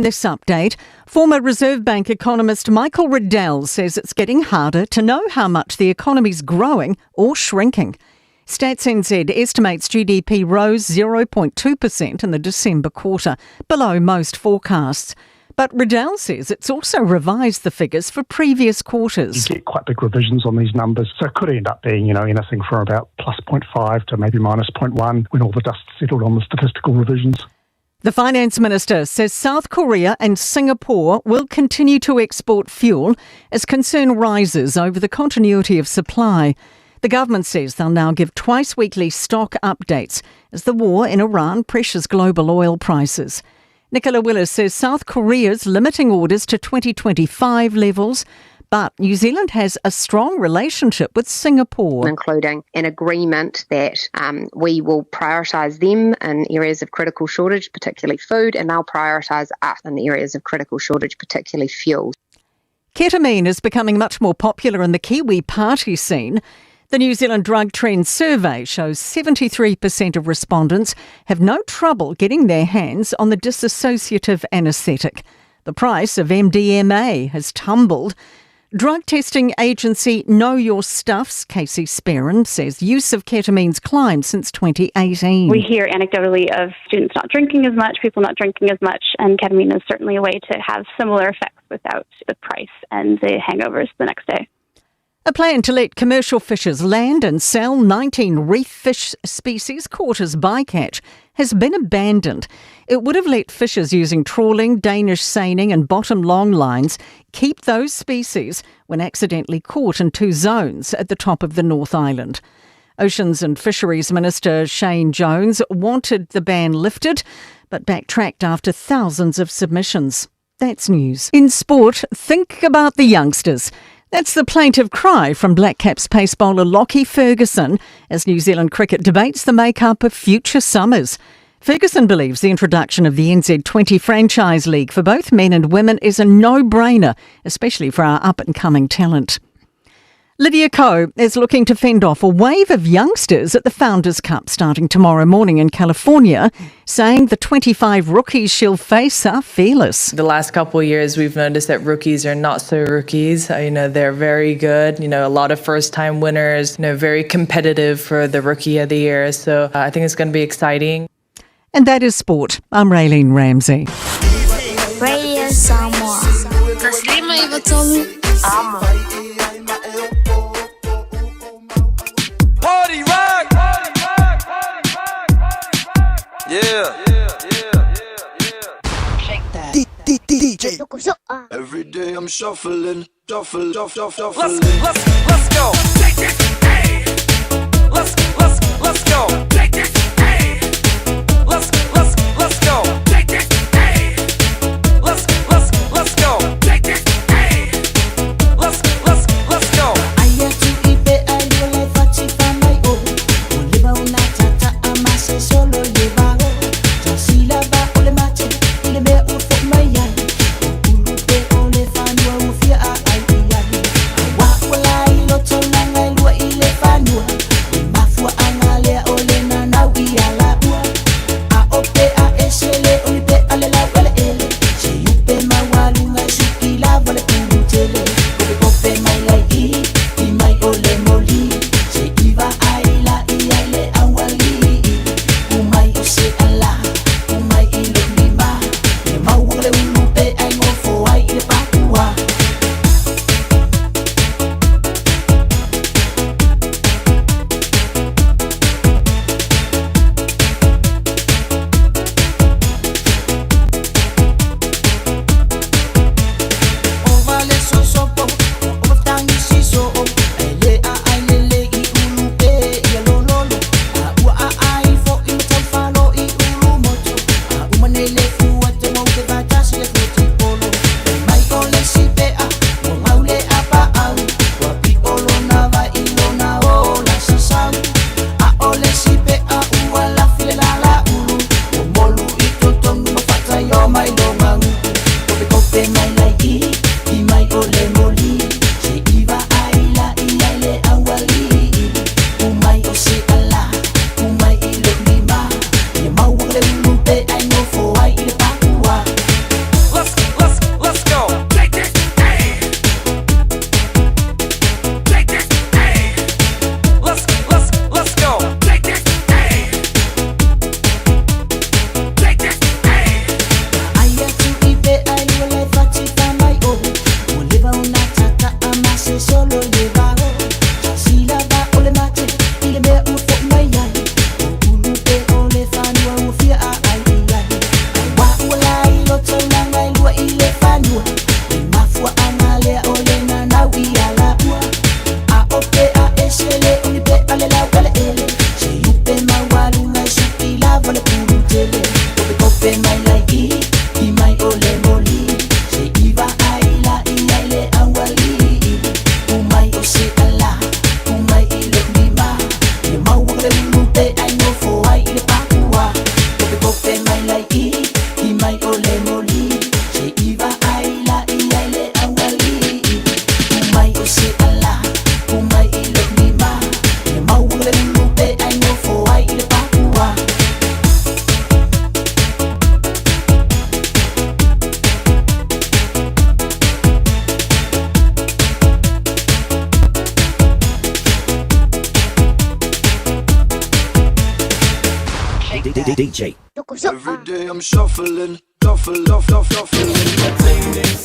this update, former Reserve Bank economist Michael Reddell says it's getting harder to know how much the economy's growing or shrinking. Stats NZ estimates GDP rose 0.2% in the December quarter, below most forecasts. But Reddell says it's also revised the figures for previous quarters. You get quite big revisions on these numbers, so it could end up being, anything from about plus 0.5 to maybe minus 0.1 when all the dust settled on the statistical revisions. The Finance Minister says South Korea and Singapore will continue to export fuel as concern rises over the continuity of supply. The government says they'll now give twice weekly stock updates as the war in Iran pressures global oil prices. Nicola Willis says South Korea's limiting orders to 2025 levels, but New Zealand has a strong relationship with Singapore. Including an agreement that we will prioritise them in areas of critical shortage, particularly food, and they'll prioritise us in the areas of critical shortage, particularly fuel. Ketamine is becoming much more popular in the Kiwi party scene. The New Zealand Drug Trends Survey shows 73% of respondents have no trouble getting their hands on the disassociative anaesthetic. The price of MDMA has tumbled. Drug testing agency Know Your Stuff's Casey Sperrin says use of ketamine's climbed since 2018. We hear anecdotally of students not drinking as much, people not drinking as much, and ketamine is certainly a way to have similar effects without the price and the hangovers the next day. A plan to let commercial fishers land and sell 19 reef fish species caught as bycatch has been abandoned. It would have let fishers using trawling, Danish seining and bottom long lines keep those species when accidentally caught in two zones at the top of the North Island. Oceans and Fisheries Minister Shane Jones wanted the ban lifted, but backtracked after thousands of submissions. That's news. In sport, think about the youngsters. That's the plaintive cry from Black Caps pace bowler Lockie Ferguson as New Zealand cricket debates the makeup of future summers. Ferguson believes the introduction of the NZ20 franchise league for both men and women is a no-brainer, especially for our up-and-coming talent. Lydia Ko is looking to fend off a wave of youngsters at the Founders Cup starting tomorrow morning in California, saying the 25 rookies she'll face are fearless. The last couple of years, we've noticed that rookies are not so rookies. They're very good. A lot of first-time winners, very competitive for the Rookie of the Year. So I think it's going to be exciting. And that is sport. I'm Raylene Ramsey. Radio Samoa. Party rock! Yeah. DJ. Every day I'm shuffling, shuffle, shuffle, shuffle. Let's go. Let's go. Let's go. Let's go. Let's go. Aia tu i pe ai lua le fati fa mai o. O le ba una tata a mase solo le ba o. Ta sila ba o le mate i le mea ua fo mai ai. O ulu pe o le fanua ua fia a ai i ai. A wa ua la i loto langa i lua i le fanua. Le mafua anga lea o le DJ. Every day I'm shuffling, shuffle, shuffle, shuffling.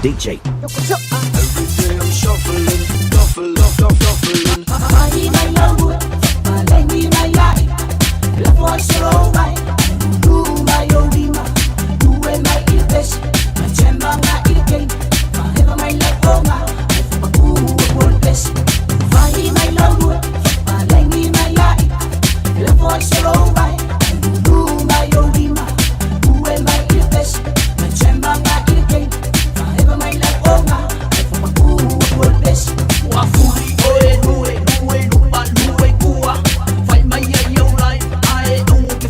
DJ. Every day I'm shuffling, shuffle, shuffle, shuffling. Wafuri oe nue nue lupa lue kua. Fai mai ai au lai ae au ke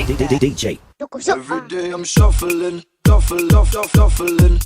DJ. Every day I'm shuffling, shuffle, shuffle, shuffling.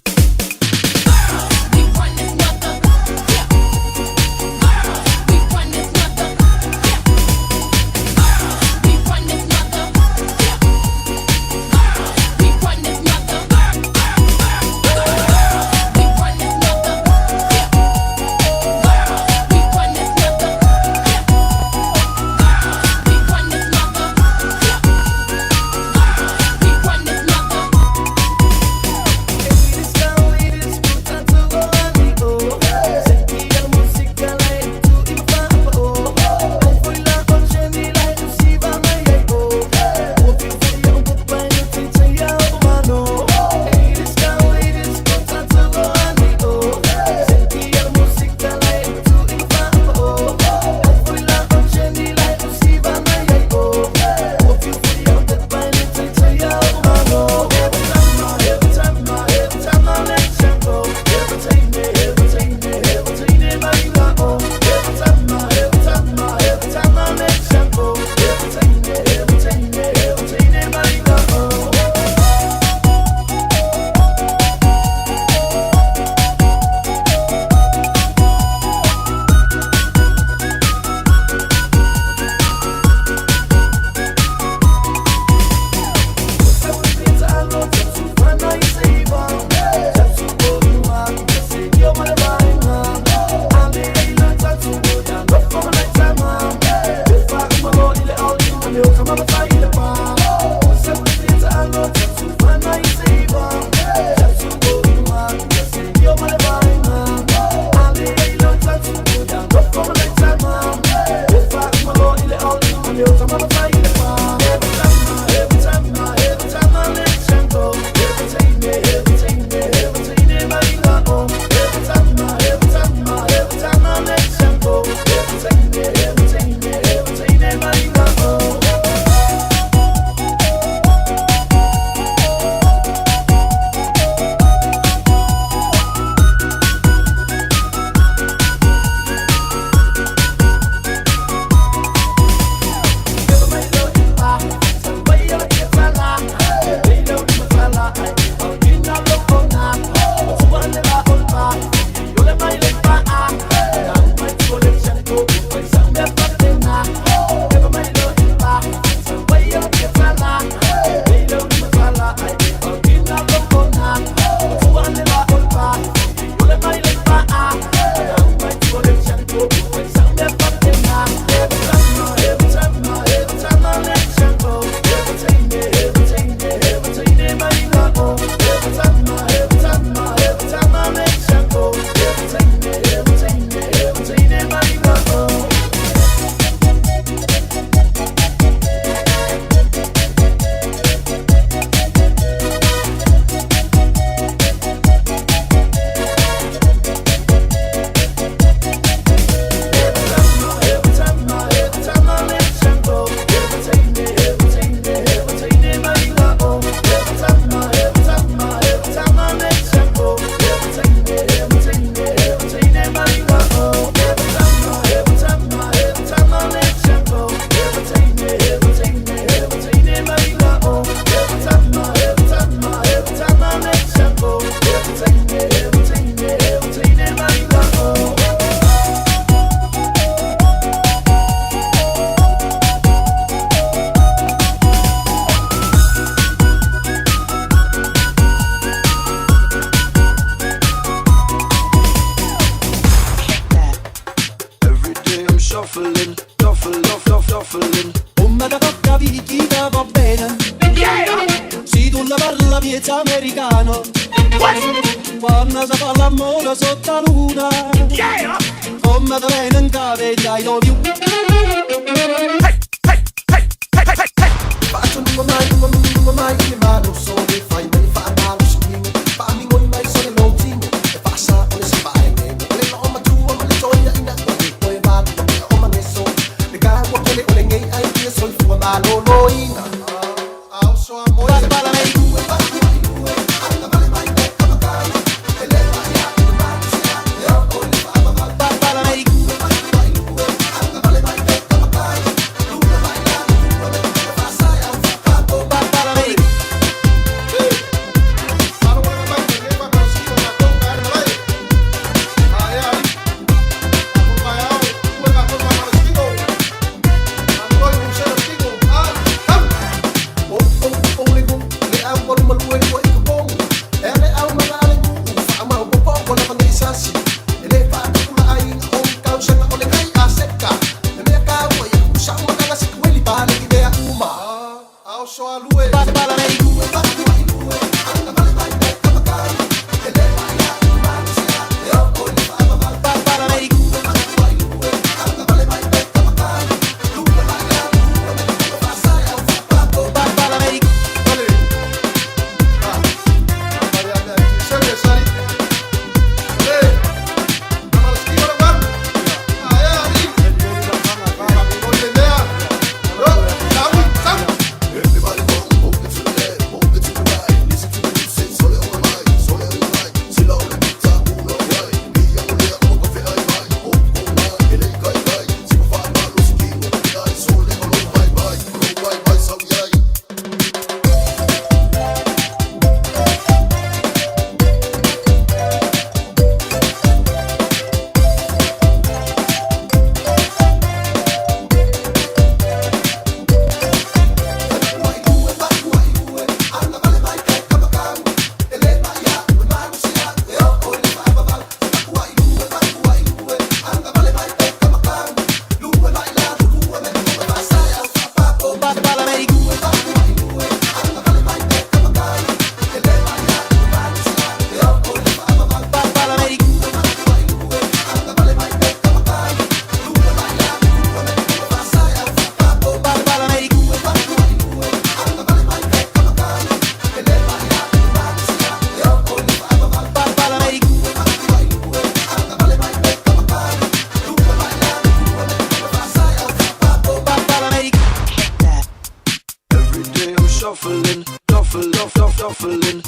shuffling, shuffle, shuffle, shuffling.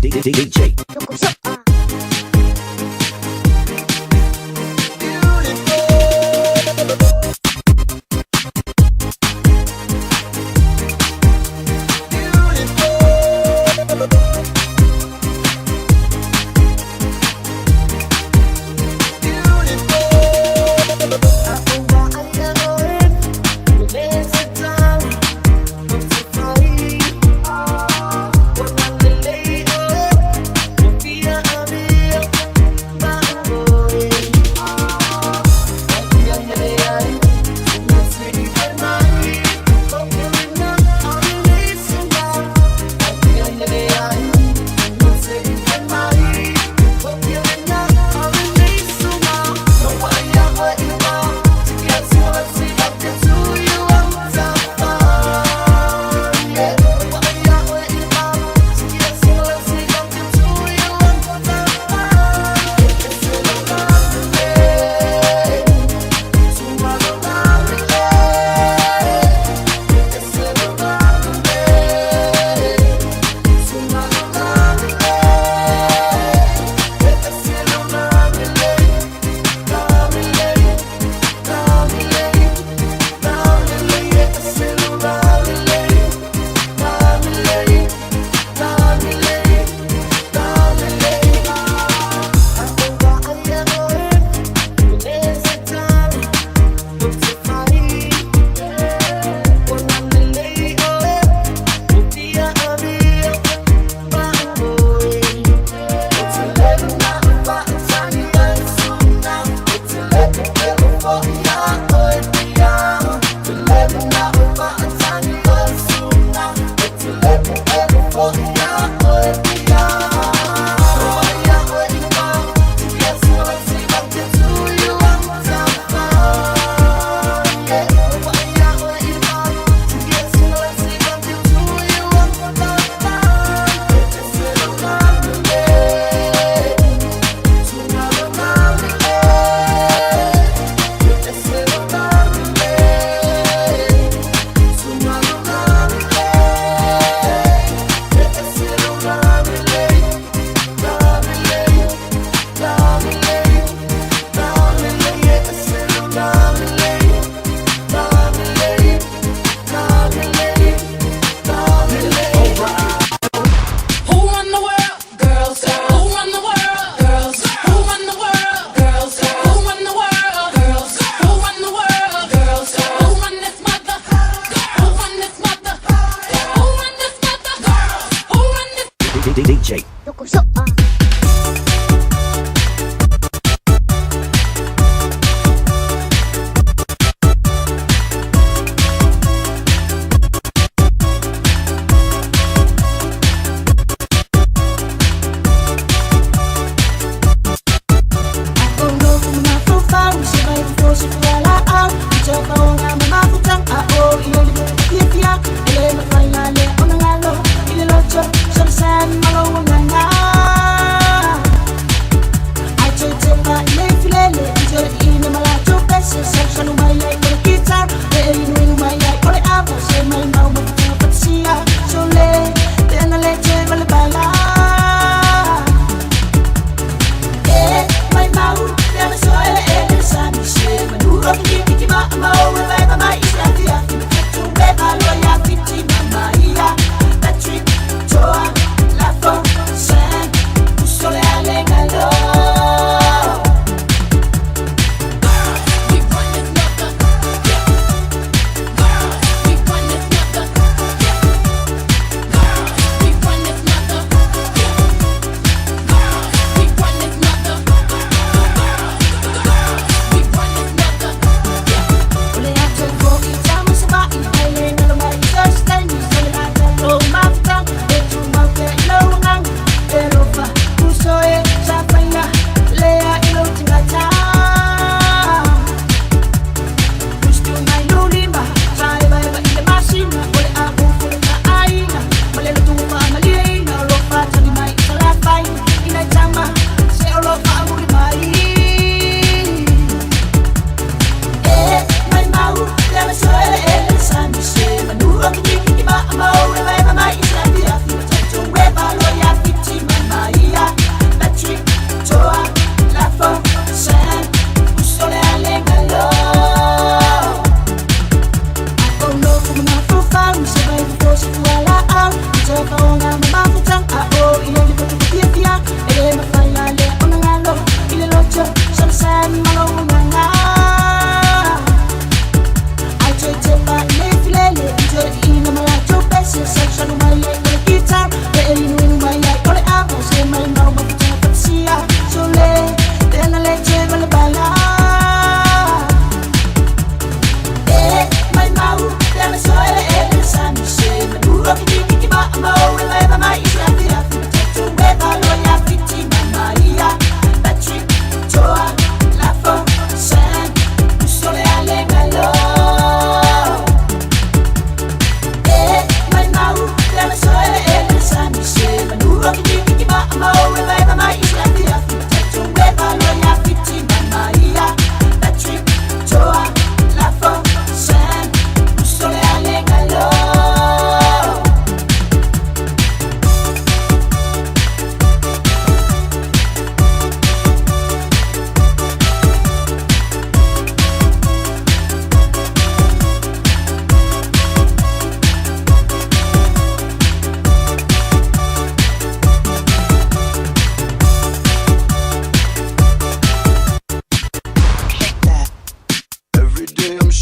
DJ. Yeah.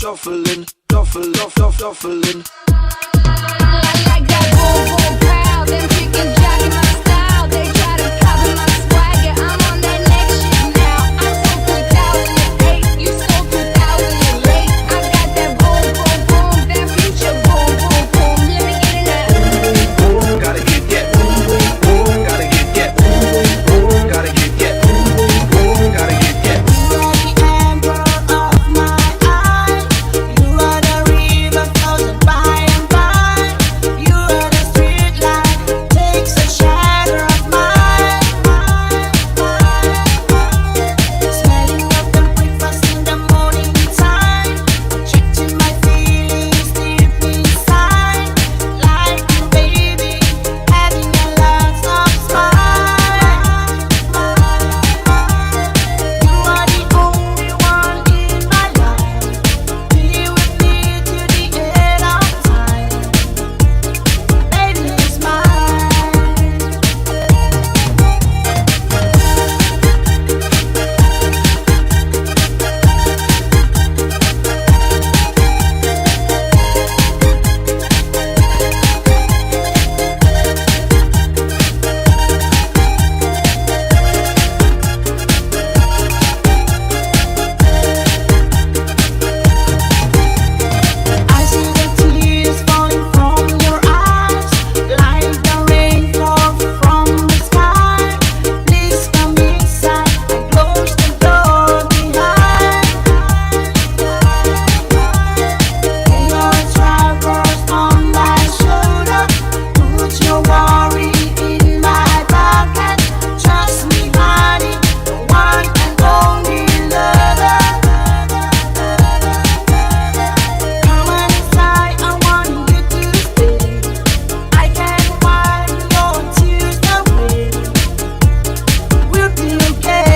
shuffling, shuffle, shuffle, shuffling. I like that boom boom pow. Them chickens jocking my style. They try to copy my swagger. I'm on that next shit now. I'm so 2008, you so 2000 late. I got that boom boom boom, that future boom boom boom. Let me get it now. Gotta get that boom boom boom. Gotta get that boom boom boom. Gotta get that boom boom boom. Gotta get that. You are the amber of my eye. You are the river flows by and by. You are the street light takes a shadow of mine. Smelling of the breakfast in the morning time, checking my feelings deep inside. Like you, baby, having a lot of smile. You are the only one in my life. Be with me till the end of time. Baby, it's mine. I see the tears falling from your eyes, like the rainfall from the sky. Please come inside and close the door behind. Lay your troubles on my shoulder. Put your worry in my pocket. Trust me, honey, the one and only lover. Come on inside, I want you to stay. I can wipe your tears away. We'll be okay.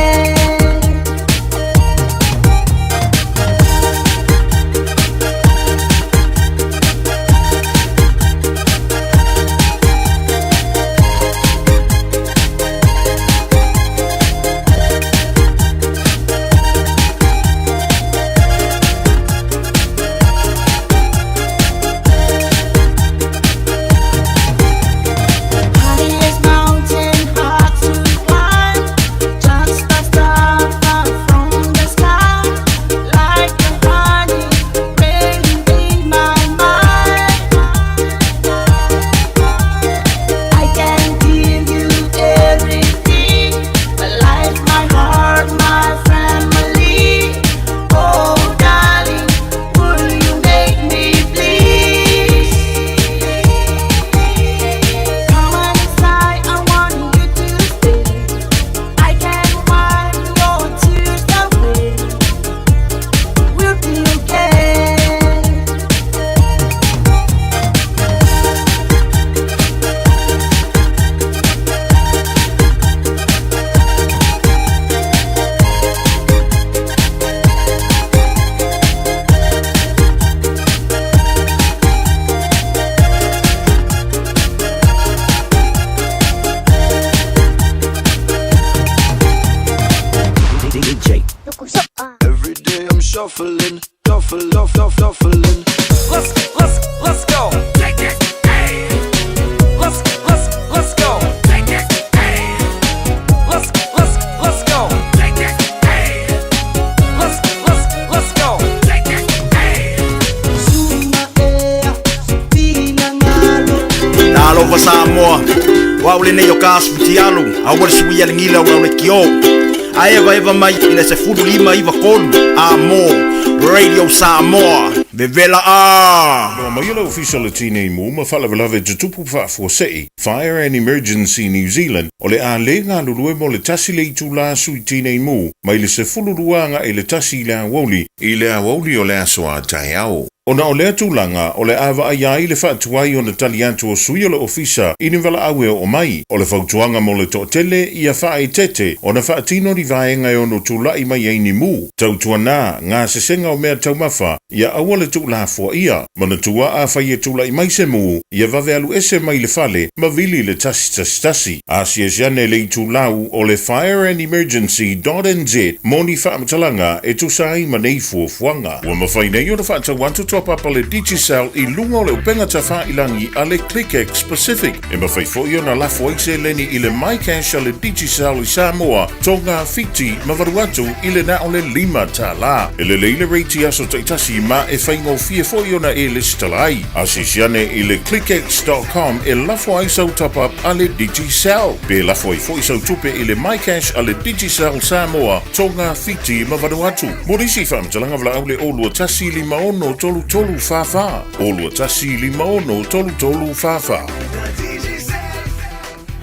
Highest mountain hard to climb, just a star far from the sky, like a honey raining in my mind. I can give you everything, my life, my heart, my family. Oh, darling, will you make me please? Come on inside, I want you to stay. I can wipe your tears away. We'll be okay. DJ. Every day I'm shuffling, shuffle, shuffle, shuffling. Let's let's let's go. Take it. Hey. Let's let's let's go. Take it. Hey. Let's let's let's go. Take it. Hey. Let's let's let's go. Take it. Hey. Talofa Samoa Wa o lenei o ka aso fitialu Aua le suia le gila ua o le kiō Ae evaeva mai i le 15 93 Amo Radio Samoa Vevela a Loa mai le Ofisa o le Tinei Mu ma Faalavelave Tutupu Faafuasei, Fire and Emergency New Zealand, o le a le galulue mo le 1 le itulā sui tinei mu, mai le 12 agaʻi le 1 i le aoauli, i le aoauli o le aso a taeao. Ona o lea tulaga, o le a vaaia ai le faatuai ona tali atu o sui o le Ofisa i ni valaau e oo mai. O le fautuaga mo le toatele, ia faaeteete ona faatino ni vaega e ono tulai mai ai ni mu. Tautuana, gasesega o mea taumafa, ia aua le tuulafoaia. Manatua afai e tulai mai se mu, ia vave alu ese mai le fale ma vili le 111. Asiasi ane le itulau o le fireandemergency.nz mo ni faamatalaga e tusa ai ma nei fuafuaga. Ua mafai nei ona faatau atu top-up a le Digicel i luga o le upega tafailagi a le ClickX Pacific. E mafai foi ona lafo ai seleni i le MyCash a le Digicel i Samoa, Tonga, Fiti ma Vanuatu i le na o le $5. E lelei le rate i aso taitasi ma e faigofie foi ona e lesitala ai. Asiasi ane i le clickx.com e lafo ai sau top-up a le Digicel. Pe lafo ai foi sau tupe i le MyCash a le Digicel Samoa, Tonga, Fiti ma Vanuatu. Mo nisi faamatalaga valaau le 021 56 33 44. 021 56 33 44.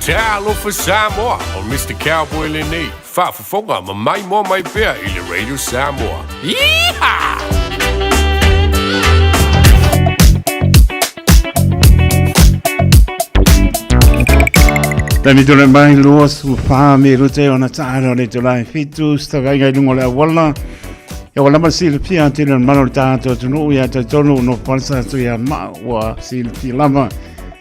Talofa Samoa, o Mr. Cowboy lenei, faafofoga ma maimoa mai pea i le Radio Samoa. Yeehaw! Taimi tole mai lua su wha me rute o na taara o le tolai fitu sta vainga i lunga o le awala. Ia wala ma silapia tele o malo le tātou atunuu ia tau no palsa atu ia ma ua silapia lava.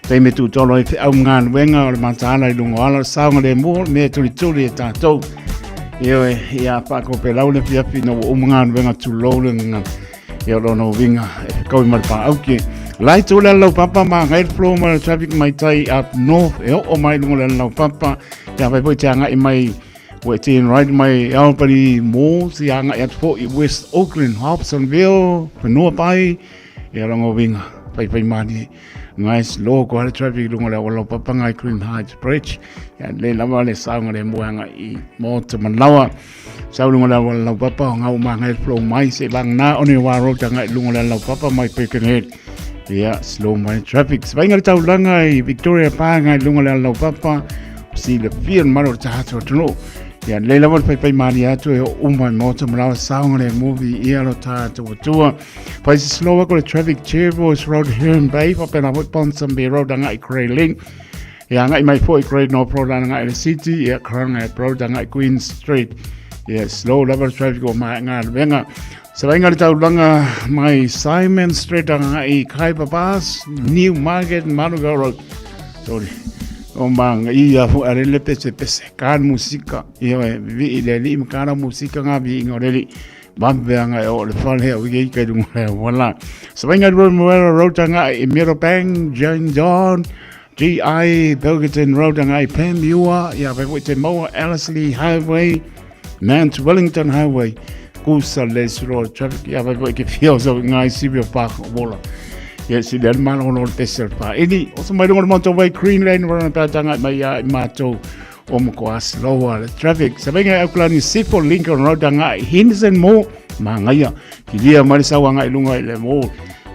Taimi tūtolo i whiau ngā o le mataala i lunga o ala saonga le mua me tulituli e tātou. Ia oe, ia whaako pe lau le fiafi no ua uma ngā tūlou le ngā. Ia o winga e whakau i marapa auke. Lai tō le lau papa ma ngai flow ma le traffic mai tai up north e o mai lunga le lau papa. Ia vai foi te anga i mai ua e teen right mai Albany Mall si anga i atu fo i West Auckland, Hobsonville, Whenua Pai. Ia rongo winga, pai pai mani. Ngai slow ko hare traffic lunga le awala papa ngai Green Heights Bridge. Ia le lava le saunga le moanga i mō te manawa. Sau lunga le awala lau papa o ngau ma ngai flow mai se lang na one wa road ngai lunga le lau papa mai Birkenhead. Ia slow mai traffic. Svainga le taulanga i Victoria Park ngai lunga le lau papa. Si le fian maro te hatu atu Ia le lava le pai mani atu e o uma mō te manawa saunga le movie ia lo tātou atua. Pai se slow ko le traffic Jervois Road Heron Bay, whapena hoi Ponsonby Road anga i Grey Link. Ia anga i mai foi Great North Road anga i le City, ia Karanga Road anga i Queen Street. Ia slow level traffic o mai ngā wenga. Sa vainga le taulanga mai Simon Street anga i Khyber Pass, New Market, Manukau Road. Sorry. O manga i a fu are le pese pese kan musika ia e vi i le li makara musika ngā vi inga reri Vampeanga e o le fale o i kai runga le wala. Sawainga Road Moera Road anga i Meadowbank, Jane John, GI, Belgerton Road anga i Pamua, ia whai te Maua Ellerslie Highway, Mount Wellington Highway, Kusa Les Road Traffic, ia whai ke whio so ngai Sibia Park o Wola. Ia si le malo no le pesel pa. Ini, o sa mai runga le motorway Greenland, rana pētanga mai ia i mātou o mo slow le traffic. Sa venga Auckland Sifo Lincoln Road anga Henderson mo mangaia. Ki lia mai sa anga i lunga i le mo.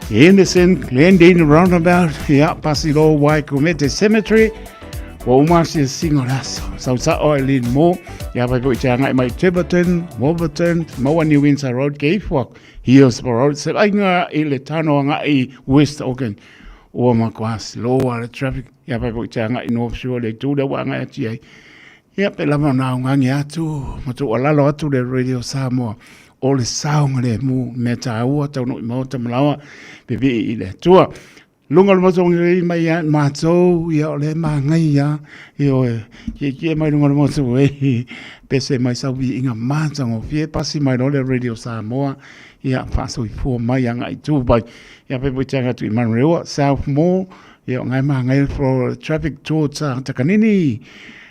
Henderson, Glendene Roundabout, ia Pasilo Waikumete Cemetery. Wa uma si singo laso. Sau sa o e lin mo. Ia vai foi te anga i mai Tiverton, Warburton, Maua New Windsor Road, Keifok, Hillsborough Road, se ainga i le tano anga i West Auckland. Ua makoa slow le traffic. Ia pai foi te anga i North Shore le tū le wā ngai atu ai. Ia pe lava na ngangi atu, ma tu alalo atu le Radio Samoa. O le saonga le mu me tā ua tau no i maota malawa pe vi i le tua. Lunga le moto ngi mai ia mātou ia o le māngai ia i o e ki ki e mai lunga le moto e pese mai sau i inga mātango fie pasi mai lo le Radio Samoa ia whaasoifua mai anga i tūpai. Ia pe te anga tu i Manurewa, South Mall, Ia, o ngai maha ngai for traffic towards Takanini.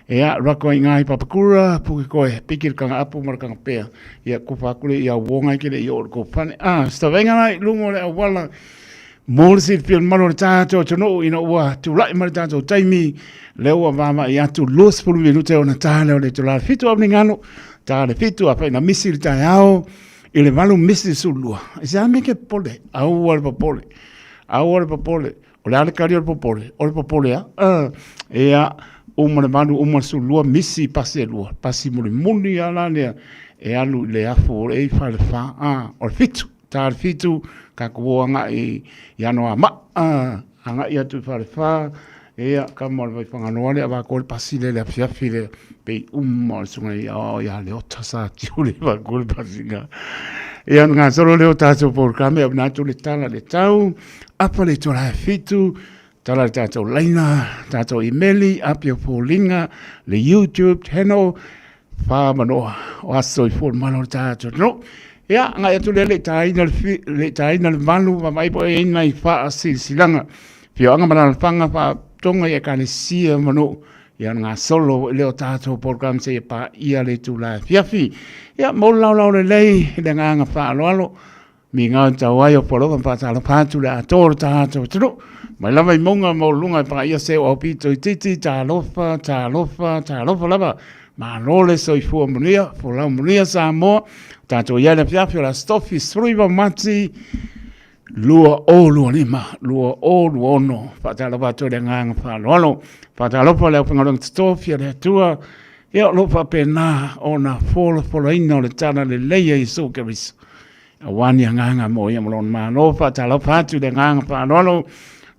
Ia, rako i ngai papakura, puke koe, piki le kanga apu ma le kanga pea. Ia, kupa akule ia wongai kele i o le kofane. Ah, sta venga lai lungo le awala. Mo le silafia le mamalu o le tātou atunuu ina ua tulai mai le tātou taimi lea ua vaavaai atu 20 minute ona tā lea o le itula 7 aunigano tā le 7 afai na misi le taeao i le 8 misi le 12 e se a mea ke popole aua le popole aua le popole O le a le kali o le popole, o le popole a, uh, ea, uma le 8, uma le 12, misi pasi e lua, pasi mulimuli a la lea, e alu i le afu o le i whale wha, a, o le 7. tā le 7, tatou o agai i Anoamaa, agai atu i Falefa, ia, kama o le Vaifagaloa lea, avako le pasi lea i le afiafi lea, pei uma o le susuga i aoao ia Leota sa tiule avako le pasi lena. Ia, ona gasolo lea o tatou polokalame, ia manatu le tala i le tau, apa le itula e 7, Tala le tatou laina, tatou imeli, api o foliga, le YouTube channel, whamanoa, o aso i fō malo le tātou no. Ia, ngai atu lea le tāina le, le tāina le malu, ma mai po e ina i wha silsilanga. Whioanga malalafaga wha tonga i ekalesia manu, ia ngā solo i leo tātou program se i pa ia le tūla e fiafi. Ia, mō lau lau le lei, le ngānga wha aloalo, Mi ngā tau ai o poloka whātalo pātu le atoa o tātou tunu. Mai lava i monga mō lunga i pā se o aupito i titi, tālofa, tālofa, tālofa lava. Mā lōle soifua munia, folau munia Samoa. Tātou ia le fiafi o la stofi sruiva mati, 2025, 2026. Whātalo atu le ngānga whāloalo. Whātalofa le au whangarunga tatofi a le atua. Ia o lo whapena o na fōlafolaina o le tala le leia i Iesu Keriso. Aua ni agaga mo ia ma lona Malo, faatalofa atu i le agaga faaaloalo,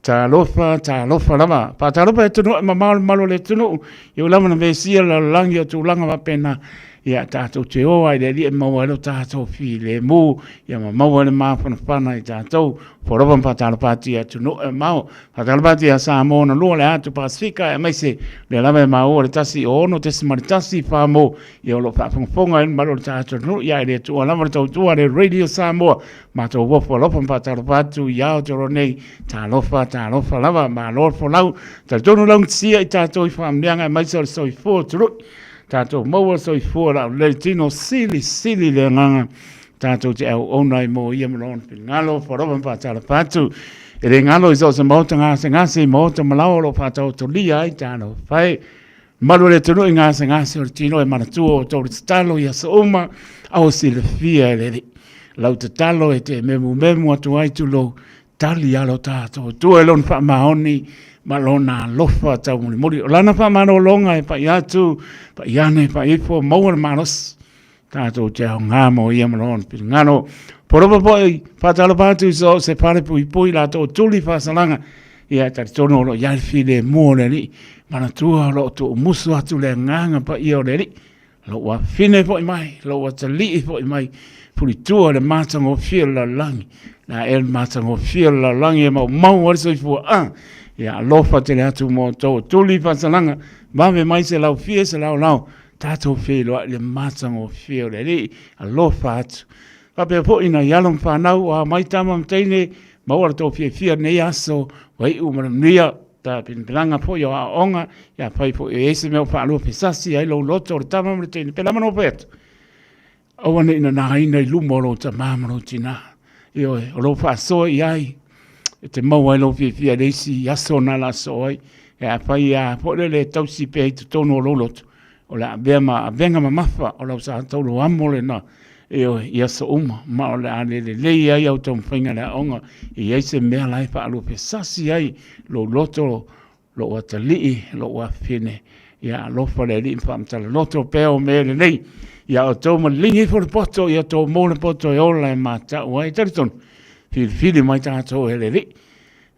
talofa, talofa lava. Faatalofa e atunuu e mamao le mamalu o le atunuu, ia ua lava na vesia le lalolagi o tulaga faapena, ia tatou te o ai i le Alii e maua ai lo tatou filemu, ia ma maua ai le mafanafana i tatou. Folova ma faatalofa atu i atunuu e mamao, faatalofa atu ia Samoa ona lua le atu Pasefika, aemaise lea lava e maua le 106.1 Famo Ia o lo o faafogafoga ai le mamalu o le tatou atunuu, ia e le tuua lava le tautua a le Radio Samoa. Matou ofo alofa ma faatalofa atu i Aotearoa nei. Talofa, talofa lava, malo le folau. Talitonu laugatasia i tatou i faamanuiaga aemaise o le soifua tului. Tatou maua le soifua laulelei tino silisili le agaga tatou te auauna ai mo ia ma lona finagalo. Ofo alofa ma faatalofa atu. E le galo i so o se maota gasegase, maota malaoa o lo o faataotolia ai talofa e. Malu o le atunuu i gasegase o le tino e manatua o tou tatalo i aso uma, a o silafia e le Alii. Lau tatalo e te memumemu atu ai tulou, tali alo tatou tua i lona faamaoni ma lona alofa taumolimoli. O lana faamalologa e pai atu, pai ane, pai ifo, maua le malosi. Tatou te aoga mo ia ma lona finagalo. Poropa foi, faatalofa atu i so o se fale puipui latou tuli faasalaga. Ia e talitonu o lo o i ai le filemu o le Alii. Manatua o lo o tuumusu atu le agaga paia o le Alii. Lou afine foi mai, lou atalii foi mai, fulitua le matagofie o le lalolagi. La e le matagofie o le lalolagi e maumau ai le soifua. Ah, ia alofa tele atu mo outou tuli faasalaga. Vave mai se laufie se laolao. Tatou feiloai i le matagofie o le Alii, alofa atu. Faapea foi nai alo ma fanau, o a mai tama ma teine, maua le tou fiafia lenei aso, ua iu ma le manuia, tapenapelaga foi o aoaoga, ia fai foi e ese mea o faalua fesasi ai lou loto o le tama ma le teine, pēlā ma nofo atu. Aua ne i nanaina i luma o lou tamā ma lou tinā. Ioe, o lou faasoa i ai, e te maua ai lou fiafia i le isi aso na la soo ai. E a fai a foi le le tausi pea i totonu o lou loto, o le a avea ma avega mamafa o lau sa taulo amo lena, ioe, i aso uma, ma o le a le lelei ai au taumafaiga i le aoga, e i ai se mea la e faaluafesasi ai lou loto, lou atalii, lou afafine, ia alofa le Alii ma faamatala loto pea o mea lelei. Ia outou maligi ifo le poto, ia outou mo le poto e ola e matau ai. Talitonu, filifili mai tatou e le Alii.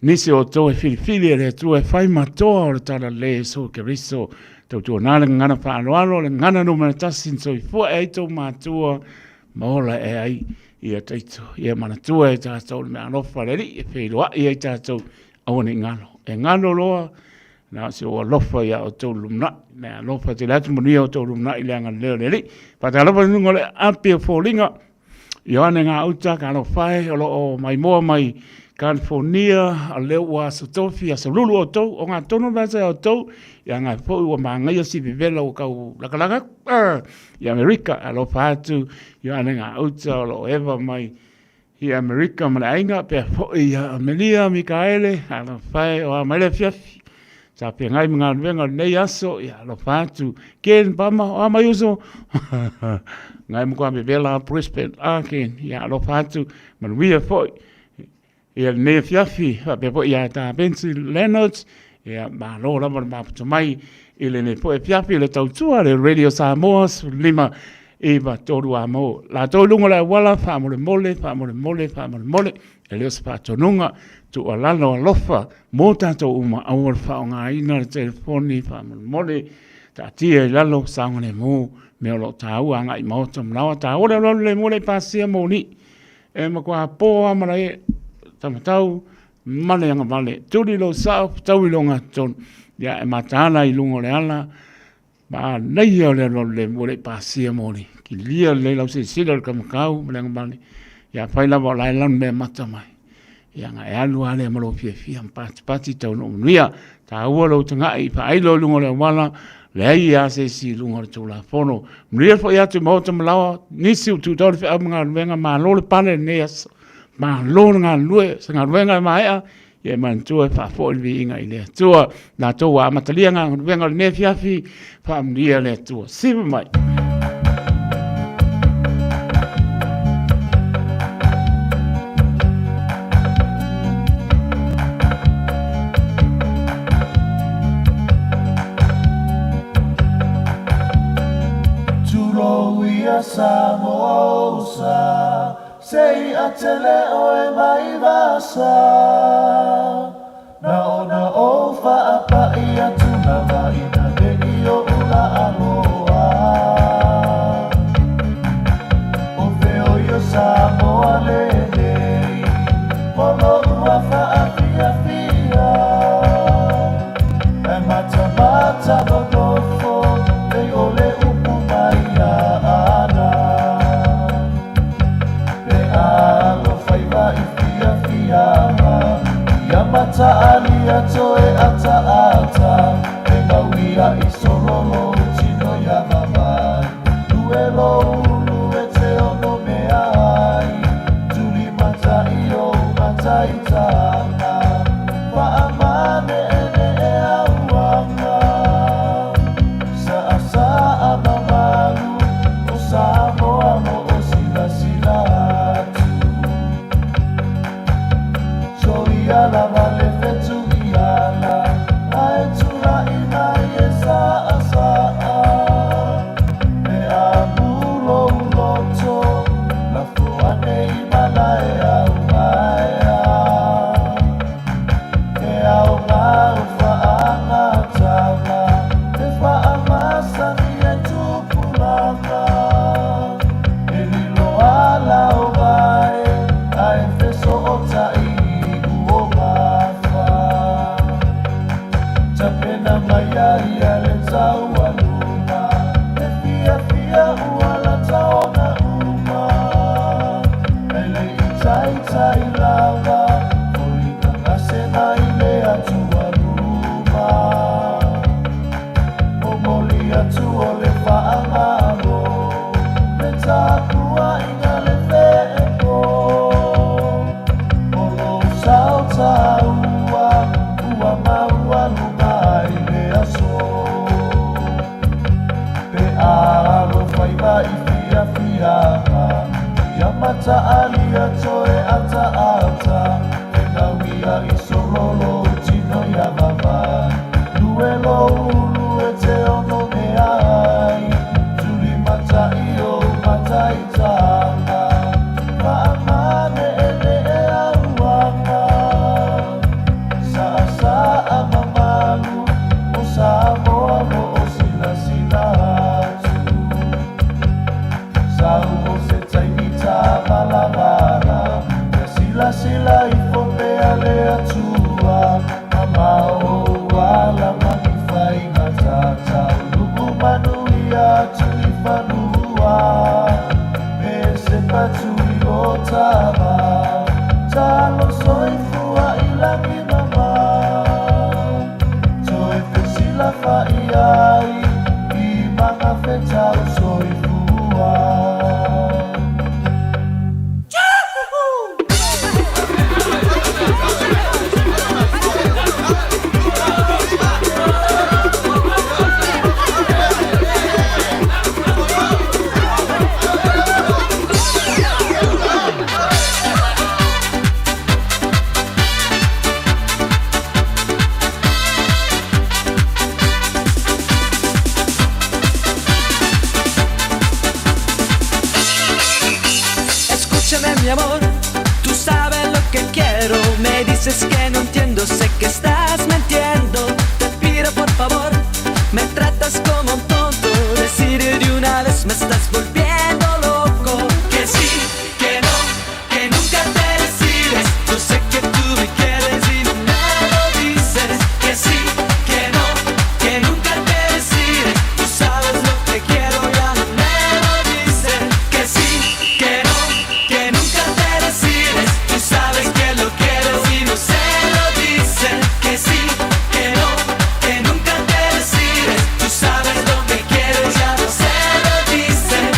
Nisi o outou e filifili e le Atua e fai matoa o le talalelei e Iesu Keriso. Tautuana le gagana faaaloalo, le gagana numera tasi na soifua e ai tou matua, ma ola e ai ia taito. Ia manatua e tatou le mea alofa a le Alii e feiloai ai tatou Aua ne i galo. E galo loa, na o se ou alofa iā outou lumanai. Me alofa tele atu manuia outou lumanai i le agalelei o le Alii. Faatalofa i luga o le api o foliga. Ioane Gauta, talofa e, o lo o maimoa mai California, a lea ua aso tofi, aso lulu outou, o ngā tonu le vasa outou, ia ngā foi ua māngaia si vevela ua kau lakalaka atu, i Amerika, alofa atu, Ioane Gauta o lo o eva mai I Amerika ma le aiga, pea foi ia Amelia Mikaele, alofa e, o a mai le afiafi. Sa feagai ma galuega o lenei aso, ia alofa atu. Ken Pama, o a mai uso. Ngai mo kwa vevela Brisbane, a Ken, ia alofa atu. Manuia foi. Ia lenei afiafi, faapea foi ia tā Benson Leonards, ia malo lava le mafuta mai i lenei foi afiafi le tautua le Radio Samoa 15. 9 3 a mo. Latou i luga o le auala, faamolemole, faamolemole, faamolemole, e le o se faatonuga, tuualalo alofa mo tatou uma, aua le faaaogaina le telefoni, faamolemole, taatia i lalo, saogalemu, mea o lo o taua agai i maota ma laoa, taua le alualu lemu e le i pasia moli. E matua po lava malae, taumatau ma le agavale, tuli lou sao, fetaui lou gatotonu, ia e mataala i luga o le ala, Manaia o le alualu lemu e le i pasia moli. Kilia lelei lau silasila i le taumatau ma le agavale. Ia afai lava o la e lanumeamata mai, ia ona e alu lava lea ma lou fiafia ma patipati taunuu manuia. Taua lou tagai faailo i luga o le auala, leai lava se isi i luga o le Tulafono. Manuia le foi atu i Maota ma Laoa, nisi ua tuutau le feau ma galuega, malo le pale i lenei aso. Malo le galulue, o se galuega e maea, Ia e manatua e faafoi le viiga i le Atua. Latou ua amatalia galuega o lenei afiafi, faamanuia le Atua. Siva mai. Tulou ia Samoa o sa Se i'a tele oe mai Vasa Na ona ou faapa'i atu lava ina ne i oʻu laaloa O feoi o Samoa lenei Mo lo'u a faafiafia Ae matamata nonofo Nei o le upu mai ia Ana Pe alo faiva i fiafiaga Ia mataalia toe ataata E mauia i sololo tino ia vavai Lue lou ulu e te ono mea ai Tuli mata i ou mataitaga Faamane'ene'e auaga Saasaa mamalu o Samoa mo o silasila atu. Soia lava le fetu i ala, ae tula'i mai e saasaa. E amu lou loto, lafo ane i malae au aea. Ke aoga o faagatama, e faamasani e tupulaga. E lilo ala o vae, ae fesootai i uogafa. Tapena mai ai ia le taualuma, e fiafia ua lata ona uma. E le i taitai lava, foliga gasena i le atualuma. Momoli atu o le faamalo, le tapuaiga le feepo. O lou sao taua, ua maualuga ai le aso. Pe alo faiva i fiafiaga, ia mataalia toe ataata, e gauia i sololo tino ia vavai. Lue lou ulu e te ono mea ai, tuli mata i ou mataitaga, faamane'ene'e auaga. Saasaa mamalu o Samoa mo o silasila atu. Sau o se taimi tāvalavala, ia silasila ifo pea le Atua, mamao ou ala ma ni faiga tatau, luku manuia atu i fanua, me se patu i o tava, talo soifua i lagi mamao, toe fesilafa'i ai i magafetau soifua. Dices que no entiendo, sé que estás mintiendo. Te pido por favor, me tratas como un tonto. Decir de una vez me estás volviendo loco. Que sí, que no, que nunca te decides. Yo sé que tú me quieres y no me lo dices. Que sí, que no, que nunca te decides. Tú sabes lo que quiero, ya no me lo dices. Que sí, que no, que nunca te decides. Tú sabes que lo quieres y no se lo dices. Que sí, que no, que nunca te decides. Tú sabes lo que quieres, ya no se lo dices.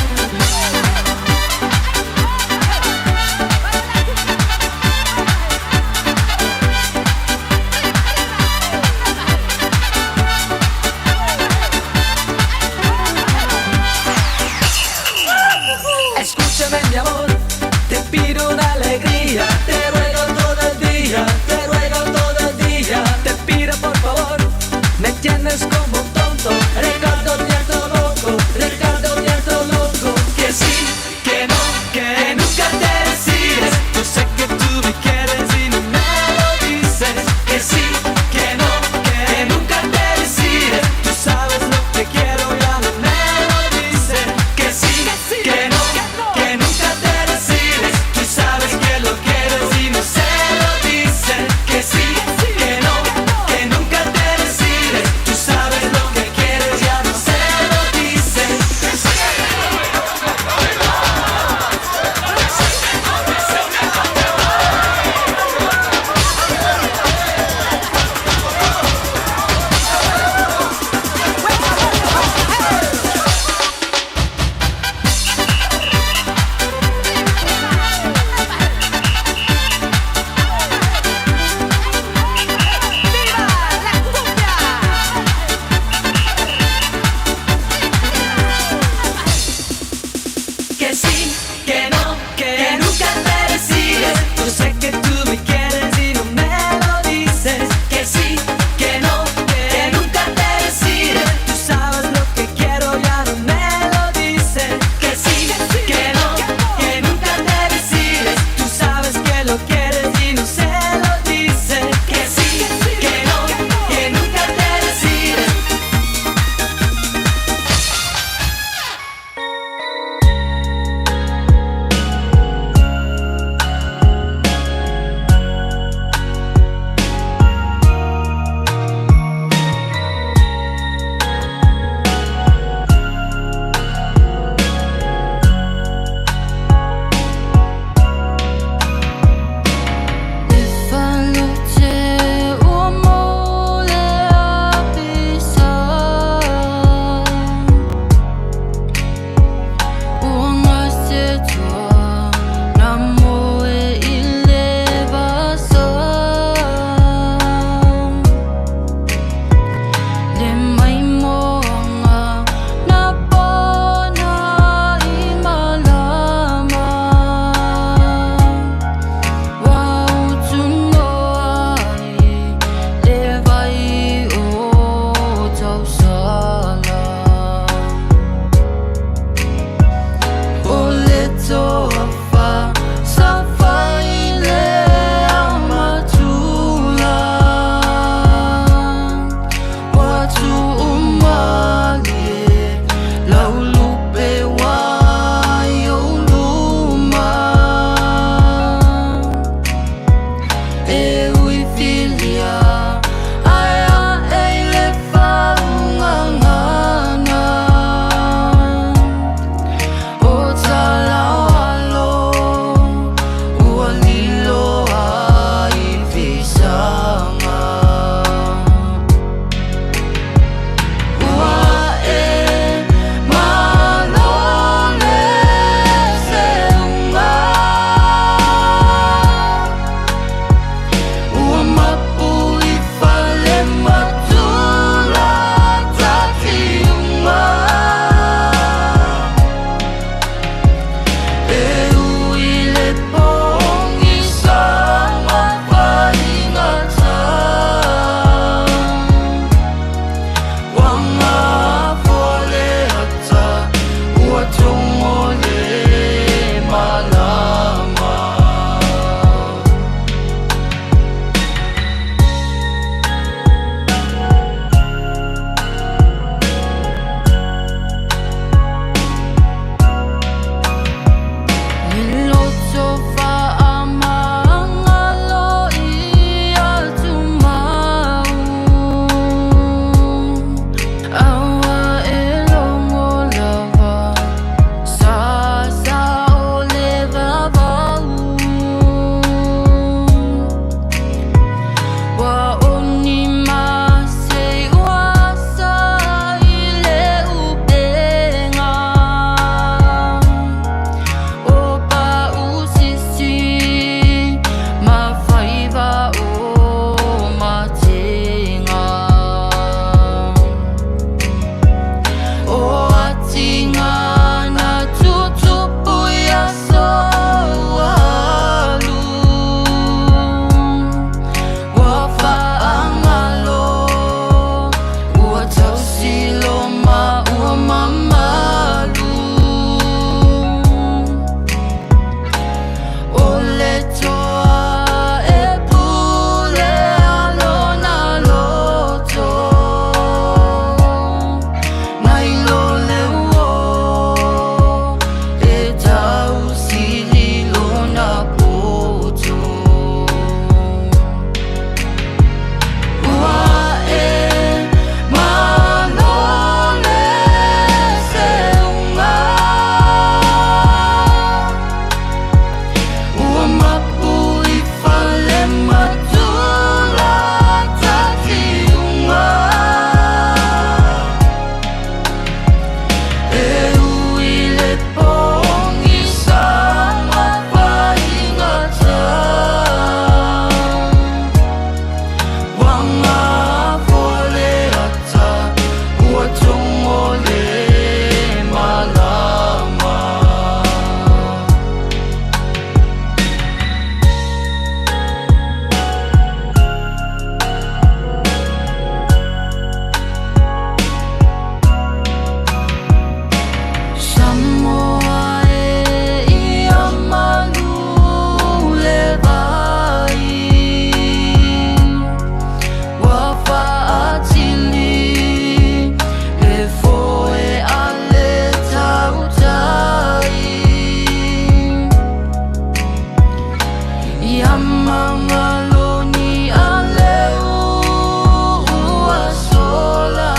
Faamagaloni a le ua sola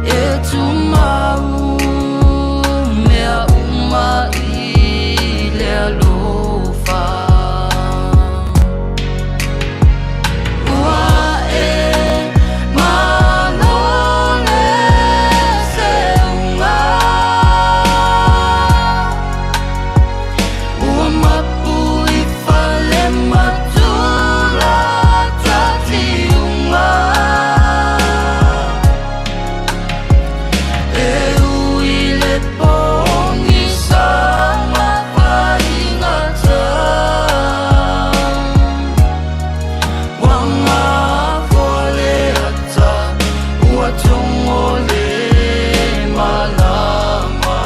E tumau mea uma i le alofa Ua e malo le seuga Ua mapu i fale matula tatiuga E ui le pogisa ma faigata Ua gafoa le ata ua togo le malama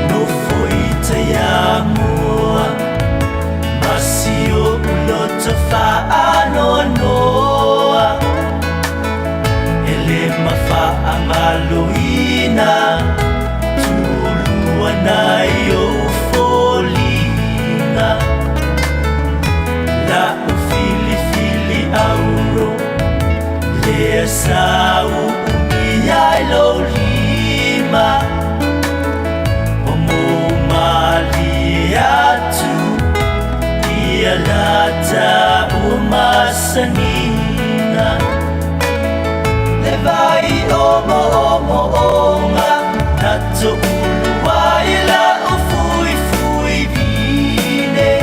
Nofo i Taiamua ma si oʻu loto faanoanoa E lē mafaagaloina tulua nai ou foliga La'u filifili auro lea sa u'umia i lou lima Ua mou malie atu ia lata ua masaniga Le vai omoomo'oga na to'ulu ai la'u fuifui vine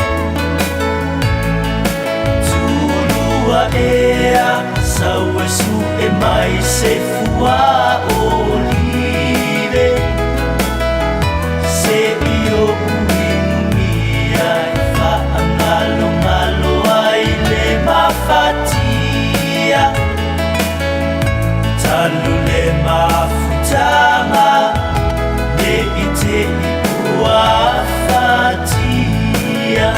Tulua ea sau e su'e mai se fuaʻolive Se'i o'u inumia e fa'agalogalo ai le mafatia Talu le mafutaga ne i te'i ua fatia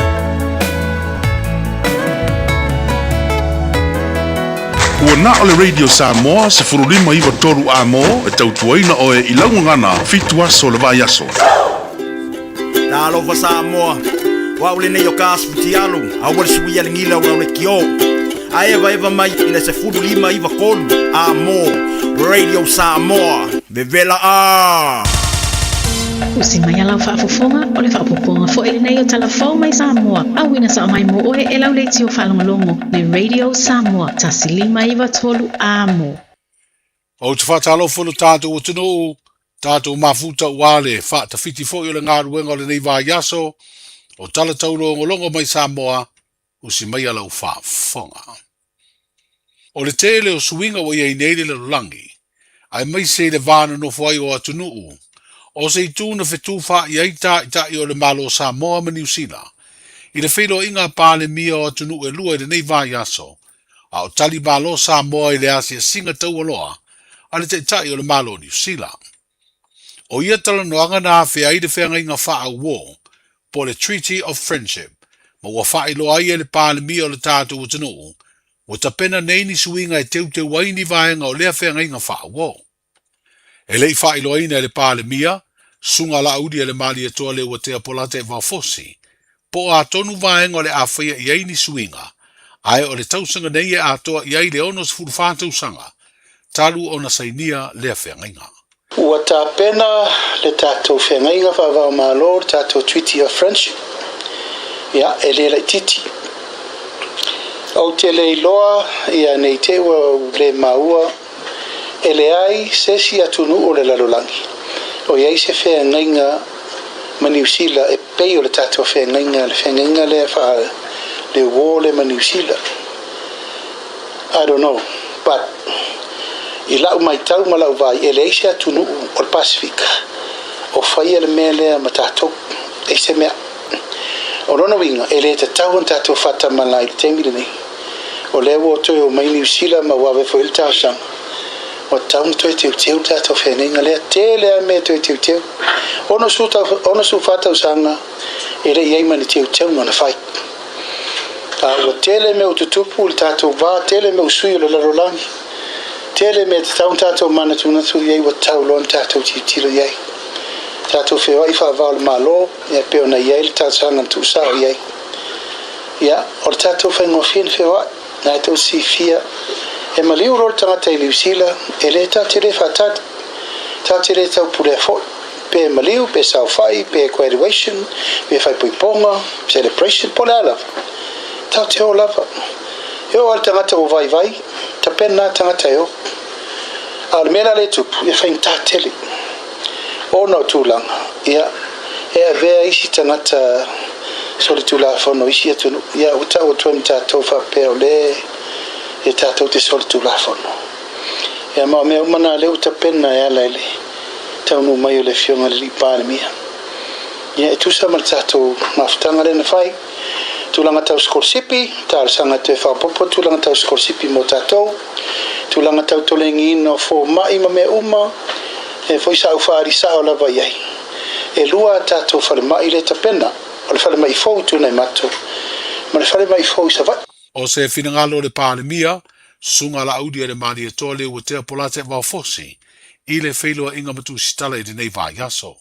Ua na o le Radio Samoa 1593 amo e tautuaina oe i laugagana 7 aso le vai aso. Talofa Samoa. Wa ule nei o ka asfutialu, a ua le sui ale ngila ua le kio. A eva eva mai i le 1593 amo Radio Samoa. Vevela a. Usi mai a lau faafofoga o le faaopoopoga foi lenei o Talafou mai Samoa. Auina sao mai mo oe e lau leitio faalogologo le Radio Samoa 1593 amo. Ou te faatalofa i lo tatou atunuu, tatou mafuta ua le faatafiti foi o le galuega o lenei vaiaso, o tala taulogologo mai Samoa, usi mai a lau faafofoga. O le tele o suiga ua i ai nei le lalolagi, aemaise i le va nonofo ai o atunuu, o se itu na fetu faa'i ai tāita'i o le Malo o Samoa ma Niu Sila i le feiloaiga a Palemia o atunuu e lua i lenei vaiaso, a o tali malo Samoa i le asiasiga taualoa a le Taitai o le Malo o Niu Sila. O ia talanoaga na afea ai le feagaiga faaauō, po o le Treaty of Friendship, ma ua faailoa ai e le Palemia o le tatou atunuu, ua tapena nei ni suiga e teuteu ai ni vaega o lea feagaiga faaauō. E le i faailoaina e le Palemia, Susuga Laauli a le Malietoa Leuatea Polata Evaofosi, po o a tonu vaega o le a faia i ai ni suiga, ae o le tausaga nei e atoa i ai le 64 tausaga talu ona sainia lea feagaiga. Ua tapena le tatou feagaiga faava-o-Malo, le tatou Treaty of Friendship, ia, e le laitiiti. Ou te le iloa, ia, ne i te i ua ou le maua, e leai se isi atunuu o le lalolagi o i ai se feagaiga ma Niu Sila e pei o le tatou feagaiga, le feagaiga lea faa le uō lea ma Niu Sila. I don't know, but. I la'u maitau ma la'u vaai, e leai se atunuu o le Pasefika o faia le mea lea ma tatou. Leai se mea. O lona uiga, e le tatau ona tatou faatamala i le taimi lenei. O lea ua toe o mai Niu Sila ma ua ave foi le talosaga, ua tatau ona toe teuteu le tatou feagaiga lea. Tele lava mea e toe teuteu. 64 tausaga e le i i ai ma ni teuteuga na fai. A ua tele mea ua tutupu i le tatou va, tele mea ua sui o le lalolagi, tele mea e tatau ona tatou manatunatu i ai ua tatau loa ona tatou tilotilo i ai. Tatou feoai faava o le Malo, ia pei ona i ai le talosaga na tuusao i ai. Ia, o le tatou faigofie na feoai, na e tou silafia, e maliu loa le tagata i Niu Sila, e le tatou te le faatali, tatou te le taupulea foi. Pe maliu, pe saofai, pe graduation, pe faaipoipoga, celebration, po o le a lava, tatou te o lava. E oo lava i le tagata ua vaivai, tapena lava tagata e o. A o le mea la lea e tupu, e faigata tele ona o tulaga, ia, e avea isi tagata solitulafono i isi atunuu, ia, ua tau atu ai ma tatou faapea o lea e tatou te solitulafono. Ia, ma o mea uma na lea ua tapena e ala i le taunuu mai o le Afioga i le Alii Palemia. Ia, e tusa ma le tatou mafutaga lea na fai, tulaga tau sikolasipi, talosaga toe faaopoopo tulaga tau sikolasipi mo tatou, tulaga tau tolegiina o fomai ma mea uma, e foi sa ou faaali sao lava i ai. E lua a tatou falemai lea e tapena, o le falemai fou i Tuanaimato ma le falemai fou i Savaii. O se finagalo o le Palemia, Susuga Laaulialemalietoa Leuatea Polate Vaofosi, i le feiloaiga ma Tusitala i lenei vaiaso.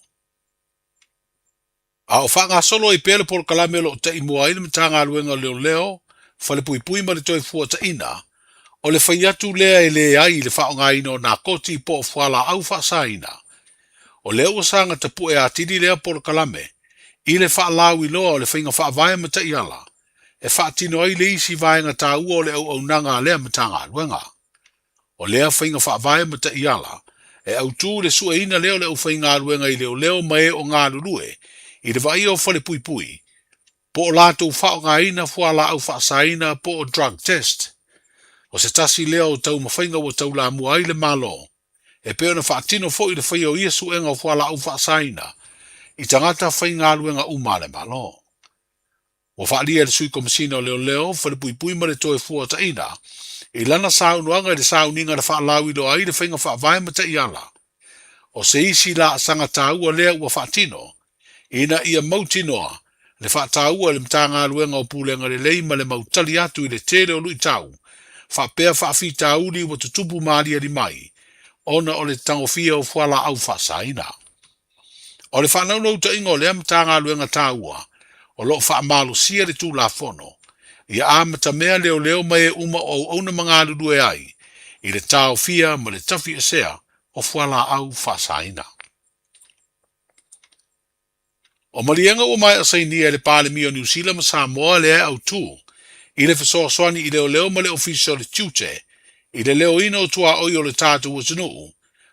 A o faagasolo ai pea le polokalame o lo o taimua ai le Matagaluega o Leoleo, Falepuipui ma le Toefuataiga, o le fai atu lea e leai i le faaaogaina o nakoti po o fualaau faasaina. O lea ua saga tapue atili lea polokalame i le faalauiloa o le faiga faavae ma taiala e faatino ai le isi vaega taua o le auaunaga a lea Matagaluega. O lea faiga faavae ma taiala e autū i le sueina lea o le aufaigaluega i leoleo ma e o galulue i le vaaia o falepuipui po o latou faaaogaina fualaau faasaina po o drug test. O se tasi lea o taumafaiga ua taulamua ai le Malo e pei ona faatino foi le faia o ia suega o fualaau faasaina i tagata faigaluega uma a le Malo. Ua faaalia e le Sui Komesina o Leoleo, Falepuipui ma le Toefuataiga i lana saunoaga i le sauniga na faalauiloa ai le faiga faavae ma taiala. O se isi laasaga taua lea ua faatino ina ia mautinoa le faataua e le Matagaluega o Pulega Lelei ma le mau tali atu i le tele o luitau faapea faafitauli ua tutupu ma aliali mai ona o le tagofia o fualaau faasaina. O le faanaunautaiga o lea Matagaluega taua, o lo o faamalosia le Tulafono ia amatamea leoleo ma e uma o auauna ma galulue ai i le taofia ma le tafiesea o fualaau faasaina. O maliega ua maea sainia e le Palemia o Niu Sila ma Samoa lea e autu i le fesoasoani i leoleo ma le Ofisa o le Tiute i le leoina o tuaoi o le tatou atunuu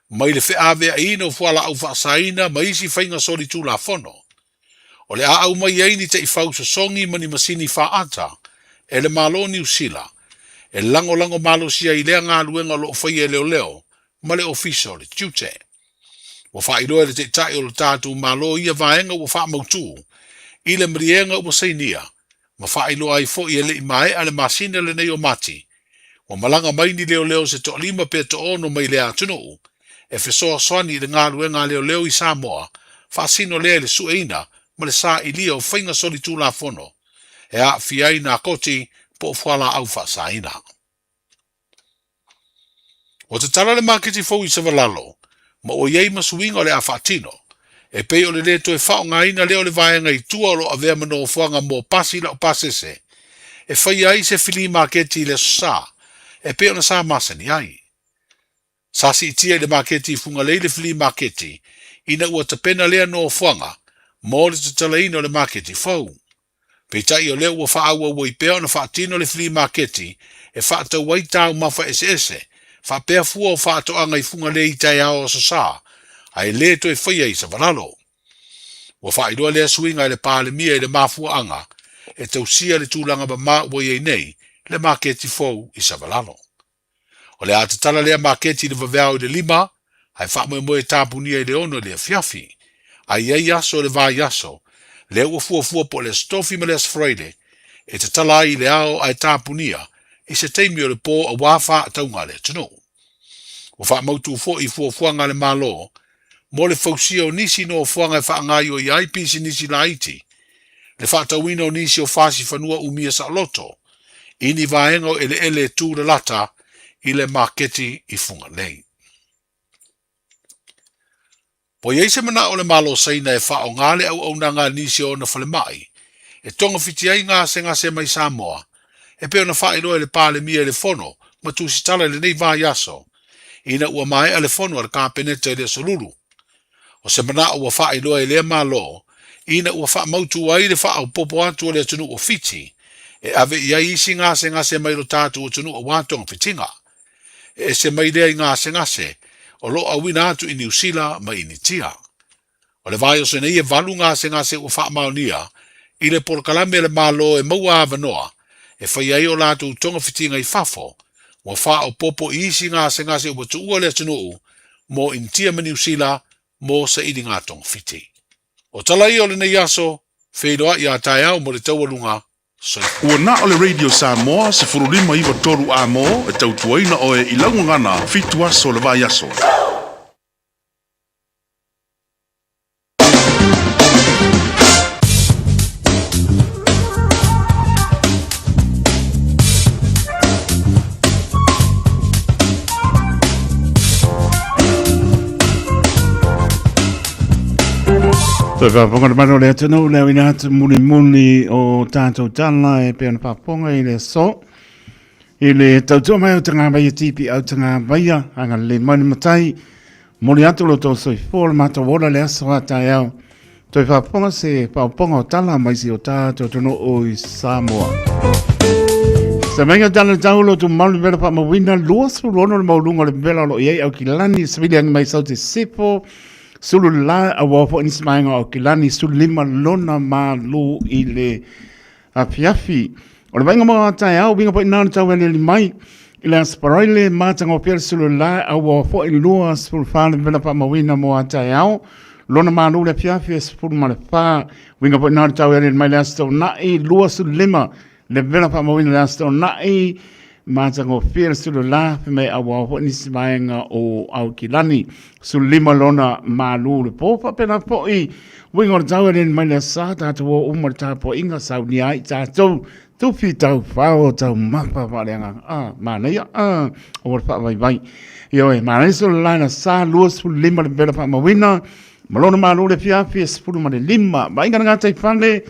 mai le feaveaiina o fualaau faasaina ma isi faiga solitulafono. O le a aumai ai ni taifau sosogi ma ni masini faata e le Malo o Niu Sila e lagolago malosi ai lea galuega o lo o faia e leoleo ma le Ofisa o le Tiute. Ua faailoa e le Taitai o le tatou Malo ia vaega ua faamautu i le maliega ua sainia ma faailoa ai foi e le i maea le masina lenei o Mati, ua malaga mai ni leoleo se toalima pe toono mai lea atunuu e fesoasoani i le galuega a leoleo i Samoa, faasino lea i le sueina ma le sailia o faiga solitulafono e aafia ai nakoti po o fualaau faasaina. Ua tatala le maketi fou i Savalalo ma ua i ai ma suiga o le a faatino, e pei o le lē toe faaaogaina lea o le vaega i tua o lo o avea ma nofoaga mo pasi laupasese e faia ai se filī maketi i le Aso Sa e pei ona sa masani ai. Sa siitia i le maketi i Fugalei le filī maketi ina ua tapena lea nofoaga mo le tatalaina o le maketi fou. Peitai o lea ua faaauau ai pea ona faatino le flea maketi e faatau ai taumafa eseese faapea fua o faatoaga i Fugalei i taeao Aso Sa, ae le toe faia i Savalalo. Ua faailoa lea suiga e le Palemia i le mafuaaga e tausia le tulaga mama ua i ai nei le maketi fou i Savalalo. O le a tatala lea maketi i le vaveao i le 5, ae faamoemoe e tapunia i le 6 i le afiafi. A i ai aso i le vaiaso, lea ua fuafua po o le Aso Tofi ma le Aso Faraile, e tatala ai i le ao ae tapunia i se taimi o le pō auā faatauga a le atunuu. Ua faamautu foi i fuafuaga a le Malo mo le fausia o nisi nofoaga e faagāioia ai pisinisi laiti, le faatauina o nisi o fasi fanua umia saoloto i ni vaega o eleele e tū lalata i le maketi i Fugalei. Ua i ai se manao o le Malo Saina e faaaoga le auaunaga a nisi o ona falemai e togafiti ai gasegase mai Samoa, e pei ona faailoa e le Palemia i le Fono ma tusitala i lenei vaiaso, ina ua maea le fono a le Kapeneta i le Aso Lulu. O se manao ua faailoa e lea Malo ina ua faamautu ai le faaopoopo atu o le atunuu o Fiti e ave i ai isi gasegase mai lo tatou atunuu aua togafitiga. E ese mai lea i gasegase o lo o auina atu i Niu Sila ma Initia. O le vaiaso nei e 8 gasegase ua faamaonia i le polokalame a le Malo e maua avanoa e fai ai o latou togafitiga i fafo, ua faaopoopo i isi gasegase ua tuua le atunuu mo Initia ma Niu Sila mo sailiga togafiti. O tala ia o lenei aso, feiloai a taeao mo le taualuga. Soifua. Ua na o le Radio Samoa 15 93 A-mo e tautuaina oe i lau gagana 7 aso o le vaiaso. Toe faafofoga le mamalu o le atunuu le auina atu mulimuli o tatou tala e pei ona faafofoga i le aso. I le tautua mai o Tagavaia TP au Tagavaia, agalelei mai le matai, momoli atu lo outou soifua o le matou ola le aso a taeao. Toe faafofoga se faaopoopoga o tala mai si o tatou atunuu i Samoa. Se maiga tala le tau lo tu malu vela faamauina 26 le maualuga o le vela o lo o i ai Aukilani savili agi mai sau te sifo sulu le la aua foi nisi vaega o Aukilani 15 lona malu i le afiafi. O le vaaiga mo taeao, uiga foi na o le tau aliali mai i le Aso Faraile, matagofie le sulu la, aua foi 24 le vela faamauina mo a taeao. Lona malu le afiafi e 14, uiga foi na o le tau aliali mai le Aso Toonai, 25 le vela faamauina le Aso Toonai, matagofie le sulu la, fai mai aua foi nisi vaega o Aukilani. 15 lona malu le po, faapena foi uiga o le tau e mai le sa tatou o uma le tapuaiga saunia ai tatou tufi tau fao tau mapa faaleagaga a manaia a o le faavaivai ioe manaia so le laina sa 25 le vela faamauina ma lona malu le fiafi e 15 vaaiga le gatai fale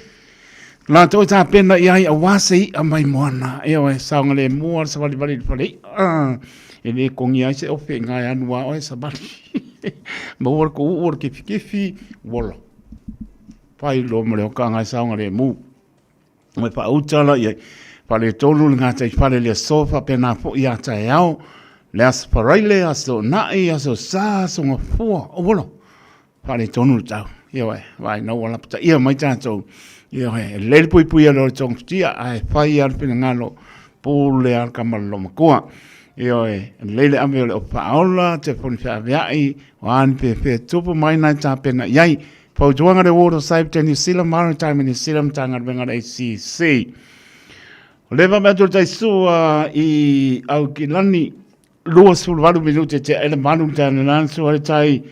latou e tapena i ai aua se i'a mai moana. Ioe, saogalemu lava le savalivali i le fale i'a. E le kogia ai se ofe i ngā e anu a oe savali. Maua le ku'u'u o le kefikefi, ua ola. Fai loa ma le okaga e saogalemu. Ua faauta la i ai. Faaletonu le gatai fale i le aso faapena foi ia taeao. Le Aso Faraile, Aso Toonai, Aso Sa, Aso Gafua, ua ola. Faaletonu le tau. Ioe, vaai na ua lapataia mai tatou. Ioe, e lelei le puipuia loa o le togafitia, ae fai lava le finagalo pule lava le tama le loomatua. Ioe, e lelei le ave o le ope faaola, telefoni feaveai, o a ni feafea tupu mai na e tapena i ai. Fautuaga le Ward of Safety New Zealand, Maritime New Zealand, Matagaluega a le ACC. O lea faapea atu le taisua i Aukilani, 28 minute te ele malu tana nan sua le tai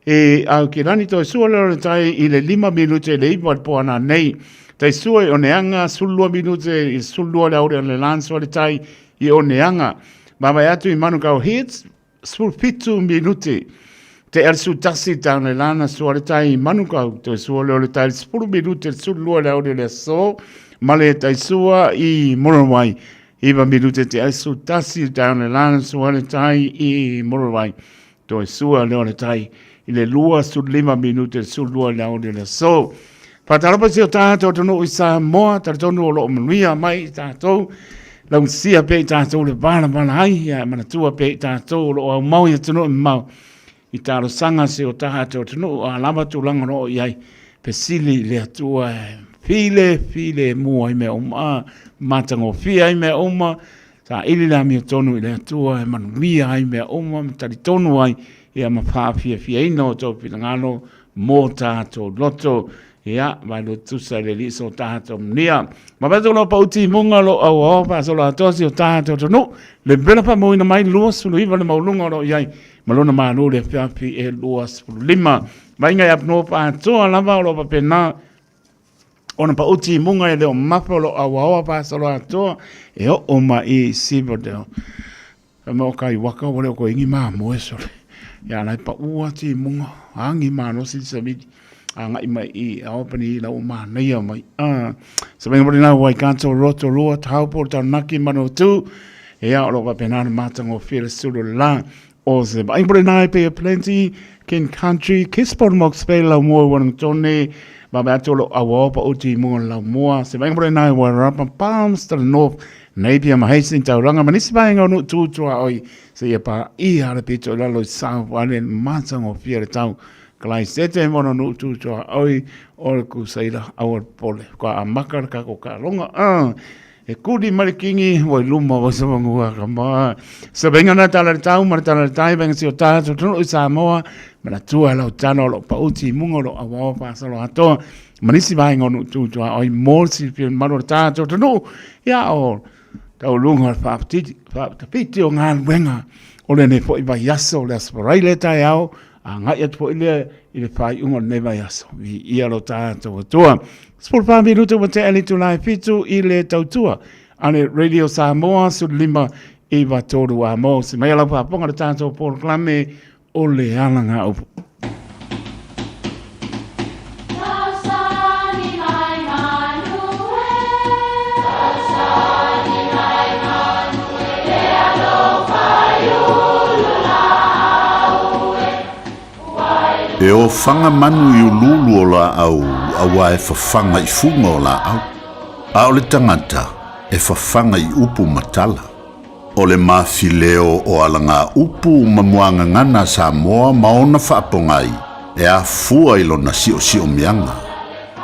e au ki lani toi sua le le tai i le 5 minute le iwa le poana nei tai sua i oneanga sulua minute i sulua le aure le lan sua le tai i oneanga mamae atu i Manukau Heads 17 minute te el su tasi tau le lana sua le tai i Manukau toi sua le le tai 10 minute le sulua le aure le so ma le tai sua i Monowai Iwa minute te aso tasi down le lana sua le tai i Murray. Toe sua leo le tai i le 25 minute le 12 le aoga le aso. Whātalofa si o tātou atunuu i Samoa, talitonu o loo manuia mai i tātou, lausia pea i tātou le valavala ai, ia e manatua pea i tātou o loo aumau i atunuu e mamao, i talosaga si o tātou atunuu a lava tulaga o loo i ai, fesili i le Atua e file, file mua i mea uma, matagofie ai mea uma, Saili le amiotonu i le Atua e manuia ai mea uma ma talitonu ai ia ma faafiafiaina o tou finagalo mo tatou loto. Ia, mai lo tusa i le alii so tatou manuia. Ma faatu lo pauti munga lo au ao faasolo atoa si o tatou atunuu. Le vela faamauina mai 29 le maualuga o lo o i ai ma lona malo le afiafi e 25. Vaaiga i avanoa faatoa lava o lo o faapena ona pauti munga e le o mafa o lo o auaoa faasolo atoa e oo mai i Silverdale. Fai mai o kai waka ua le o koe ingi mamoe sole. Ia lai pa ua ti munga angi malosi le savili. Agai mai i Albany i lau manaia mai. Ah, sa venga mori nau Waikato, Rotorua, Taupo, Taranaki, Manawatu. Ia o lo o faapena ona matagofie le sulu la o se vaai mori nai Bay of Plenty, King Country, Gisborne Mox Bay, Laumua, Wellington, Vaveai atu o lo o auaoa pa uti i mua o le Laumua. Se vaaiga mori nai Wairarapa, Palmerston North, Napier ma Hastings Tauranga ma nisi vaega o nuu tu tuaoi seia paia le pito i lalo i South Island matagofie le tau Kalaisete ma ona nuu tu tuaoi o le Kusaila aua le popole kua amaka le kako kaloga e kuli mai le kingi ua i luma ua savagua ka ma se vaega na tala le tau ma le tala le tai vaega si o tatou atunuu i Samoa ma la tua lau tala o loo pauti i muga o loo auaoa faasolo atoa ma nisi vaega o nuu tu tuaoi mo le silafia mamalu o le tatou atunuu ia o taualuga o le faatafiti o galuega o lenei foi vaiaso o le Aso Faraile taeao agai atu foi lea i le faaiuga o lenei vaiaso. Viia lo tatou Atua. 14 minuta ua tea le itula e 7 i le tautua a le Radio Samoa 15 9 3 a mo se mai lau faafofoga le tatou polokalame o le alagaupu. E ofaga manu i uluulu o laau auā e fafaga i fuga o laau, a o le tagata e fafaga i upu ma tala. O le mafileo o alagaupu ma muagagana a Samoa ma ona faapogai e afua i lona siosiomiaga.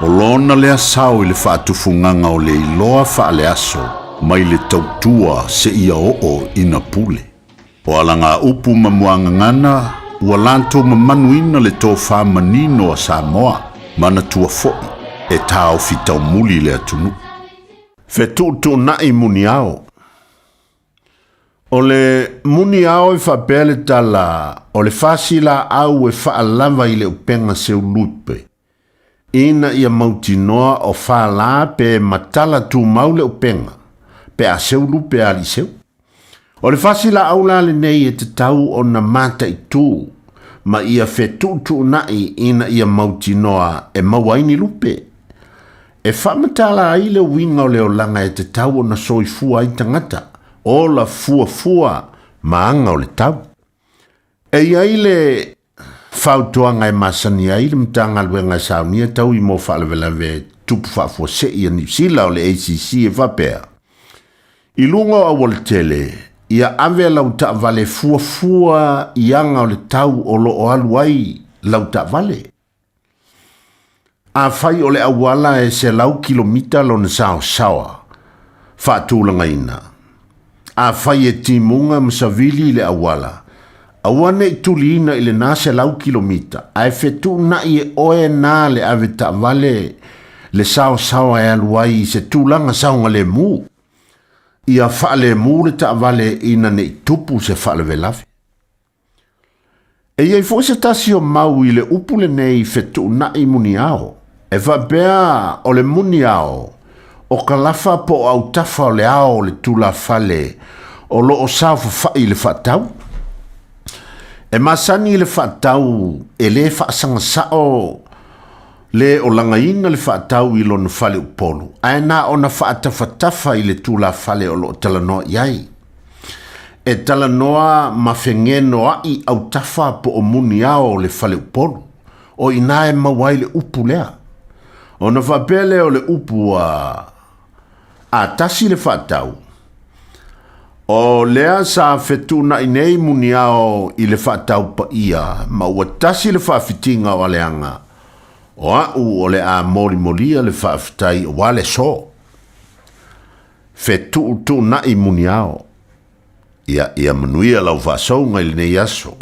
O lona lea sao i le faatufugaga o le iloa faaleaso mai le tautua seia oo ina pule. O alagaupu ma muagagana ua latou mamanuina le tofa manino a Samoa, manatua foi e taofi taumuli le atunuu. Fetuutuunai muniao. O le muniao e faapea le tala o le fasi laau e faalava i le upega seulupe, ina ia mautinoa o fala pe matala tumau le upega, pe a seulupe a alii seu. O le fasi laau la lenei e tatau ona mataitu ma ia fetuutuunai ina ia mautinoa e maua ai ni lupe. E faamatala ai le uiga o le olaga e tatau ona soifua ai tagata, ola fuafua ma aga o le tau. E i ai le fautuaga e masani ai le Matagaluega e saunia taui mo faalavelave tupu faafuasei a Niu Sila o le ACC e faapea, I luga o aualatele, ia ave lau taavale fuafua i aga o le tau o lo o alu ai lau taavale. Afai o le auala e 100 kilomita lona saosaoa faatulagaina, afai e timuga ma savili i le auala, aua ne i tuliina i lena 100 kilomita, ae fetuunai e oe na le ave taavale le saosaoa e alu ai i se tulaga saogalemu. Ia faalemu le taavale ina ne i tupu se faalavelave. E i ai foi se tasi o mau i le upu lenei fetuunai muniao, e faapea o le muniao, o ka lafa po o autafa o le ao o le tulafale o lo o saofafai i le faatau. E masani i le faatau e le faasagasao le o lagaina le faatau i lona fale upolu, ae na ona faatafatafa i le tulafale o lo o talanoa i ai. E talanoa ma fegenoaʻi autafa po o muniao o le faleupolu, o i inā e maua ai le upu lea. Ona faapea lea o le upu a a tasi le faatau, o lea sa fetuunai nei muniao i le faatau paia ma ua tasi le faafitiga o aleaga, o aʻu o le a molimolia le faafetai aua le aso. Fetuutuunai muniao. Ia, ia manuia lau faasauga i lenei aso.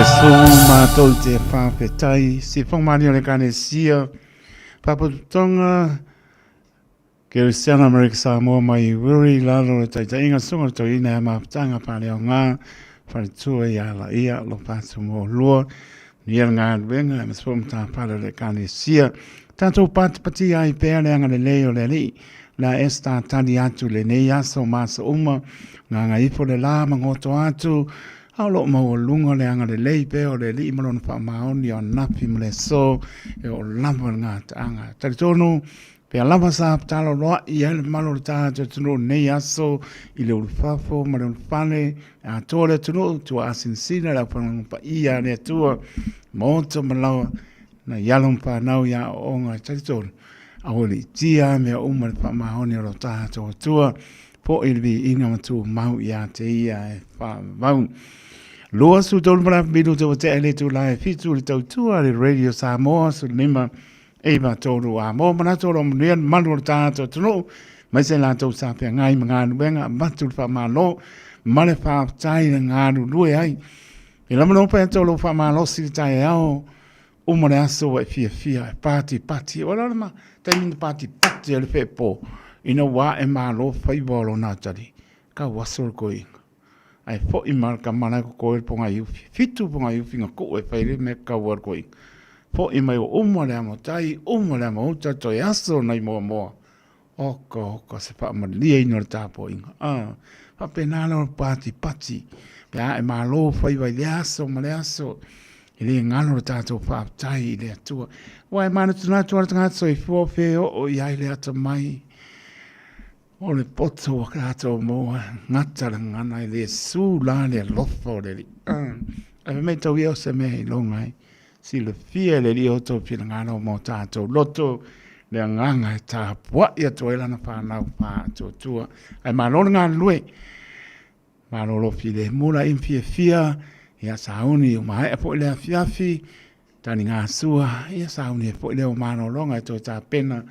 Iesu mātou te whawhetai, si whangmani o le Ekalesia, Pāpotopotoga, Kerisiana Amerika Samoa mai i Wiri, lalo le taitaiga sunga le toeaina ia mafutaga paleaoga, faletua i ala ia, alofa atu mo lua, manuia le galuega, aemaise foi o matafale o le Ekalesia. Tatou patipatia ai pea le agalelei o le Alii, la e tatali atu lenei aso ma aso uma, gagaifo le la ma goto atu, A o lo o maualuga le agalelei pea o le Alii ma Lona faamaoni o ananafi ma le aso e oo lava le gataaga. Talitonu, pea lava sa taloloai ai le mamalu o le tatou atunuu i lenei aso i le ulufafo ma le ulufale, le atoa le atunuu, tua asinasina le aufaigaluega paia a le Atua, maota ma laoa, nai alo ma fanau i aoaoga. E talitonu, aua le itia mea uma le faamaoni o lo tatou Atua. Foi le viiga ma tumau ia te ia e faavavau. 23 ma le minute ua tea le itula e 7 le tautua le Radio Samoa 15 9 3 a mo manatu o lo manuia le mamalu o le tatou atunuu mai se latou sa feagai ma galuega avatu le faamalo ma le faafetai le galulue ai. E lama no pe atu lo faamalosi le taeao uma le aso ua e fiafia e patipati. O le a le ma taimi na patipati ai le feepo ina ua ae malo faiva o lona atalii. Kau aso le koiga. Ae fo'i ma le tama la e kokoe le pogaiufi. Fitu pogaiufi na kuu e fai le mea kau ai le koiga. Fo'i mai ua uma le amotai, uma le amouta, toe aso nai moamoa. Oka, oka, se faamalieina o le tapuaiga. Ah, faapena lava le patipati, pe a e malo faiva i lea aso ma lea aso, e le galo le tatou faafetai i le Atua. Aua e manatunatu lava le tagata soifua fe oo i ai le atamai o le poto ua tatou maua, gata le gagana e le su la le alofa o le Alii. Ah, ae fai mai tau ia o se mea e iloga ai. Silafia e le Alii o outou finagalo ma o tatou loto le agaga e tapuai atu ai lana fanau faatuatua. Ae malo le galulue, malolo filemu la i fiafia, ia sauni ua maea foi le afiafi, taligasua, ia sauni ai foi lea o malologa e toe tapena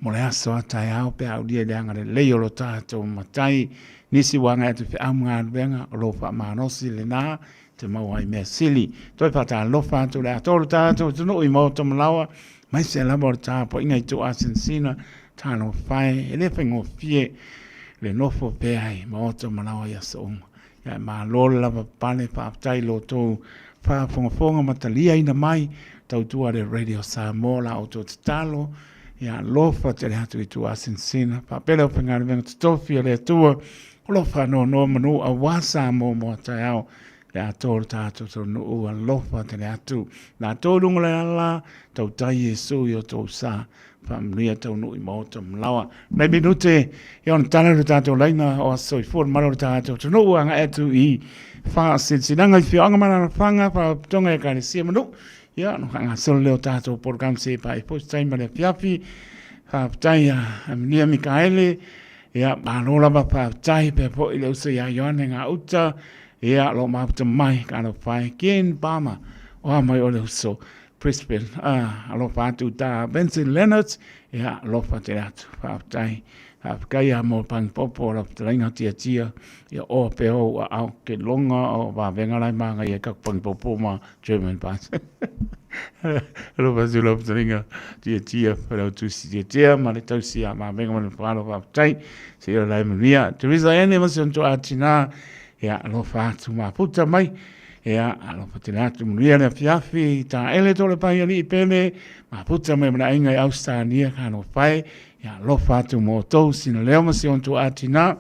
mo le aso a taeao pe a aulia i le agalelei o lo tatou Matai. Nisi ua agai atu i feau ma galuega, o lo faamalosi lena te maua ai mea sili. Toe faatalofa atu le atoa o le tatou atunuu i Maota Malawa, aemaise lava o le tapuaiga i Tuasinsina, talofa e, e le faigofie le nofo pea i Maota Malawa i aso uma. Ia e malo le lava pale, faafetai i lo outou faafogafoga ma taliaina mai, tautua le Radio Samoa la outou tatalo, ia alofa tele atu i Tuasinsina, faapea le aufaigaluega totofi a le Atua, O lo o faanoanoa manu aua Samoa mo a taeao le atoa o le tatou taunuu alofa tele atu. Latou i luga o le ala, tautai Iesu i o tou sa, faamanuia taunuu i maota ma laoa. Nai minute e ona tala le tatou laina o aso soifua le malo o le tatou atunuu agai atu i faasilasilaga i afioaga ma alaalafaga, faalapotopotoga i ekalesia ma nuu. Ia, ona faagasolo lea o tatou polokalame se pae foi se taimi ma le afiafi. Faafetai a Manuia Mikaele. Ia, malo lava faafetai pea foi le uso ia Ioane Gauta, ia, lo mafuta mai ka alofa e Ken Palmer, o a mai o le uso Brisbane, ah, alofa atu ta Vincent Leonard, ia, alofa tele atu, faafetai, faafetai ia mo Pangipopo, lau fetalaiga tiatia, ia o pe o ua au ke longa o vavenga lai manga ia ka Pangipopo ma German Pass. Alofa atu lau fetalaiga tiatia, lau tusi tiatia ma le tausi a mavenga ma le whalo faafetai. Se ia lai manuia. Teresa Ene ma si ona toa tina, ia alofa atu mafuta mai. Ia alofa tele atu manuia le afiafi, ta ele tole pai alii pele, mafuta mai ma le aiga i Ausitania ka alofa e. Ia alofa atu mo outou sina leo ma si ona toa tina.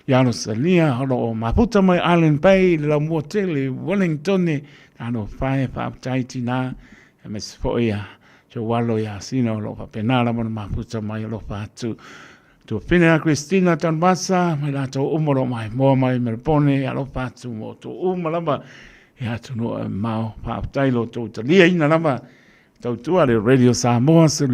Ia Rosalia o lo o mafuta mai Island Bay i le laumua tele i Wellington, talofa e, faafetai tina, aemaise foi ia Joalo ia Sina o lo o faapena lava ona mafuta mai alofa atu. Tuafine a Christina Tanuvasa mai latou uma o lo o maimoa mai Melbourne, alofa atu mo outou uma lava i atunuu e mamao, faafetai lo outou taliaina lava. Tautua le Radio Samoa 15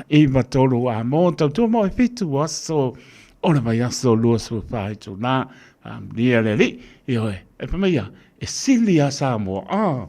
9 3 a mo tautua mo e fitu aso o le vaiaso 24 itula faamanuia le Alii ioe e fai mai ia e sili a Samoa ah.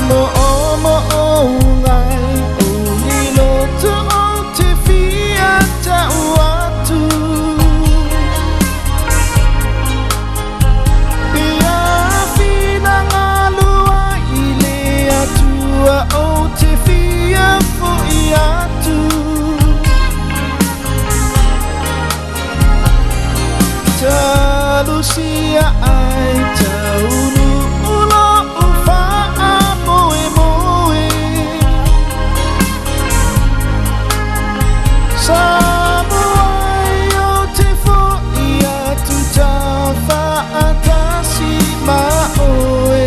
Mo o mo o ngai o ni loto o te fia tau atu. Ia whina ngā lua i le atua o te fia fo i atu. Talusia ai taunu ulo ufa a moe moe. Samoa o te fo i atu tawha atasi ma oe.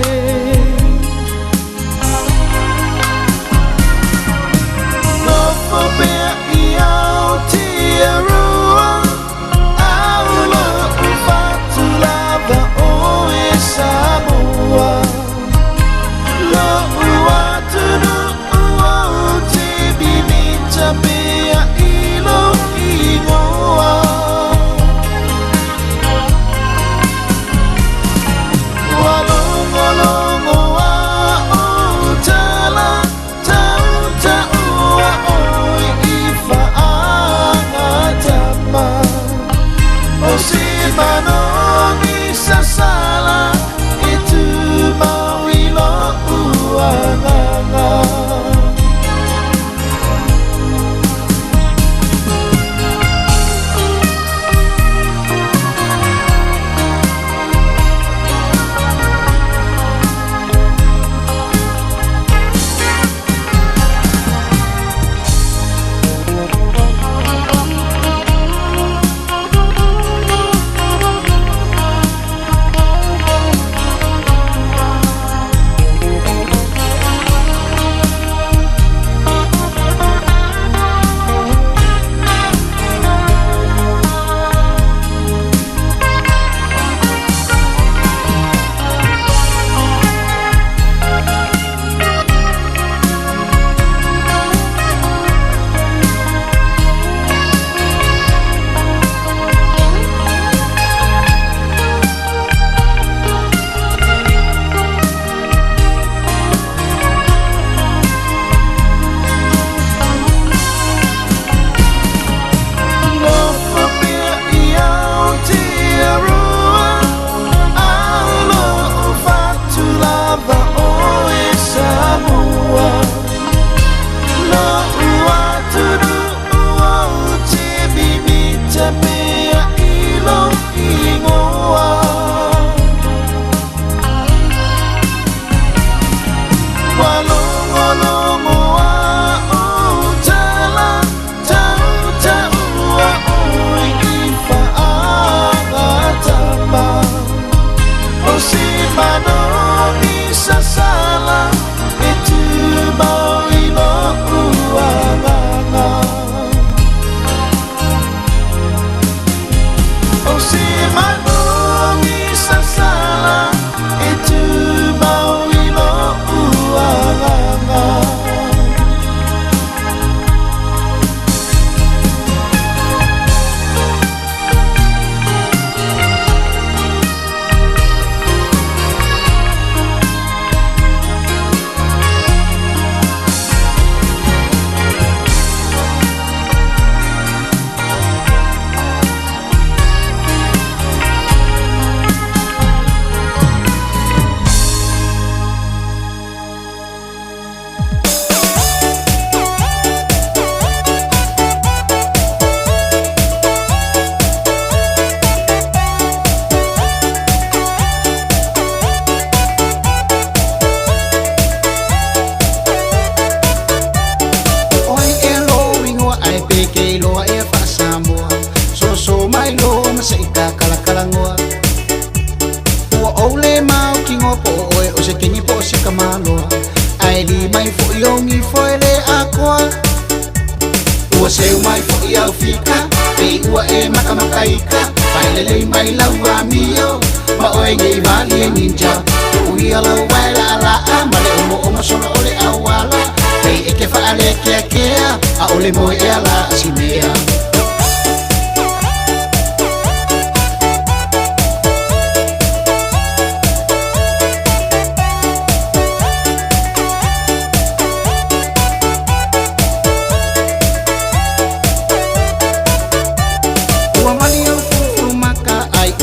Nofo pea i Aotearoa, aula o fatu lava oe Samoa. Lo'u atunu o te mimita pea i lo ingoa. Ua logologo a o tala, tautaua oe i faagatama. O se manogi sasala, e tumau i lo'u agaga. Nofo pea i Aotearoa, alo o fatu lava oe Samoa. Lo'u atunu o te mimita pea i lo ingoa. Ua logologo a o tala, tautaua oe i faagatama. O se manogi sasala, e tumau i lo'u agaga. O se manogi sasala, e tumau i lo'u agaga. Oi e lo ingoa ai pe ke loa e faasamoa. Soso mai lo ma se ika kalakalangoa. Ua ou le mau kingo po oe o se kengi po se kamaloa. Ai li mai fo i ongi fo e le akoa. Ua seu mai fo i au fika, pe ua e makamakaika. Failelei mai lau amio, ma oe ngei vali e ninja. Ui ala wai la la a, ma le omo omo solo o le awala. Pei e ke whaale kea kea, a ole moe e ala asimea.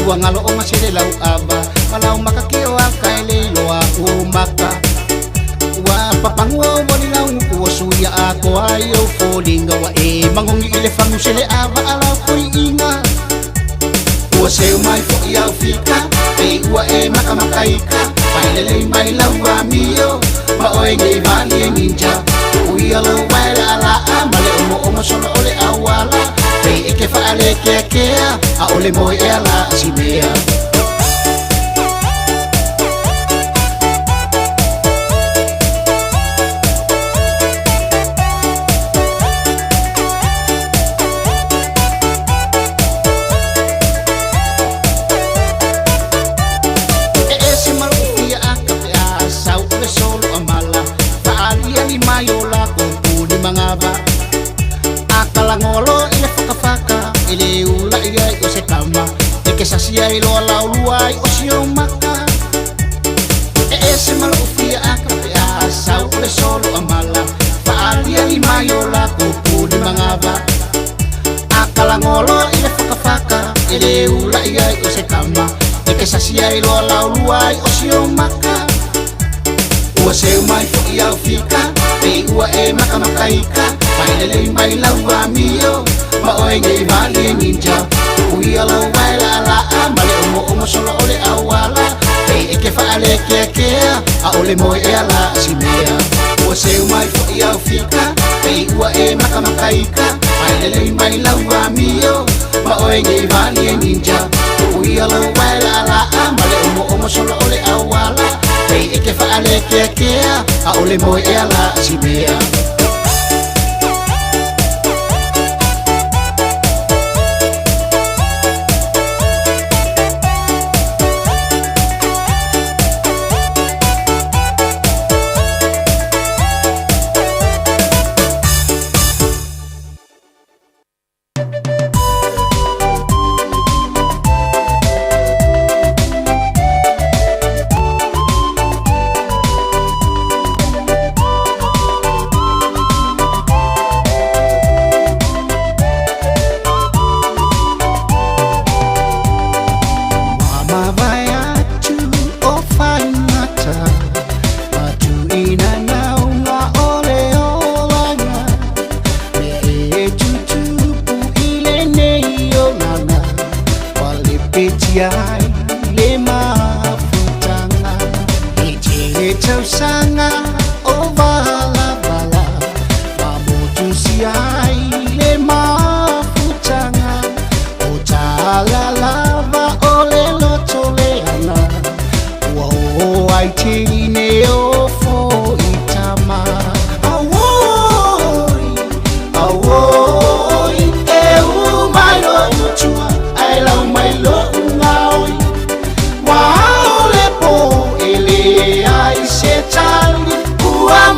Ua ngalo o masele lau ava Malau maka ki o aka e leiloa o maka. Ua papangu o moli lau nguku o suia a koa i o fōlinga. Ua e mangongi i le fangu sele ava a lau koi inga. Ua seu mai fo i au fika, Pei ua e makamakaika. Pailelei mai lau amio, Ma oe ngei vali e ninja. Ui alo wae la ala a, Ma le omo omo solo ole awala. Pei e ke whaale kea kea, A ole moe e ala simea. E ese malufia a kape a sau o le solo a mala. Faali ali mai o la kompuni mangava. A kalangolo i le whakawhaka, e le ula i ai o se kama. E ke sasi ai loa lau luai o si o maka. E ese malufia a kape a sau o le solo a mala. Faali ali mai o la kompuni mangava. A kalangolo i le whakawhaka, e le ula i ai o se kama. E ke sasi ai loa lau luai o si o maka. Ua seu mai fo i au fika, Pei ua e makamakaika. Pailelei mai lau amio, Ma oe ngei vali e ninja. Ui alo wae la ala a, Ma le omo omo solo ole awala. Pei e ke whaale kea kea, A ole moe e ala simea. Ua seu mai fo i au fika, Pei ua e makamakaika. Pailelei mai lau amio, Ma oe ngei vali e ninja. Ui alo wae la ala a, Ma le omo omo solo ole awala. Pei e ke whaale kea kea, A ole moe e ala simea. Se tali, ua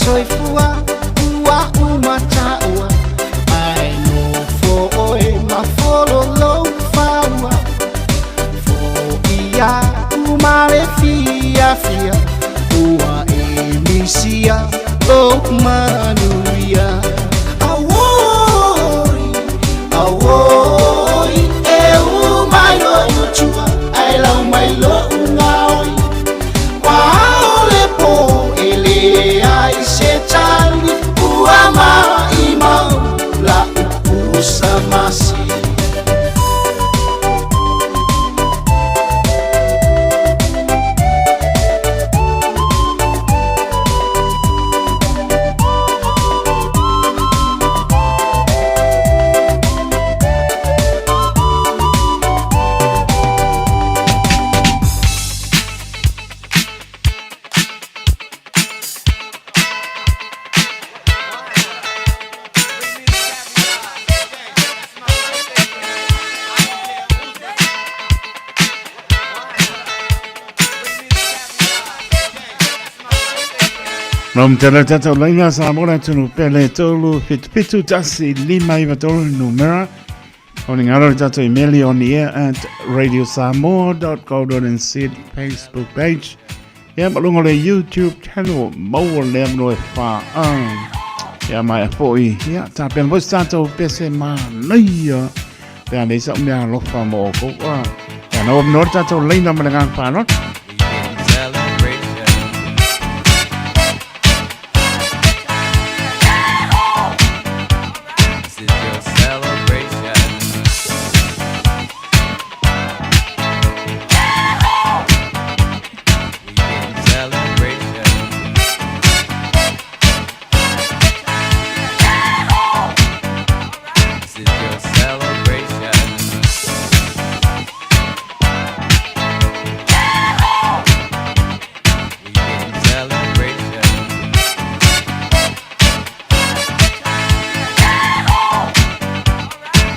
Soifua ua uma taua ai nofo oe ma fololou faua foia umale fiafia ua e misia lou manuia. Auoi, auoi, e umai lou tua, ai lau mai lou ngaoi. Wao le po e le ai se tali, ua mai mau la upusa masi. No mtala tata laina sa mora tunu pele tolu fitu fitu tasi lima iwa tolu numera. O ni ngaro tata email on the air at radiosamoa.co.nz Facebook page. Ia malunga le YouTube channel maua lea mno e wha a. Ia mai a foi. Ia tā pena voice tātou pese ma neia. Pea nei sa umea alofa mo o kou. Ia na o mnore tātou leina ma le ngang whanot. This is your celebration. We can celebration. This is your celebration. We can celebration.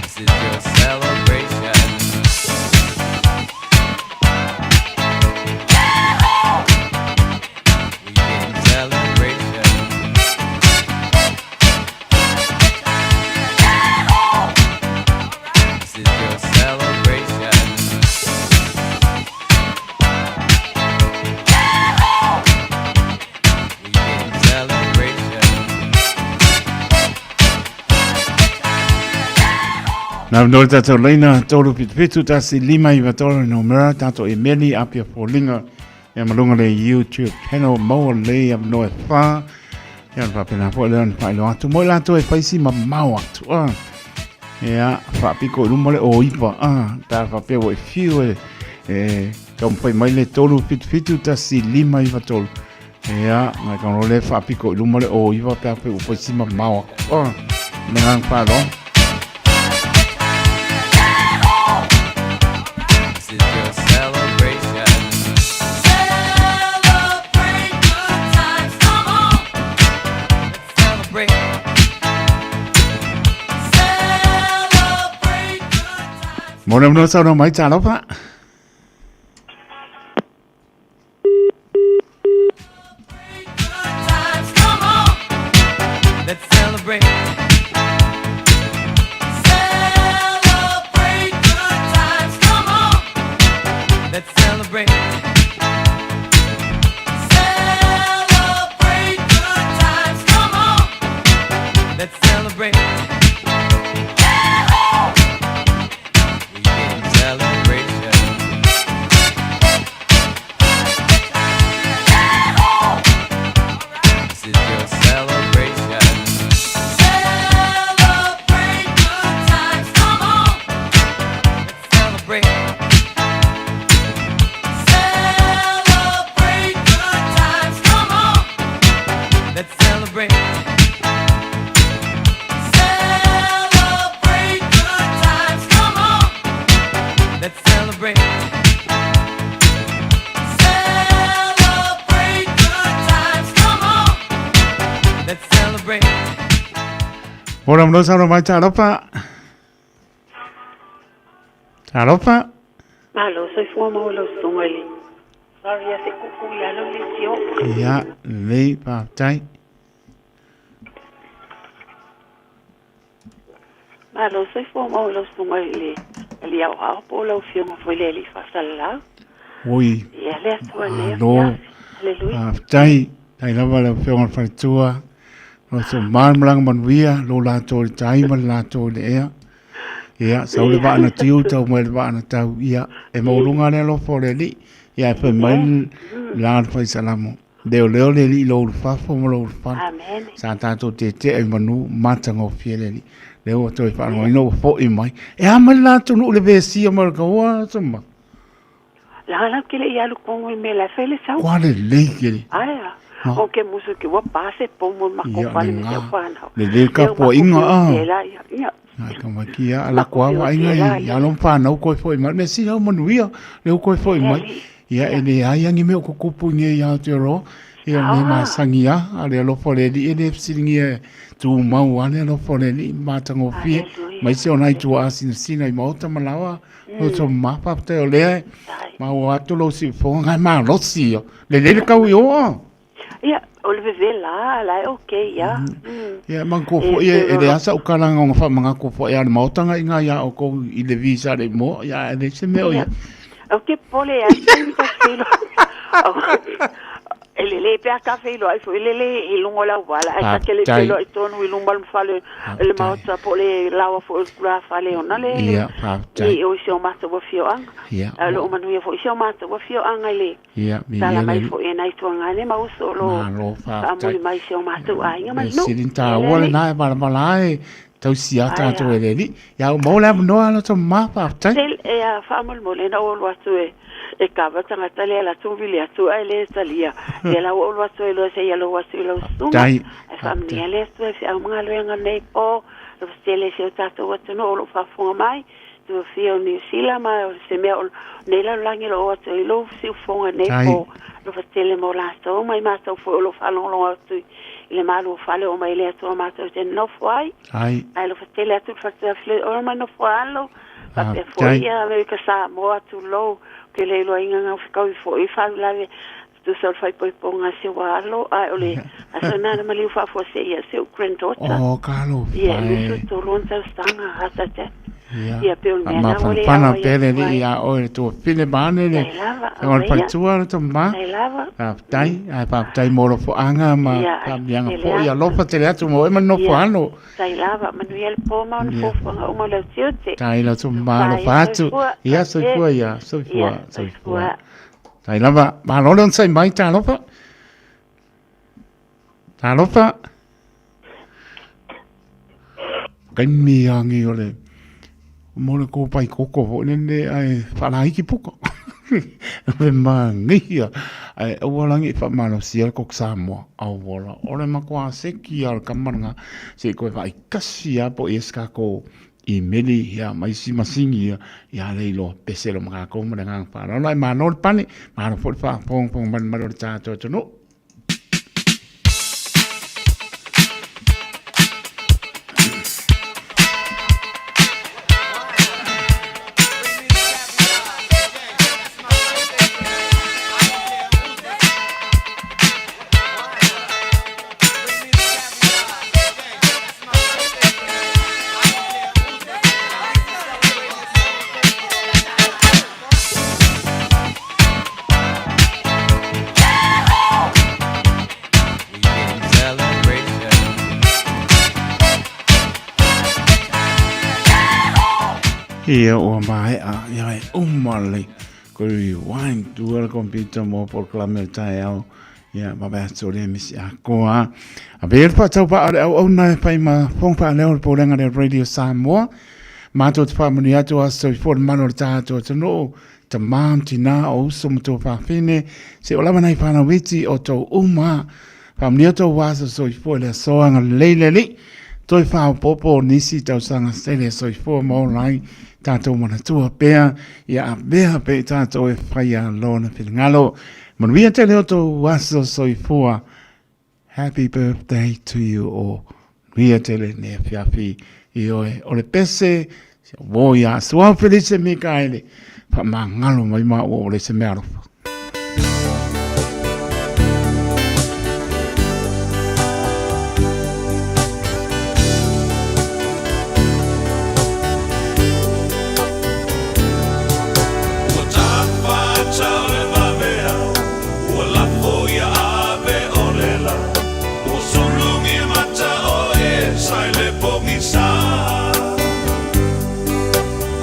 This is your celebration. We can celebration. This is your celebration. We can celebration. Na mnore tātou leina tolu pitu pitu tasi lima iwa tolu numera tātou email apia fōlinga ia malunga le YouTube channel maua le a mnoe wha. Ia na whapena po lea na whailo atu. Mo lātou e whaisi ma mau atu. Ia whapiko i luma le o ipa. Tā whapea wa e whiu e e kaumpai mai le tolu pitu pitu tasi lima iwa tolu. Ia ngai kaunolo le whapiko i luma le o ipa pea pe u whaisi ma mau atu. Me ngang whalo. This is your celebration. Celebrate good times, come on. Let's celebrate. Celebrate good times. Mo le mnoe sau mai talofa. Times, come on. Let's celebrate. Celebrate good times, come on. Let's celebrate. Celebrate good times, come on. Let's celebrate. We can celebration. This is your celebration. Celebrate good times, come on. Let's celebrate. Celebrate good times, come on. Let's celebrate. Celebrate good times, come on. Let's celebrate. Celebrate good times, come on. Let's celebrate. Mo le mnoe sau mai talofa. Talofa. Malo, soifua ma o lau susuga i le Maria Sekuku i lalo le tio. Ia, lei whātai. Malo soifua maua i lau susuga i le Alii Aoao po o lau Afioga foi i le Alii Faasalalau. Oi. Ia le Atua i lenei Malo. afiafi. Aleluia. Faafetai. Tai lava lau Afioga i le Faletua. Lo so malamalama manuia lo latou i le tai ma le latou i le ea. Ia, sau le vaa na tiu, tau mai le vaa na tau. Ia, e maualuga le alofa o le Alii. Ia, e fai mai la le faisalamo. Leoleo le Alii i lou ulufafo ma lou ulufale. Amen. Sa tatou tetea i manu matagofie le Alii. Lea ua toe faalogoina ua foi mai. E a mai le la atunuu le vesia mai o le taua, Soma? Laga lau ke le i alu kongo i mea la e fai le sau. Kua lelei kele. Aea. Ha. O ke musu ke ua pa se pomo ma ko Ia, fale le me ngā. se whanau. Lelei le Leo ma tapuaiga, ko ah. te la ia. Ia. Ai ka maki ia, ala koa vaaiga i i alo ma whanau koe foi mai. Me si au manuia, leo koe foi mai. Ia e le ai angi me o kukupu nge i Aotearoa. Ia me masangi a, a le alofa o le Alii e le fesiligia e tumau a le alofa o le Alii matagofie. Mai se o nai tua asinasina i maota ma laoa. Loto ma faafetai o lea e maua atu lou siufofoga ngai malosi ia. Lelei le kau i o a. Ia, o le vevela, la e okay ia. Ia, manatua foi e, e leai sa'u kalaga ona faamanatu foi a le Maota nga i nga iā outou i le visa le moa, ia ae leai se mea o ia. Ou te popole ai, taimi ta te feiloai. E lelei pe a ta feiloai foi lele i luga o le auala, ae ta te le Faafetai. feiloai tonu i luma o le fale, le maota po o le laoa foi o le tulafale ona le Ia, faafetai. i o i si o matou afioaga. Ia, Ae o lo o manuia foi si o matou afioaga i le Ia, viia tala le mai Alii. foi e nai tuagane ma uso o lo o Malo, faafetai. faamuli mai i si o matou aiga ma Le le nuu. sili Ia le taua Alii. lena e valavala ai tausi a Ae tatou a. e le Alii. Ia, ua maua le avanoa loto ma, faafetai. Sel, e a faamolemole na ou alu atu e e kava tagata le ala atu vili atu ae le talia. Ia la ua ou alu atu ai loa seia lou atu i lau susuga. Faafetai. Ae faamanuia le Atua i feau ma galuega nei po lo tele si o tatou atunuu o lo o faafofoga mai. Tuafia o Niu Sila ma o se mea o nei lalolagi o lo o atu ai lou siufofoga nei Tai. po alofa tele mo latou ma i matou foi o lo o faalogologo atu i le malu o fale o mai le Atua matou te nofo ai. Ai. Ae alofa tele atu le faletuafile o ma nofo alo faapea foi Faafetai. ia Amerika Samoa tulou ke le iloaina nga fekaui foi faalavelave tusa o le faaipoipoga a si ou alo ae o le aso lena na maliu faafuasei ia si ou granddaughter. Oh, talofa Ia e e. 23 ona tausaga heart attack. Ia. Ia pei o le mea lena ua le Faamafanafana ao ai pea le atu Alii ai. ia oe le tuafine vaeane le Tai lava, Feaga o le auaia. faletua loto ma. Tai lava. Faafetai, ae faafetai mo alofaga ma Ia, faamanuiaga tele foi. atu. Alofa tele atu mo oe ma le nofo Ia, alo. tai lava, manuia le po ma ona Ia. fuafuaga uma o lau tiute. Tai loto ma Tofa alofa ia, atu. soifua, Ia, ake. soifua ia, soifua, Ia, soifua. soifua. Tai lava, malo le onosai mai, talofa. Talofa. Kaimi angi o le mo le kōpai koko foi lele ae faalaiki puka. Le manaia. Ae aua lagi e faamalosia le koko Samoa. Auala. O le matua seki a le kamanaga se i koe vaaikasi a po o i ai se tatou imeli ia ma isi masini ia ia le iloa pese lo ma tatou ma le agaga faaaloalo. Ae malo le pane, malo foi le faafogafoga malumalu o le tatou atunuu. Ia ua maea ia e uma le koe rewind tua le computer mo polokalame o le taeao ia vave atu o lea misi atoa. A pe le faatauvaa o le auauna e fai ma fofoga faaleo o le Pulega lea o Radio Samoa. Matou te faamanuia atu aso soifua le malu o le tatou atunuu, tama ma tina, o uso ma tuafafine, se o lava nai fanau iti o tou uma. Faamanuia tou aso soifua i le aso agalelei le Alii. Toe faaopoopo o nisi tausaga tele soifua ma ola ai tatou manatua pea ia avea pea i tatou e faia Lona finagalo. Manuia tele o tou aso soifua. Happy birthday to you all. Manuia tele nei afiafi i oe. O le pese, si au uo ia Suao Felice Mikaele, faamagalo mai maua o le se mea alofa.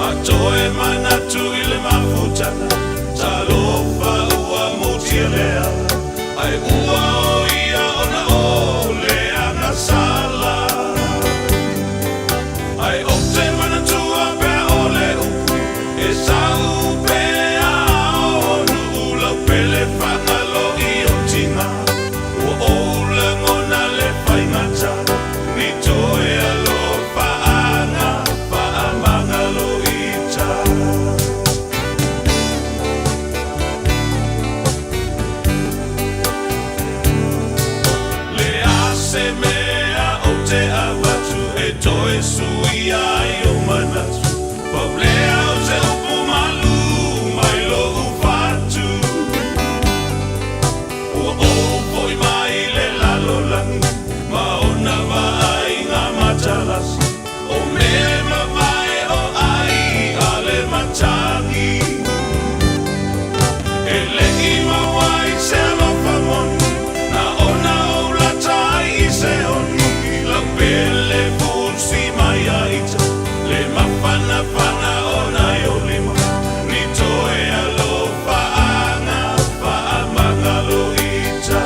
A toe manatu i le mafutaga Talofa ua mutia lea Ai ua o ia ona o le agasala Ai o te manatua pea o le upu E sau pea o nuu lau pele whangalo i o tinga Ua ou lagona le whaingata Ni toe alofa anga Whaamangalo ita. Le ase mea o te avatu e toe sui ai o manatu Paulea o se upu malu mai lo ufatu Ua ou foi mai le lalolagi Ma ona vaaiga matalasi O mea e mavae o ai a le matagi E le'i maua ai se alofa moni Na ona ou lata ai i se oni Lau pele fusi mai a ita Le mafanafana o nai o lima Ni toe alofa anga Faamagalo ita.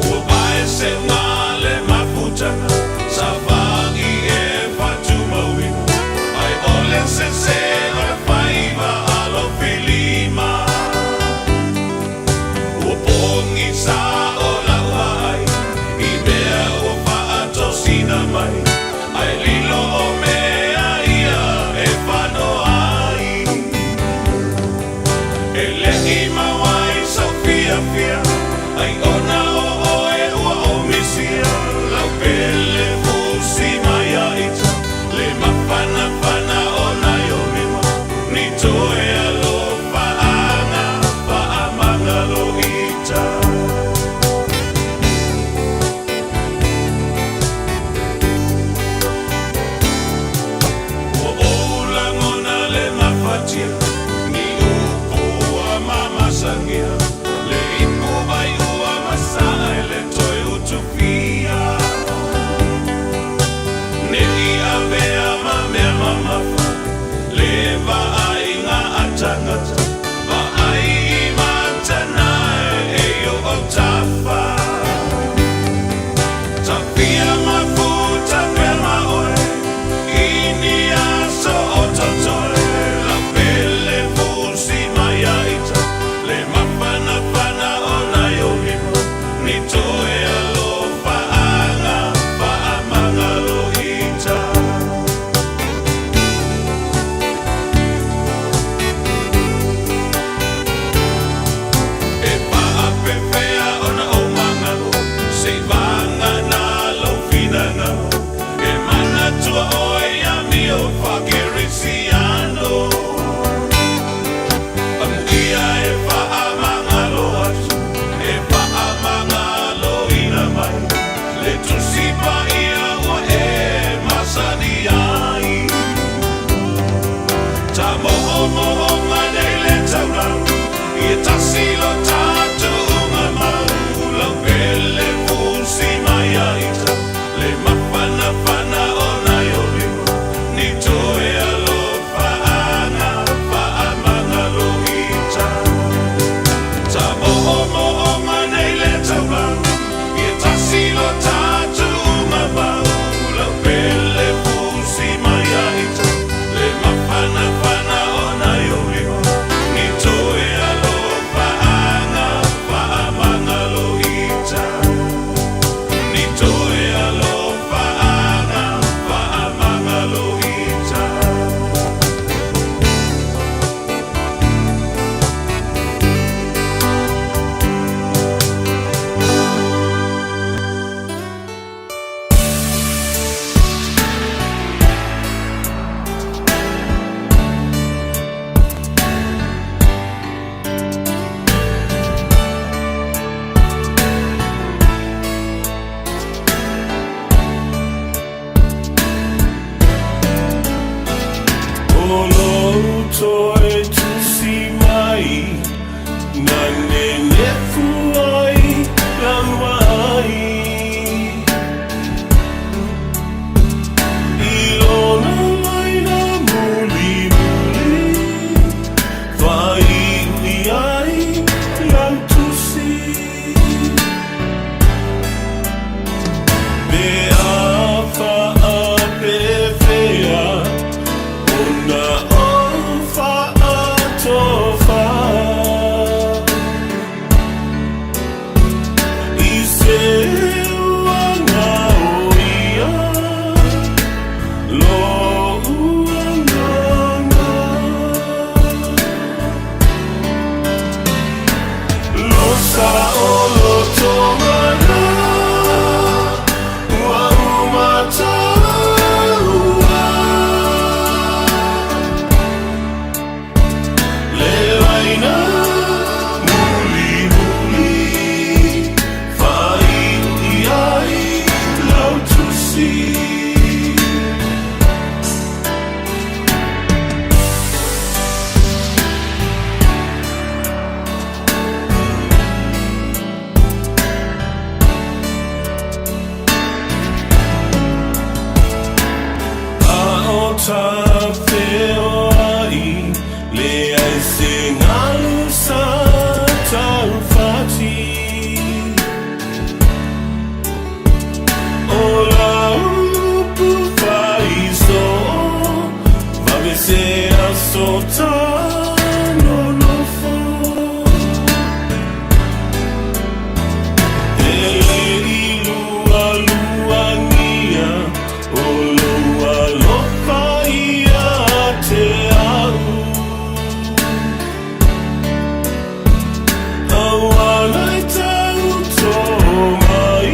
Ua vae seuga le mafutaga Sa va'i e fatumauina Ai o le sese o le faiva alofilima Ua pogisa o lau vaai I mea ua faatosina mai Ai lilo o mea ia e fanoa ai E le'i maua ai sau fiafia Ai ona o oe ua o misia Lau pele fusi mai a ita Le mafanafana o nai o lima Ni toe alofa anga Faamagalo ita. Ua ou lagona le mafatia Ni upu ua mamasagia Le ipu vai ua masagia sa o loto mana Ua umataua Le laina muli muli Fai i ai lau tusi. A o tafeoai leai se galu sa taufati O lau upu faisoo vave se aso tanonofo E le i lualuagia o lou alofa ia te au Auala e tau tō mai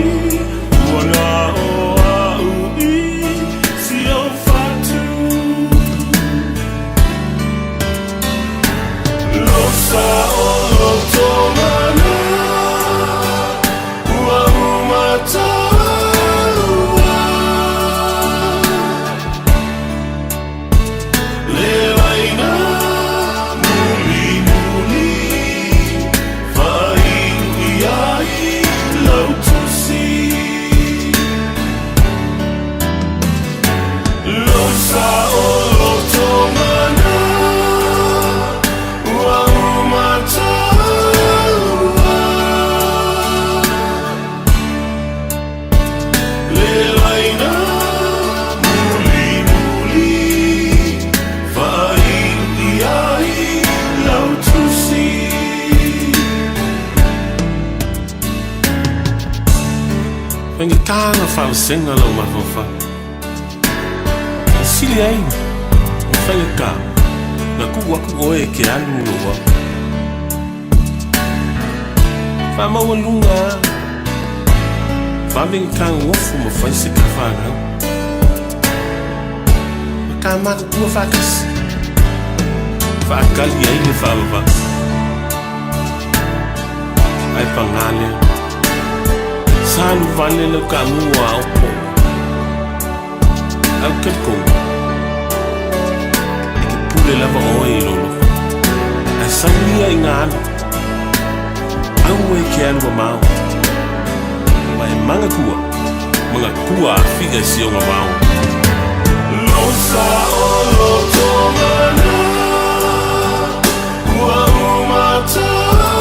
Ua na o au i si au fatu Lo sa o loto mana Ua umataua Le laina muli muli Fai i ai lau tusi Lo sa o loto mana Ua umataua Le laina muli muli Fai i ai lau tusi. Faigata ona faavasega lou mafaufau. E sili ai ona faigata ona tuu atu oe e te alu i lou ao. Faamaualuga lava, vave ona tagogofu ma fai se ta fanau. Ma ta matutua faatasi, faatali ai le faavavau. Ae paga lea, sa alu vale lau taamu a aopo. Ae ou te talitonu, e te pule lava oe i lou loto. Ae sau ia ina alu, aua e te alu mamao. Ma e manatua, manatua afi'a i si ona vao. Lo sa o loto mana Ua umataua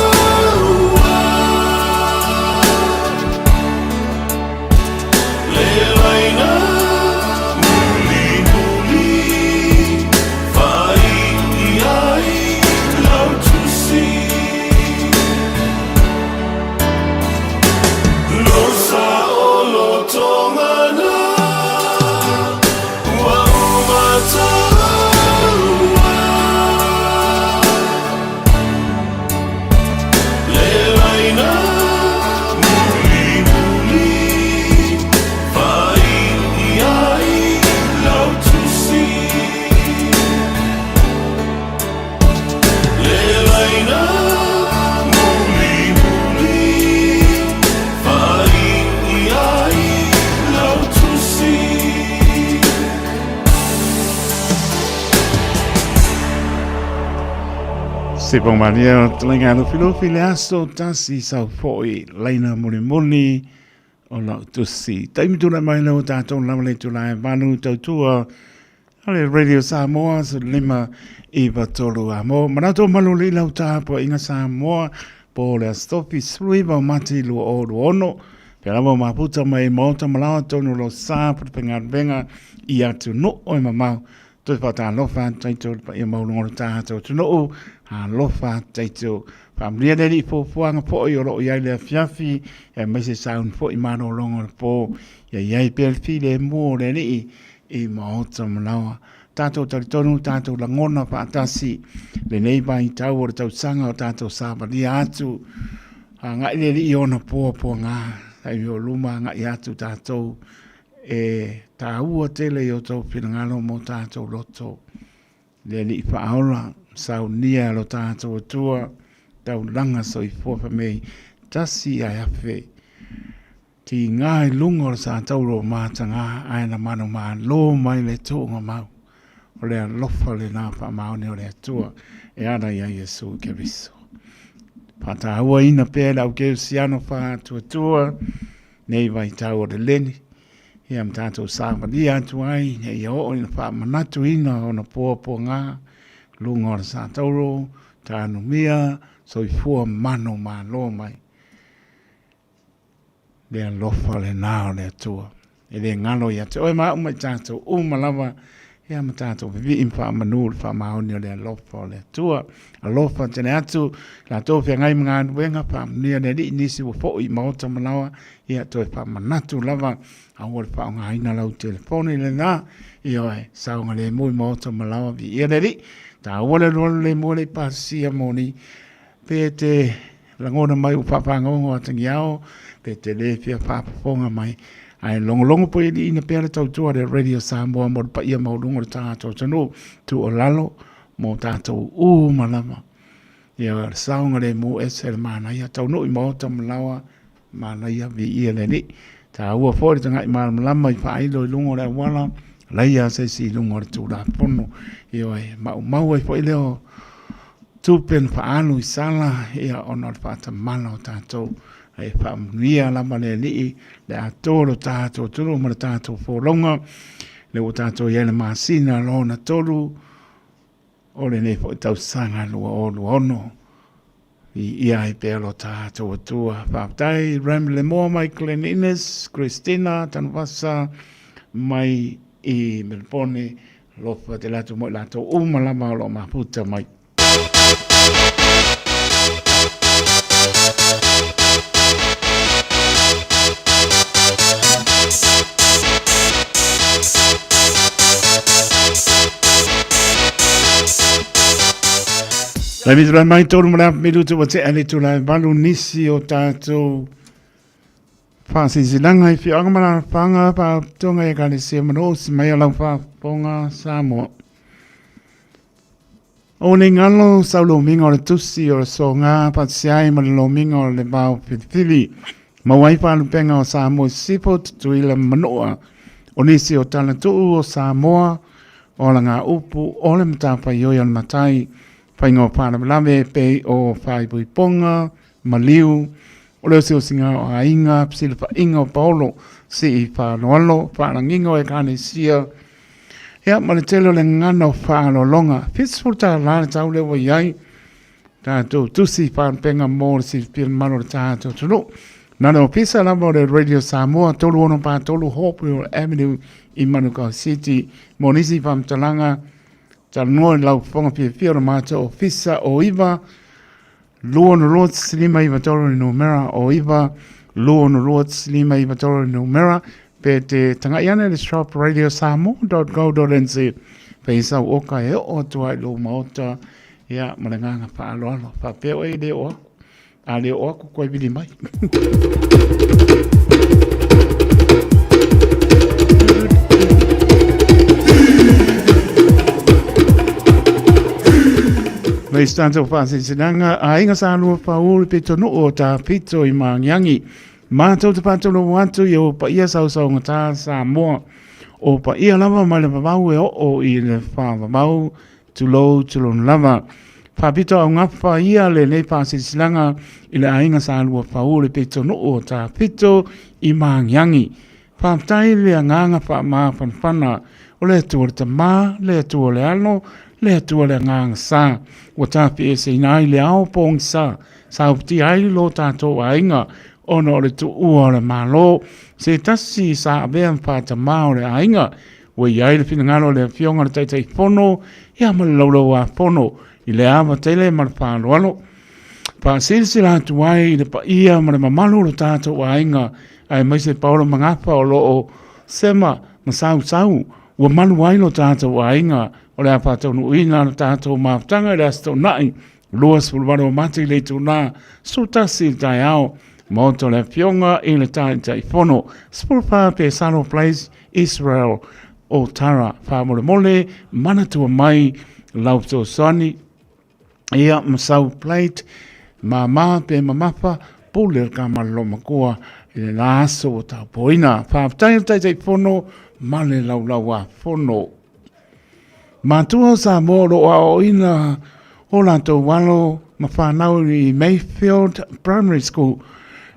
Le laina muli muli Fai i ai lau tusi Lo sa o loto mana Ua umataua Le laina muli muli Fai i ai lau tusi Le laina muli muli Fai i ai lau tusi. Se pau malia o talaga Lufilufi le aso tasi sau foi laina mulimuli o lau tusi. Taimi tula mai lau tātou lava le tula e vanu tautua a le Radio Samoa so lima i vatolu a mo. Manato malu li lau tāpua inga Samoa po le astofi sruiva o mati lua o lua ono. Pea lava o maputa mai maota malawa tonu lo sa putapenga i atu no o e mamau. Toe faatalofa atu tatou i le paia maualuga o le tatou atunuu, alofa atu tatou. Faamanuia le Alii i fuafuaga foi o lo o i ai le afiafi, aemaise sauni foi malologa o le po. Ia i ai pea le filemu o le Alii i maota malaoa. Tatou talitonu, tatou lagona faatasi lenei vaitau o le tausaga o tatou savalia atu. Agai le alii i ona puapuaga, taimi o luma agai atu tatou e taua tele i o outou finagalo ma o tatou loto. Le Alii Faaola, saunia e lo tatou Atua, taulaga soifua fai mai tasi ae afe. Tiga i luga o le satauro o mataga ae na manumalo mai le tuuga mau. O le alofa lena faamaoni o le Atua e ala ia Iesu Keriso. Faatauaina pea e le au kerisiano faatuatua nei vaitau o le leni, ia ma tatou savalia atu ai ina ia oo ina faamanatuina ona puapuaga luga o le satauro, tanumia, soifua manumalo mai. Le alofa lena o le Atua. E le galo ia te oe ma au ma i tatou uma lava, ia ma tatou vivii ma faamanu le faamaoni o le alofa o le Atua. Alofa tele atu, latou feagai ma galuega, faamanuia le Alii nisi ua foi i maota malaoa, ia toe faamanatu lava, aua le faaaogaina lau telefoni lena, ioe, saogalemu i maota malaoa, viia le Alii, taua le alualu lemu e le i pasisia moni, pe te lagona mai ua faafagogo atagiao, pe te le fia faafofoga mai, ae logologo pea i ina pea le tautua a le Radio Samoa mo le paia maualuga o le tagata o atunuu, tuualalo mo tatou uma lava. Ia le saogalemu ese le manaia, taunuu i maota ma laoa, manaia viia le Alii. Taua foi le tagai malamalama i faailo i luga o le auala, laia se isi i luga o le Tulafono. Ioe, maumau ai foi lea o tupe na faaalu i sala, ia ona o le faatamala o tatou. Ae faamanuia lava le Alii le atoa o lo tatou atunuu ma le tatou folauga, lea ua tatou i ai i le masina lona tolu o lenei foi tausaga 2026. Viia ai pea lo tatou Atua. Faafetai Rem Lemoa mai Glen Innes, Christina Tanuvasa mai i Melbourne, alofa tele atu mo i latou uma lava o lo o mafuta mai. Taimi tulai mai tolu ma le afa minutu ua tea le itula e valu nisi o tatou faasilasilaga i afioaga ma alaalafaga faalapotopotoga i Ekalesia ma Noosi mai o lau faafofoga Samoa. O nei galo sau lomiga o le tusi o le soga faatasi ai ma le lomiga o le vao filifili. Maua ai faalupega o Samoa i Sisifo, Tutuila ma Manua. O nisi o talatuu o Samoa, o alagaupu, o le matafaioi a le matai, faiga o faalavelave e pei o faaipoipoga, maliu, o le osiosiga o aiga, fesilafaiga o paolo, sii faaaloalo, faalagiga o ekalesia, ia ma le tele o le gagana o faaaloaloga. $70 le tau lea ua i ai tatou tusi faalupega mo le silafia mamalu o le tatou atunuu. Na le ofisa lava o le Radio Samoa 3643 Hopewell Avenue i Manukau City. Mo nisi faamatalaga, talanoa i lau fofoga fiafia o le matou ofisa o 9 2 6 5 9 3 le numera o 9 2 6 5 9 3 le numera pe te tangai ane le shop radiosamoa.co.nz pe i sau oka e oo atu ai i lou maota ia ma le agaga faaaloalo faapea oe e le oo aku a le oo aku koe vili mai. Nei se tatou faasilasilaga, aiga sa lua pau le pitonuu o Tapito i Magiagi. Matou te faatulou atu i ou paia sausaugata Samoa. O paia lava mai le vavau e oo i le faavavau, tulou tulou lava. Faapito augafa ia lenei faasilasilaga i le aiga sa lua pau le pitonuu o Tapito i Magiagi. Faafetai le agaga faamafanafana o le Atua le Tama, le Atua le Alo, le Atua le Agaga Sa, ua tafieseina ai le ao pogisa, sa uputia ai lo tatou aiga ona o le tuua o le Malo, se tasi sa avea ma faatamā o le aiga, ua i ai le finagalo o le Afioga i le Taitaifono ia ma le Laulau-a-Fono i le ava tele ma le faaaloalo. Faasilasila atu ai i le paia ma le mamalu o lo tatou aiga, aemaise Paolo Magafa o lo o sema ma sausau ua malu ai lo tatou aiga o le a faataunuuina lo tatou mafutaga i le Aso Toonai 28 o Mati i le itulā 11 i le taeao, Maota o le Afioga i le Taitaifono, 14 Pesaro Place, Israel, Otara. Faamolemole, manatua mai lau fesoasoani, ia ma sau plate, māmā pe mamafa, pule le kamalolo matua i le la aso ua tapoina. Faafetai le Taitaifono ma le Laulau-a-Fono. Matua o Samoa o lo o aoaoina o latou alo ma fanau i Mayfield Primary School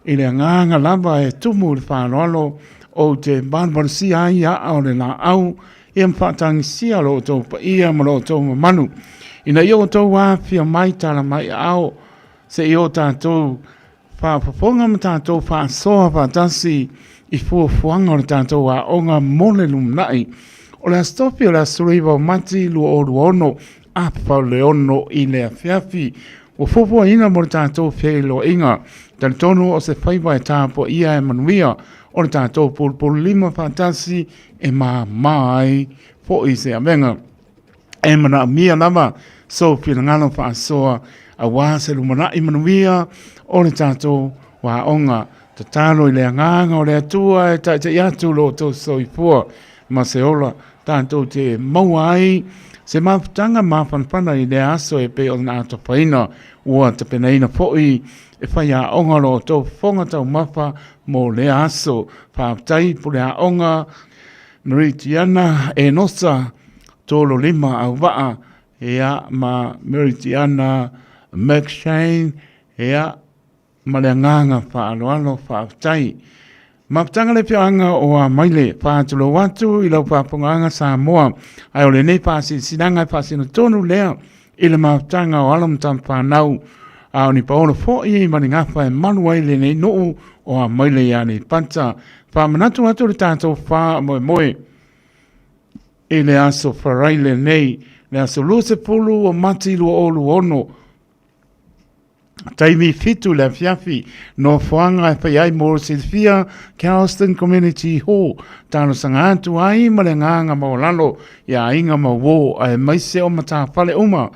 i le agaga lava e tumu i le faaaloalo ou te valuvalusia ai aa o le laau ia ma faatagisia lo outou paia ma lo outou mamalu ina ia outou afifio mai tala mai aao se i o tatou faafofoga ma tatou faasoa faatasi i fuafuaga o le tatou aoga mo le lumanai. O le Aso Tofi o le aso 19 o Mati 2026, afa o le 6 i le afiafi, ua fuafuaina mo le tatou feiloaiga. Talitonu o se faiva e tapuaia e manuia o le tatou pulupululima faatasi e māmā ai foi se avega. E manaomia lava sou finagalo faasoa aua se lumanai manuia o le tatou aoga. Tatalo i le agaga o le Atua e taitai atu lo outou soifua ma se ola tatou te maua ai se mafutaga mafanafana i lea aso e pei ona atapaina ua tapenaina foi e faiaoga lo outou fofoga taumafa mo lea aso. Faafetai puleaoga Meritiana Enosa Tolo Lima Auvaa, ia, ma Meritiana McShane, ia, ma le agaga faaaloalo faafetai. Mafutaga le afioaga o Amaile, faatulou atu i lau faafofogaaga Samoa, ae o lenei faasilasilaga e faasino tonu lea i le mafutaga o alo ma tamafanau, a o ni paolo foi ma ni gafa e malu ai lenei nuu o Amaile i Aleipata. Faamanatu atu le tatou faamoemoe i le aso Faraile nei, le aso 20 o Mati 2026, taimi 7 le afiafi, nofoaga e fai ai mo le silafia Charleston Community Hall, talosaga atu ai ma le agaga maualalo i aiga ma uō aemaise o matafale uma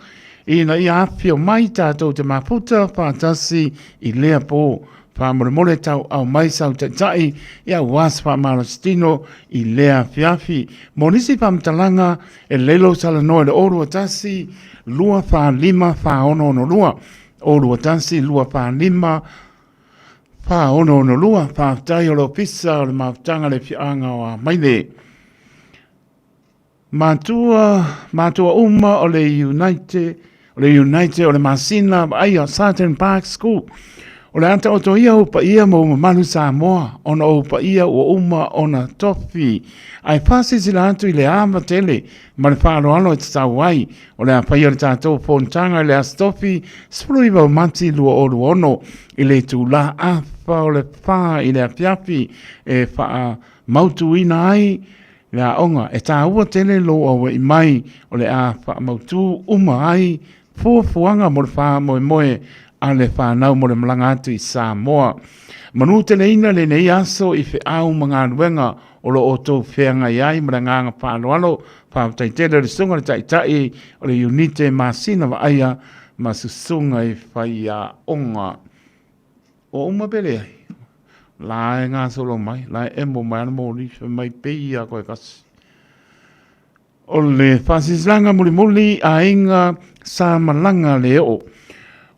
ina ia afifio mai tatou te mafuta faatasi i lea pō. Faamolemole tauau mai sau taitai i aua se faamalositino i lea afiafi. Mo nisi faamatalaga, e lelei lou talanoa i le 021 245 4662, 021 245 4662. Faafetai o le Ofisa o le Mafutaga le Afioaga o Amaile. Matua, matua uma o le Unite, o le Unite o le masina vaaia Sarton Park School. O le a taoto ia ou paia ma ou mamalu Samoa, ona o ou paia ua uma ona tofi. Ae faasilasila atu i le ava tele ma le faaaloalo e tatau ai, o le a faia le tatou fonotaga i le Aso Tofi 19 o Mati 2026 i le itula afa o le 4 i le afiafi e faamautuina ai le aoga. E tāua tele lou aua'i mai o le a faamautu uma ai fuafuaga mo le faamoemoe a le fanau mo le malaga atu i Samoa. Manu teleina lenei aso i feau ma galuega o lo outou feagai ai ma le agaga faaaloalo. Faafetai tele i le Susuga i le Taitai o le Iunite Masina Vaaia ma Susuga i Faiaoga. Ua uma pe leai? La e gasolo mai, la e emo mai ana moli, fai mai pei ia koe kasi. O le faasilasilaga mulimuli aiga sa malaga le oo.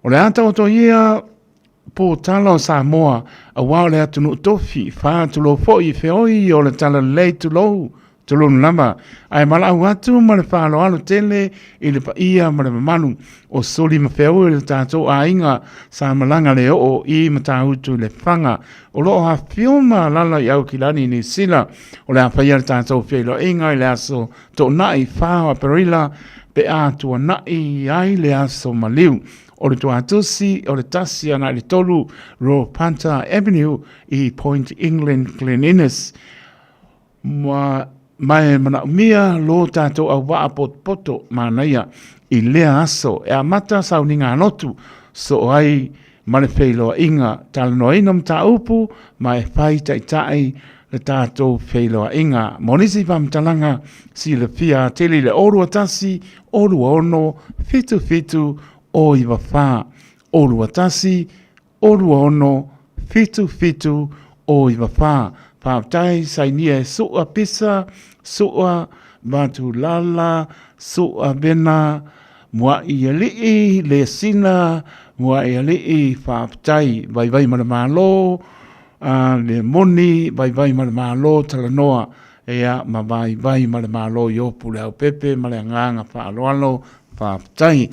O le a taoto ia pōtala o Samoa, aua o le atunuu tofi, faatulou foi feoi o le talalelei tulou Tulou lava, ae valaau atu ma le faaaloalo tele i le paia ma le mamalu o soli ma feoi o le tatou aiga sa malaga le oo i Matautu i Lefaga o lo o afifio ma alaala i Aukilani i Niu Sila. O le a faia le tatou feiloaiga i le aso Toonai 4 o Aperila pe a tuanai ai le aso maliu o le Tuatusi o le 1 agai i le 3 Roapanta Avenue i Point England, Glen Innes. Ma, ma e manaomia lo tatou auvaa potopoto manaia i lea aso e amata sauniga lotu soo ai ma le feiloaiga talanoaina mataupu ma e fai taitai le tatou feiloaiga. Mo nisi faamatalaga silafia atili i le 021 26 77 6. 0 9 4 0 2 1 0 2 6 7 7 0 9 4. Faafetai sainia e Su'a Pisa, Su'a Vatulala, Su'a Vena, Mua'i Ali'i, Lesina, Mua'i Ali'i, faafetai vaivai ma le Malo, a le moni, vaivai ma le Malo, talanoa, ia ma vaivai ma le Malo i Opu Leaupepe ma le agaga faaaloalo, faafetai.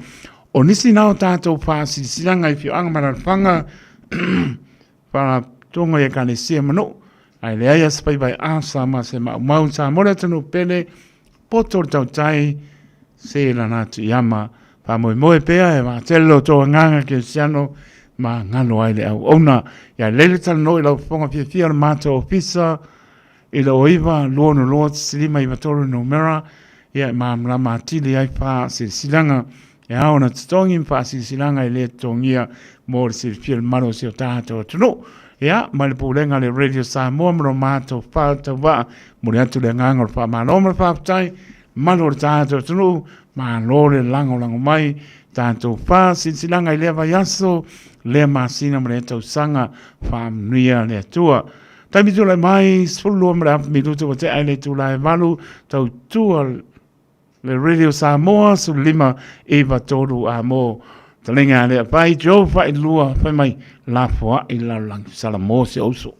O nisi na o tatou faasilasilaga i afioaga ma alaalafaga, faalapotopotoga i ekalesia ma nuu, ae leai lava se faiva e asa ma se maumau Samoa le atunuu pele, poto o le tautai, se lana atu i ama. Faamoemoe pea e vaatele lo outou agaga kerisiano ma galo ai le auauna. Ia lelei le talanoa i lau fofoga fiafia o le matou ofisa i le 09 262 5 93 numera, ia e malamalama atili ai faasilasilaga e ao ona totogi ma faasilasilaga e le totogia mo le silafia o le mamalu o si o tatou atunuu. Ia, mai le pulega a le Radio Samoa ma lo matou faatauvaa, momoli atu le agaga o le faamalo ma le faafetai, mamalu o le tatou atunuu, malo le lagolago mai, tatou faasilasilaga i lea vaiaso, lea masina ma lea tausaga, faamanuia le Atua. Taimi tulai mai, 12 ma le afa minutu ua tea i le itula e 8, tautua le Radio Samoa, 15 9 3 a mo talega a le apai, Joe Failua, fai mai, lafoai le lalolagi, Salamo se uso.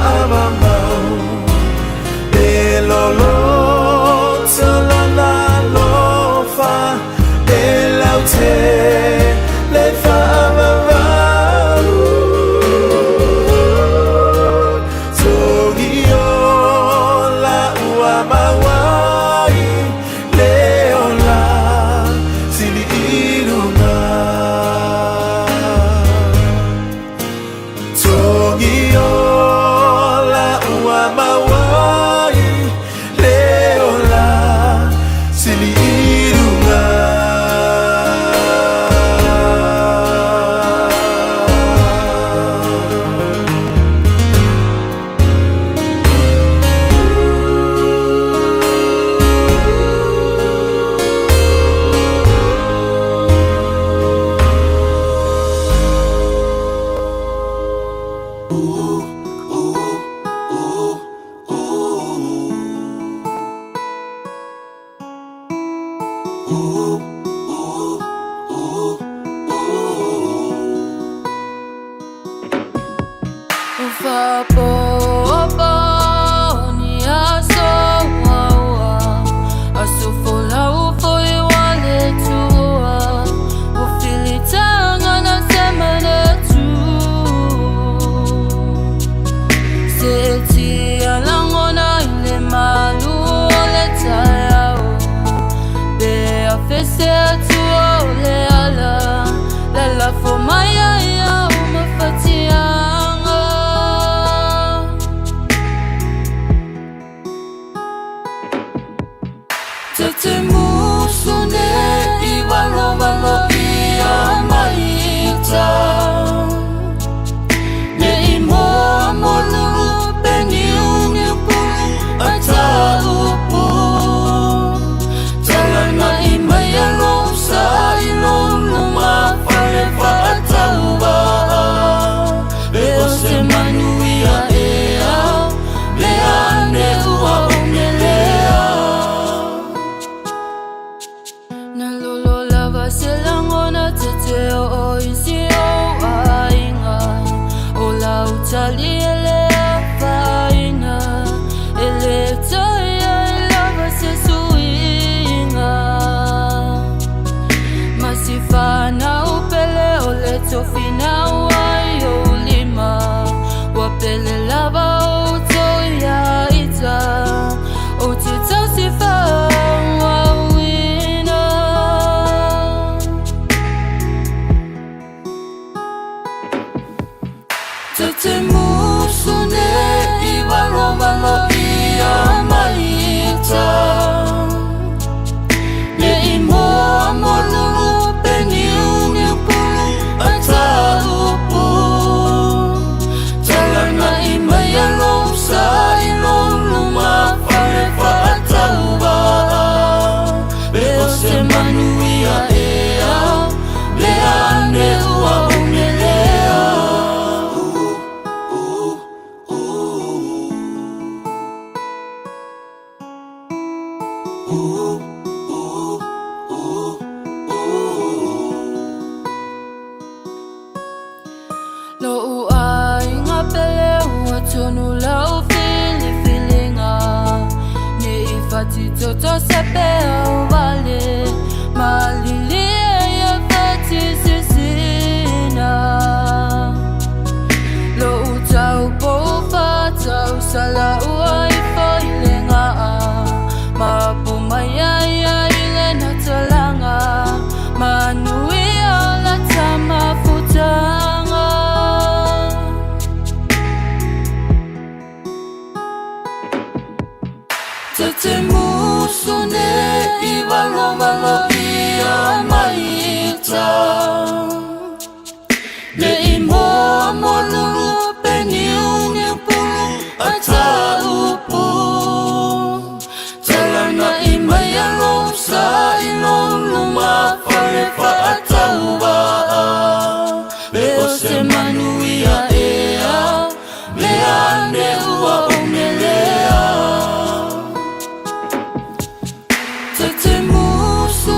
faavavau E lolo talana lofa E laute le faavavau Togi ola ua mauai Le ola sili ilunga Togi ola ua mauai Le ola sili ilunga. Te musu ne i walo walo ia maita Ne i moa mo lulu pe niu niu pulu a ta upu Talana i mai a lou sa i lou luma fale fa a tau Le o se manu ia ea Le ane ua o melea Na lolo lava se langona te te o o isi o aiga O lau tali e le afaina E le taia e lava se suiga Masifana upele o le tofina ai o lima Wa pele lava o toia ita O te tausifa wauina Te te musu ne i walo walo ia maita Ne i moa mo lulu pe niu niu pulu a ta upu Talana i mai a lou sa i lou luma fale fa a tau Le o se manu ia ea Le ane ua o melea. Lo ai ngā pele ua tonu lau filifilinga Ne i whati toto se pea o wale Malili e ia whati sisina Lo tau po whatau sala ua i whaile ngā Mapu mai ai ai le natalanga Manu ia la tama futanga Te te musu ne i walo walo ia maita Ne i moa mo lulu pe niu niu pulu a ta upu Talana i mai a lou sa i lou luma fale fa a tau Le o se manu ia ea Le ane ua o melea Te te musu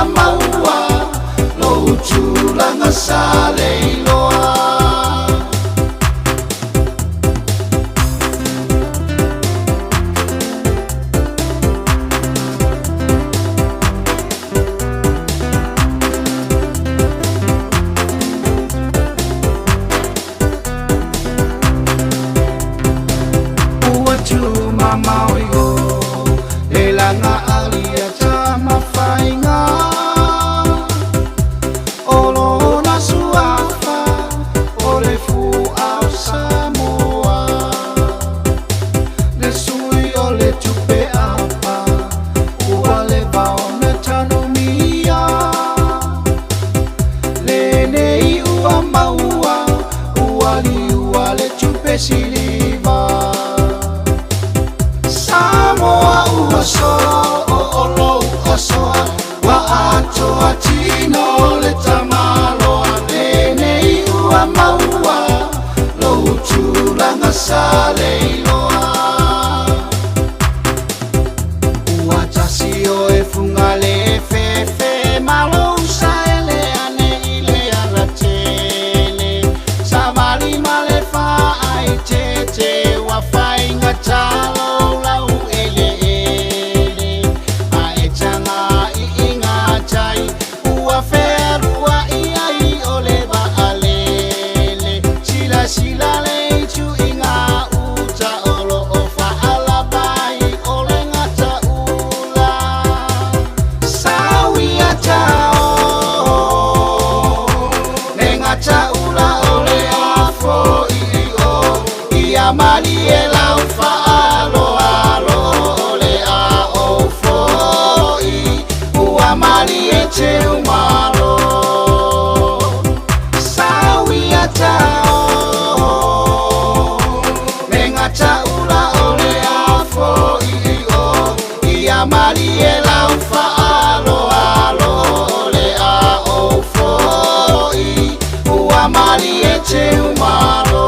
ua maua lou tulaga sa le iloa. Ua tumamao i o le laga alia tamafaiga o lona suafa o le fu'ao Samoa le sui o le tupe apa ua leva ona tanumia lenei ua maua ua liua le tupe siliva. Samoa ua so'o o lou asoa ua atoa tino le tamaloa lenei ua maua lou tulaga sa le iloa. Ua tasi o e fuga le fefe malo saele ane i le alatele savali ma le faaitete ua faiga talo lau eleele ae taga iigatai ua fealuai ai o le vaalele silasila le ituiga uta o loo faalapai o le gataula sauia tao le gataula o le afoii o ia malie lau faaloalo o le aofo'i ua malie teumalo sauia tao le gataula o le afoii o ia malie lau faaloalo o le aofo'i ua malie teumalo.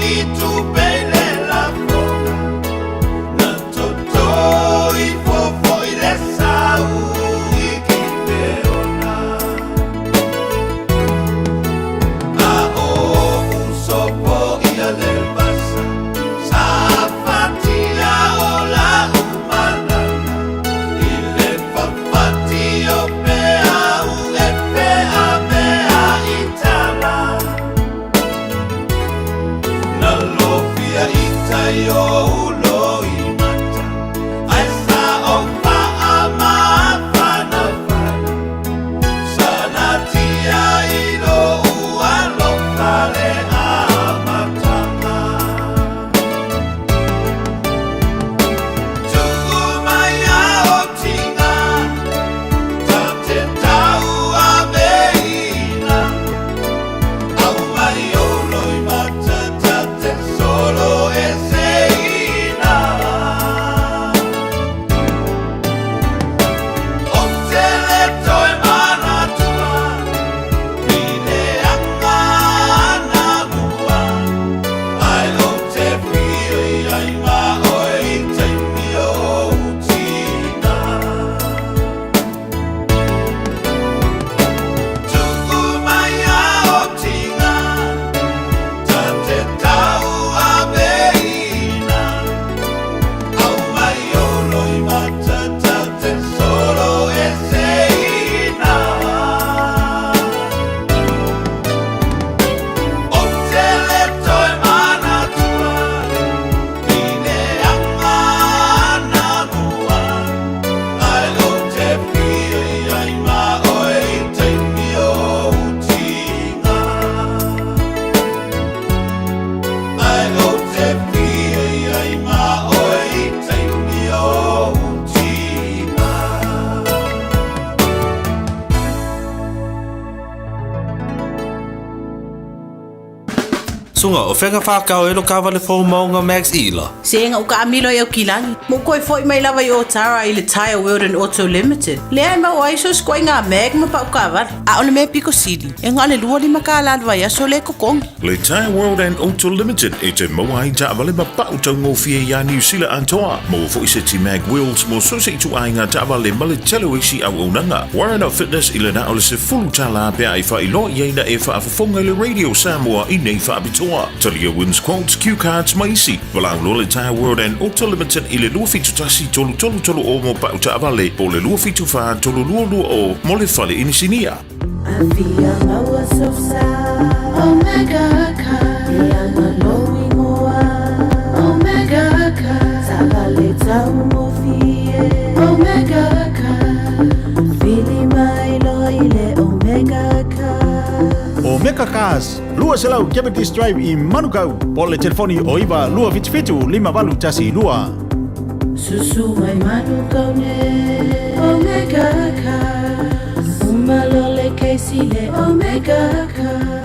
i tupe i le lafoga Na toto i fofo i le sau i Kipeona A o uso po ia le vasa Sa fatia o la umalala I le fafati o pea u e pea mea i tala Na lofia i tai o ulo i mata Ai sa o faa mafanafana Sana tia i lo ualofa le amatanga Tuku mai a o tinga Ta te tau a meina Au mai o loi mata ta te solo e seina O te le toe manatua I le anga ana mua Ai o te whio i ai ma oe i teimi o utina Tuku mai a o tinga Ta te tau a meina Au mai o loi mata ta te solo e seina O te le toe manatua I le anga ana mua Ai o te whio i ai ma oe i teimi o utinga Ai o te whio i ai ma oe i teimi o utinga Sunga, o whenga whākau e lo kāwale fō maunga Max Ila. Se nga uka amilo i au kilagi. Mo koe foi mai lava i o tara i le Tire World and Auto Limited. Lea e mau ai so skoe ngā mag ma pau kawara. A ole me piko sili. E ngā le lua lima ka la vai aso le kokongi. Le Tire World and Auto Limited e te maua ai taavale ma pau taugofie iā Niu Sila atoa. Maua foi se ti mag wheels mo so se itu aiga taavale ma le tele o isi auaunaga. Warren Fitness i le na o le sefulu tālā pe a e faailoa i ai na e faafofoga i le Radio Samoa i nei faapitoa. Talia wins quotes, cue cards ma isi. Valaau loa le Tire World and Auto Limited i le 271 333 o mo pau taavale po o le 274 322 mo le fale inisinia. Omega Car Omega Car Omega Car Fili mai lo i le Omega Car Omega Cars, lua selau Cavendish Drive i Manukau. Po le telefoni o iva lua fitu fitu lima valu tasi lua. Susu mai Manukau ne Omega Cars Umalo le Casey le Omega Cars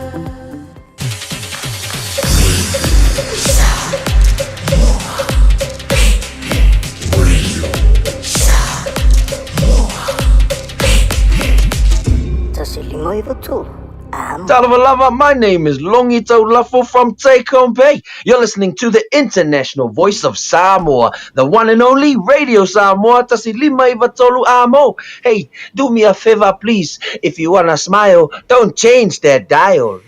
Talofa lava, my name is Longito Lafo from Take Home Bay. You're listening to the international voice of Samoa, the one and only Radio Samoa, Tasi Lima Iva Tolu Amo. Hey, do me a favor, please. If you wanna smile, don't change that dial.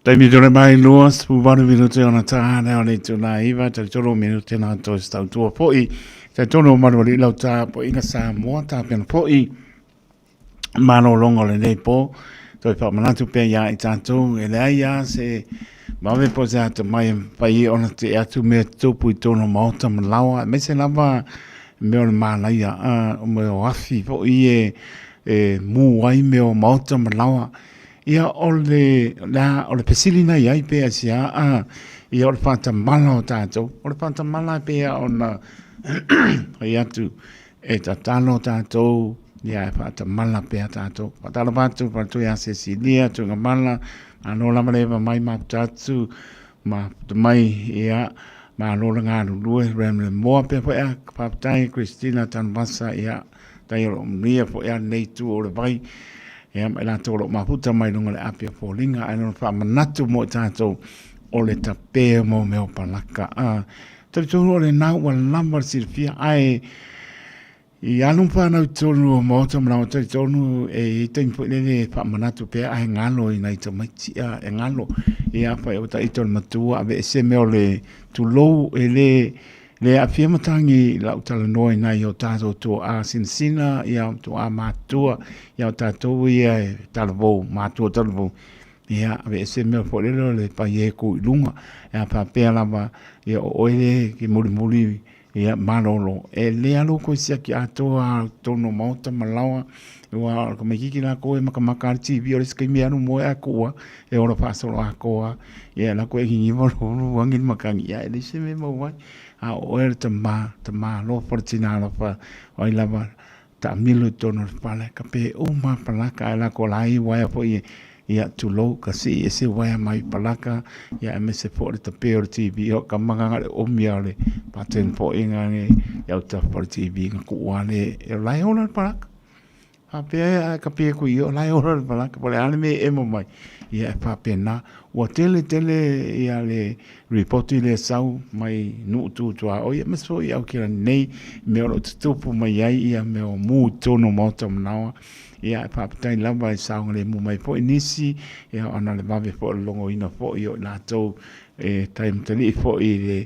Taimi tore mai lua, 18 minute ona tāne o le tuna iwa, te toro minute nā toi stau tua poi, te tono maru ali lau tā po inga Samoa, tā pena poi, malo longo le nei po, toi pa manatu pe ia i tātou, e lea ia se vave po se ata mai pai ona te atu me tupu i tono maota ma lawa, me se lava me o le mālaia, a, o me o afi po i e, e mū ai me o maota ma lawa. Ia o le, la, o le fesili na iai pea se a, a, ia o le whātamala o tātou, o le whātamala pea ona ai atu e tatalo tātou, ia e whātamala pea tātou. Whātalo pātu, whātu ia Cecilia, tu ngā mala, anō lama lewa mai mā tātu, mā puta mai, ia, mā lola ngā lulue, rem le moa pea po ea, pāpatai, Christina Tanvasa, ia, tai o lo mria po ea nei tu o le vai, ia, mai lātou o lo maputa mai lunga le api o pōlinga, ai lona whaamanatu mo i tātou o le tapē o mau mea o palaka. A, talitonu o lenā ua lava le silafia, ae i alu ma whanau tonu o maota ma lawa talitonu e i taimi foi lele e faamanatu pea ae galo i nai tamaiti a e galo ia afai o taita o le matua aveese mea o le tulou e le le aafia matagi i lau talanoa i nai o tatou tuaa sinasina ia tuaa matutua ia o tatou ia e talavou matua talavou ia aveese mea foi lele o le paie ku i luga e faapea lava ia o oe le ke mulimuli ia malolo e le alu koe siaki atoa i totonu o maota ma laoa aua o le tamaititi lakou e makamaka lava le TV o le isi taimi e alu moe ae kuua e ola faasolo atoa ia latou e niniva loa agi le matagi ia e leai se mea e maua ai a o oe o le tama, tama alofa le tina alofa o ai lava taamilo i totonu o le fale ka pe uma palaka ae lako lai uaea foi ia tulou ka sii ese uaea mai palaka ia aemaise foi o le tape o le TV o ka magaga le omi o le pattern foi nga nge ia autafa o le TV nga kuua le e o lai ola le palaka faapea e ka pie kui o lai ola le palaka po o le a le mea e emo mai ia e faapena ua tele tele ia le ripoti lea sau mai nuu tu tuaoi aemaise foi i Aotearoa nei mea o lo o tutupu mai ai ia mea o mu i totonu o maota manawa. Ia e faafetai lava i saogalemu mai foi nisi ia ona o le vave foi o le logoina foi o i latou e tai matalii foi i le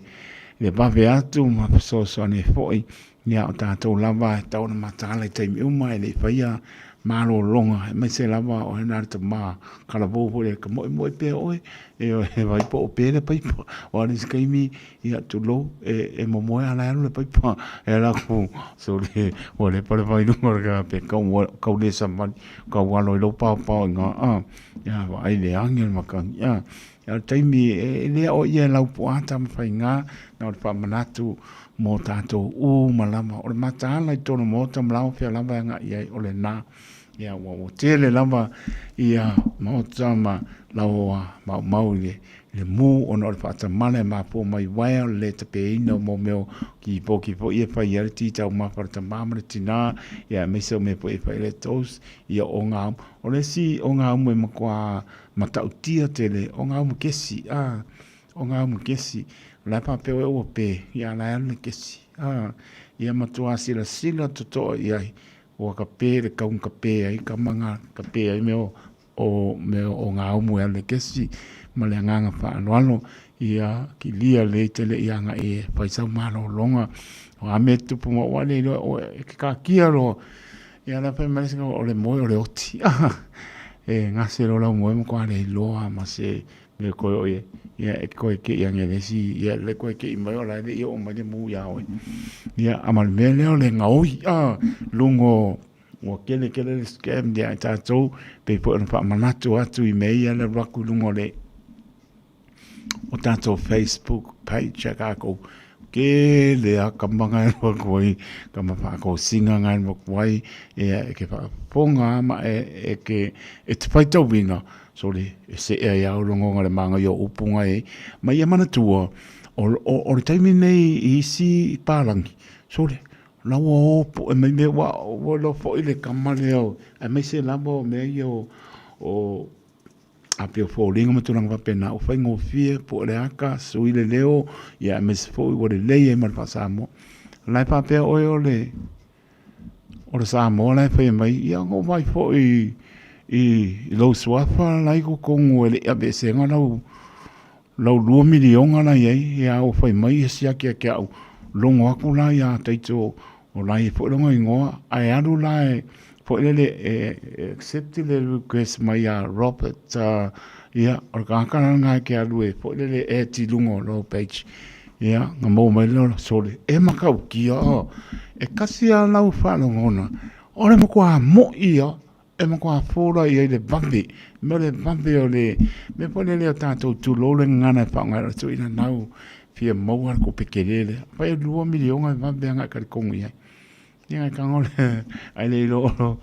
le vave atu ma fesoasoani ai foi ia o tatou lava e tatau ona mataala i taimi uma e le i faia malologa aemaise lava o lena le tama talavou foi lea e tamoemoe pea oe e vaai po o pe le paipa aua o le isi taimi ia tulou e momoe a la e alu le paipa e ala atu sole ua lepa le vai i luga o le kape kau le savali kau alo i lou paopao i ina ia vaai le agi o le makani a o le taimi e le ao ia e Laupua Tamafaiga na o le faamanatu mo tatou uma lava o le mataala i totonu o maota ma laoa fea lava e agai i ai o lena ia ua ua tele lava ia maota ma laoa maumau i le le mu ona o le faatamala e mafua mai uaea o le lē tapeina o mau mea o kipoki foi ia e fai ai le ti taumafa a le tamā ma le tinā ia aemaise o mea foi e fai ai le toast ia o gaumu o le isi o gaumu e matua matautia tele o gaumu kesi a o gaumu kesi o la e faapea oe ua pe ia a la e alu le kesi a ia matua silasila totoa i ai ua kape le kau na kape ai ka maga kape ai mea o o mea o gaumu e alu le kesi ma le agaga faaaloalo ia kilia lelei tele i agai e fai sau malologa o a mea e tutupu mai ua le iloa oe e ke kakia loa ia la fai mai le isi o le moe o le oti e gase loa lau moe matua le iloa ma se mea koe o ia ia e koe ke ia ngelesi ia le koe ke i mai o la le i oo mai le mu iā oe ia a ma le mea lea o le gaoi a luga Ua kele kele le scam ia i tatou, pei foi ona faamanatu atu i mea ia le alu atu i luga o le o tatou Facebook page a kakou. Kele a ka manga e alu atu ai, ka ma faatosina nga e alu atu ai, ia e ke faafofoga ma e, e ke e te faitauina, sorry, e see ai au logo le manaia o upu nga e, ma ia manatua, o, o, o le taimi nei i isi palangi, sorry, La ua o poe mai mea ua ua iloa foi le kama lea o aemaise lava o mea ia o o a pei o foliga ma tulaga faapena ua faigofie po o le aka sui le leo ia aemaise foi ua lelei ai ma le faa-Samoa. O la e faapea oe o le o le Samoa la e faia mai ia ona ou vaai foi i lou suafa la e i totonu e le i aveeseina lau Lau $2 miliona la i ai, ia ua fai mai ia siaki ia te au, logo atu la ia Taito o la e i ai foi lona igoa, ae alu la e foi lele e accept le request mai ia Robert, ia o le tagata la lena e te alu e foi lele e add i luga o lou page, ia ona maua mai lea o le sole, e matautia, e tasi lava lau faalogona, o le matua moi ia E matua fora i ai le vave, mea o le vave o le mea foi lele o tatou tulou le gagana e faaaoga ai o le tuuina nau fia maua le tupe tele lea. Afai e $2 miliona e vave agai talitonu i ai. Ia e tago le ai le iloa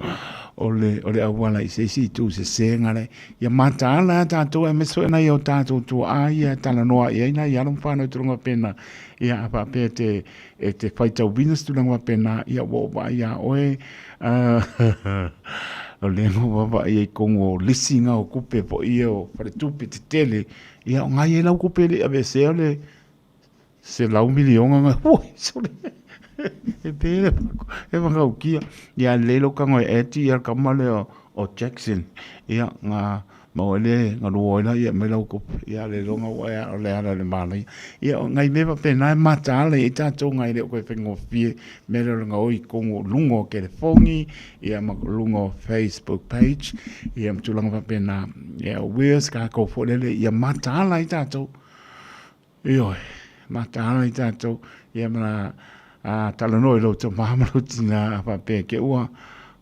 o le o le auala i se isi itu sese gale. Ia mataala a tatou aemaise foi nai o tatou tuaa ia e talanoa i ai nai alo ma fanau i tulaga faapena. Ia a faapea e te e te faitauina se tulaga faapena, ia ua ou vaai iā oe. O lea na vaavaai ai i totonu o lisi na o tupe foi ia o faletupe tetele, ia o na e i ai lau tupe e le i aveesea le $100 miliona na, oi sole, e pe le e matautia. Ia a lelei lou tago e add ia le tama lea o Jackson, ia na maua ai le galua ai laia e aumai lau tupe, ia le iloga ua e o le ala i le manaia. Ia o nai mea faapena e mataala i ai tatou nai e le o toe faigofie mea lea o le gaoi i totonu o luga o telefoni, ia ma luga o Facebook page, ia ma tulaga faapena. Ia o uia se tatou foi lele ia mataala ai tatou. Ioe, mataala ai tatou, ia ma a talanoa i lou tama ma lou tina a faapea ke ua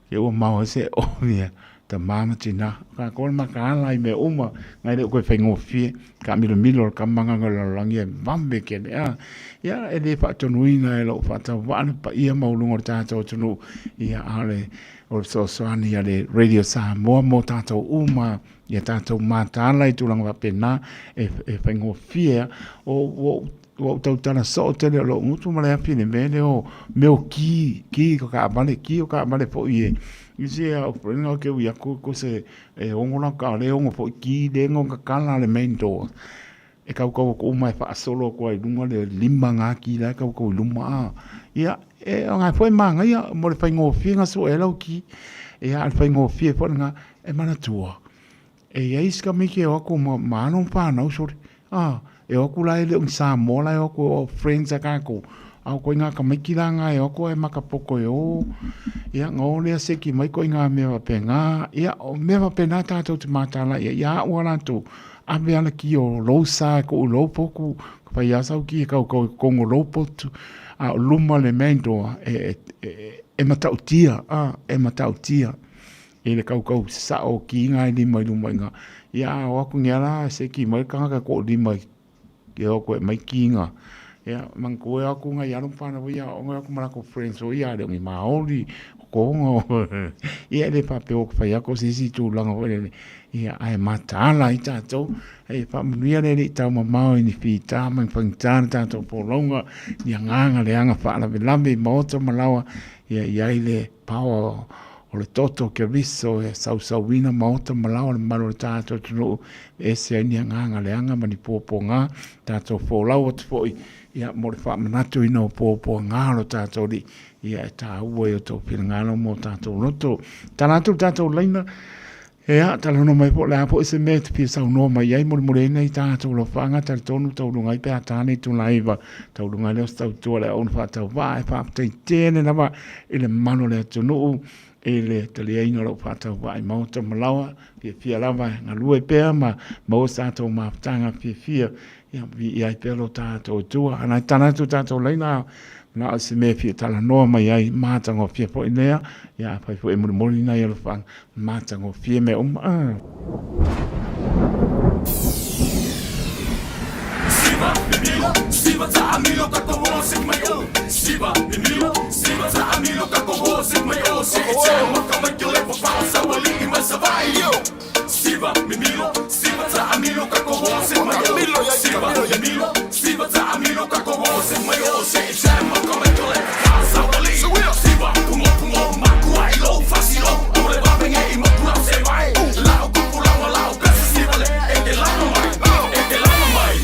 ke ua mao ai se o ia tama ma tina. O tatou le mataala i mea uma, nai le o toe faigofie, taamilomilo le tama na o le lalolagi e vave tele a. Ia e le faatonuina e lou faatauvaa le paia maualuga o le tatou atunuu, ia a o le o le fesoasoani a le Radio Samoa mo tatou uma ia tatou mataala i tulaga faapena e faigofie a. O ua ou tautala soo tele o lou gutu ma le afi i le mea lea o mea o ki, ki o taavale, ki o taavale foi e isi a o friend ke ui aku ko se e ongo la ka le ongo foi ki le ngo ka kala le main door. E kaukau aku uma e faasolo atu ai i luga le lima ngā ki la e kaukau i luma a. Ia, e o ngā foi māngaia mo le whaingōfie ngā sua e lau ki. Ia, a le whaingōfie foi ngā e manatua. E iai si tamaiti e o atu ma, ma ana whānau, sorry. Ah, e o atu la e le o ni Samoa la e o atu o friends a kākou. A o koe ngā tamaiti la ngā e o atu e makapoko e o. Ia, ngā o lea seki mai koe ngā mea wapengā. Ia, o mea wapengā tātou te mātāla ia, ia a ua rātou. Ave ala ki o lou sa e koʻu lou poku, ka fai a sau ki e kaukau e kongo lou potu, a o luma le main door e, e, e, e matautia, a, e matautia. E le kaukau sao ki ngā e lima i luma i ngā. Ia, a o aku ngia la, se ki mai kangaka koʻu lima i ke o koe mai ki ngā. Ia, man koe aku ngā i alo whānau ia, o ngā aku marako friends o ia, le ongi Māori, ko ngā, ia e le whapeo ka whai ako se isi tūlanga whai le, ia, ae mataala i tātou, hei whaamanuia le le i tau mamao i ni whita, mai whangitā na tātou pōlaunga, ni anganga le anga whaalawelawe i maota malawa, ia i ai le power o le toto ke riso e sausauina maota malawa le mamalu o le tātou atunuu, e ese ai ni agaga leaga ma ni puapuaga, tātou folau atu foi, ia, mo le faamanatuina o puapuaga o lo tātou alii, ia, e tāua i o tou finagalo mo tātou loto. Tala atu le tātou laina, Ea, talanoa mai po o le a foi se mea e te fia saunoa mai ai molemole ai nei tātou alofaaga talitonu tauluga ai pe a tāne i tōna iva tauluga ai lea o se tautua le aoga faatauvaa e faafetai tele lava i le mamalu o le atunuu i le taliaina o lau faatauvaa i Maota ma Laoa fiafia lava e galue pea ma maua se tatou mafutaga fiafia ia viia ai pea lo tatou Atua. Ana e tala atu tatou laina na o se mea e fia talanoa mai ai matagofie foi lea ia afai foi e molimoli nai alofaaga matagofie mea uma. Siva, mimilo, siva taamilo ka ko sik mai o. Siva, mimilo, siva taamilo ka ko sik mai o. Se e te maka mai ke le pa sa wali i mai sa vai yo. Siva, mimilo, siva taamilo ka ko sik mai o. Siva, mimilo, siva taamilo ka ko sik mai o. Se e te maka mai ke le pa sa wali. Siva, pungo pungo makua i lo fasilo. Ore va venge i makura se vai. Lao kupulanga lao pesa siva le. E te lama mai, e te lama mai.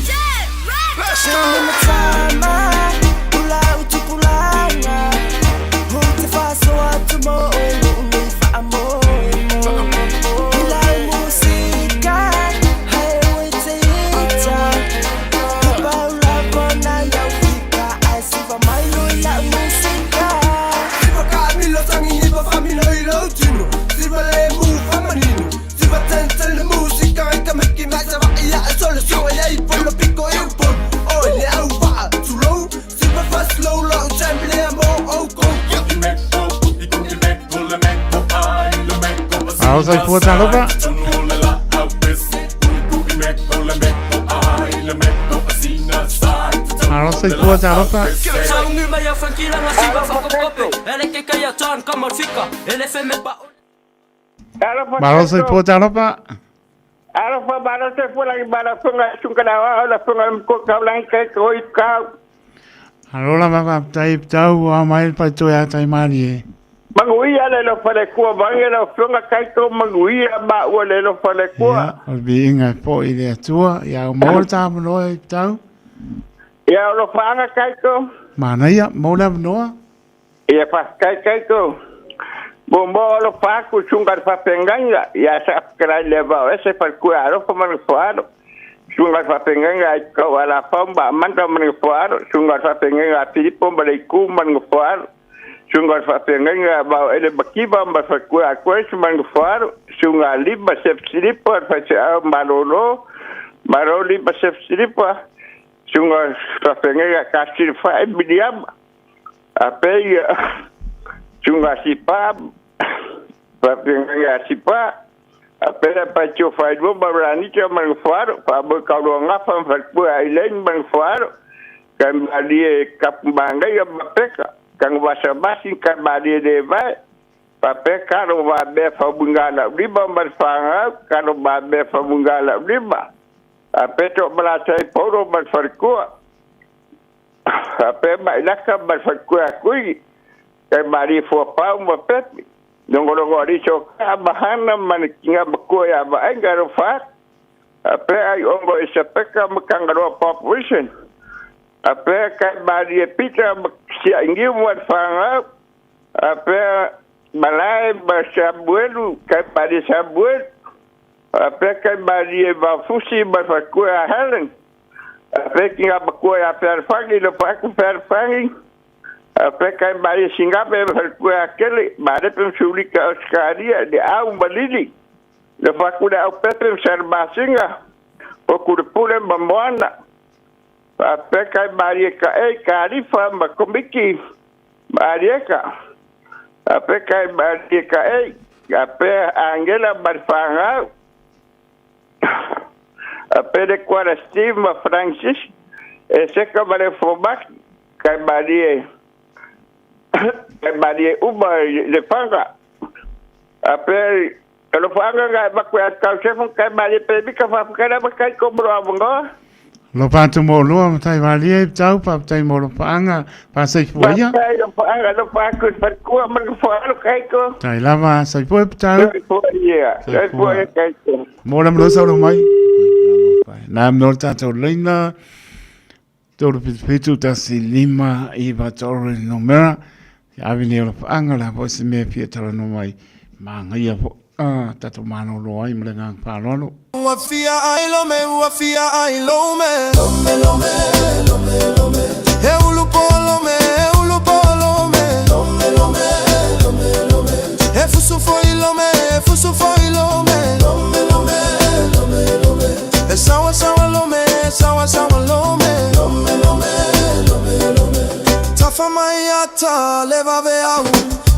Let's go. Alo soifua talofa. Alo soifua talofa. Malo soifua talofa. Alofa malo soifua lagi malo funga sunga na wa la funga mko ka lang ke ko i ka. Alo lava faafetai tau a mai le faitoe a tai malie. Manuia le lo falekua vange lau afioga Kaito manuia maua le lo falekua. Ia, o le viiga e fo'i i le Atua. Ia, ua maua le ta avanoa e Pitau. Ia, o lofaaga Kaito. Manaia, maua le avanoa. Ia, faafetai Kaito. Muamua o alofa atu i susuga i le faafeagaiga ia Saafetalai Levaoese Falekua Alofa ma le Foalo. Susuga i le faafeagaiga a Aitutau Alafau ma Amanda ma le Foalo. Susuga i le faafeagaiga a Filipo ma Leitu ma le Foalo. Susuga i le faafeagaiga a Vaoele Mativa ma le faletua a Grace ma le Nofoalo, Susuga a Lima Sefu Silipa le faifeau malolo, Malo Lima Sefu Silipa, Susuga i le faafeagaiga a Kasilafai Miliama, a pei Susuga a Sipa, faafeagaiga a Sipa, a pei a Paitio Failua ma Ranita ma le Nofoalo, Faamoe Kauluagafa ma faletua a Elaine ma le Nofoalo, Kaimalie Kapumagaia ma Peka, Kaguvasavasi Kaimalie Levae, faapea Kalo Vamea Faumuigalaulima ma le fanau, Kalo Mamea Faumuigalaulima, faapea Toomalatai Paulo ma le faletua, faapea Mailaka ma le faletua ia Tuigi, Kaimalie Fuapau ma Pepe, Logologo Alii Sokaa ma Hana ma le tina matua ia Vaaiga Alofa atu, faapea Aiogo Esapeka ma Tagaloa Pop Wilson, faapea Kaimalie Pita ma Siainiu ma le fanau, faapea Malae ma Samuelu, Kaimalie Samuelu, faapea Kaimalie Vaofusi ma le faletua ia Helen, faapea tina matua ia Fealofani, Lofaatu Fealofani, faapea Kaimalie Sigame ma faletua ia Kele, Malepe ma Sulika Ausetalia, Leau ma Lili, Lofaatu le Aupepe ma Salamasina, Pokulepule ma Moana, faapea Kaimalie Kaei, Kalifa ma Komiti ma Alieka, faapea Kaimalie Kaei, faapea Agela ma le fanau, faapea le Kuala Steve ma Francis, Eseka ma le Fomaki, Kaimalie Kaimalie uma i Lefaga, faapea Alofaga na e avatu ia te Tau Kaimalie Pemika, faafetai lava Kaito mo lou avanoa. Alofa atu mo olua matai malie i Pitau, faafetai mo alofaaga faasaifua ia. Faafetai alofaaga, alofa atu i le faletua ma le nofoaalo Kaito. Tai lava, saifua i Pitau. Soifua ia, soifua ia Kaito. Mo le avanoa saunoa mai. Na mo le tatou laina. 377 15 9 3 le numera. Ia ave nei o lofaaga le a foi se mea e fia talanoa mai. Manaia foi a tatou malolo ai ma le agaga faaaloalo. Ua fia ai lome, ua fia ai lome. Lome, lome, lome, lome. E ulu po lome, e ulu po lome. Lome, lome, lome, lome. E fusu foi lome, e fusu foi lome. Lome, lome, lome, lome. E sawa sawa lome, e sawa sawa lome. Lome, lome, lome, lome. Tafa mai ata le vave au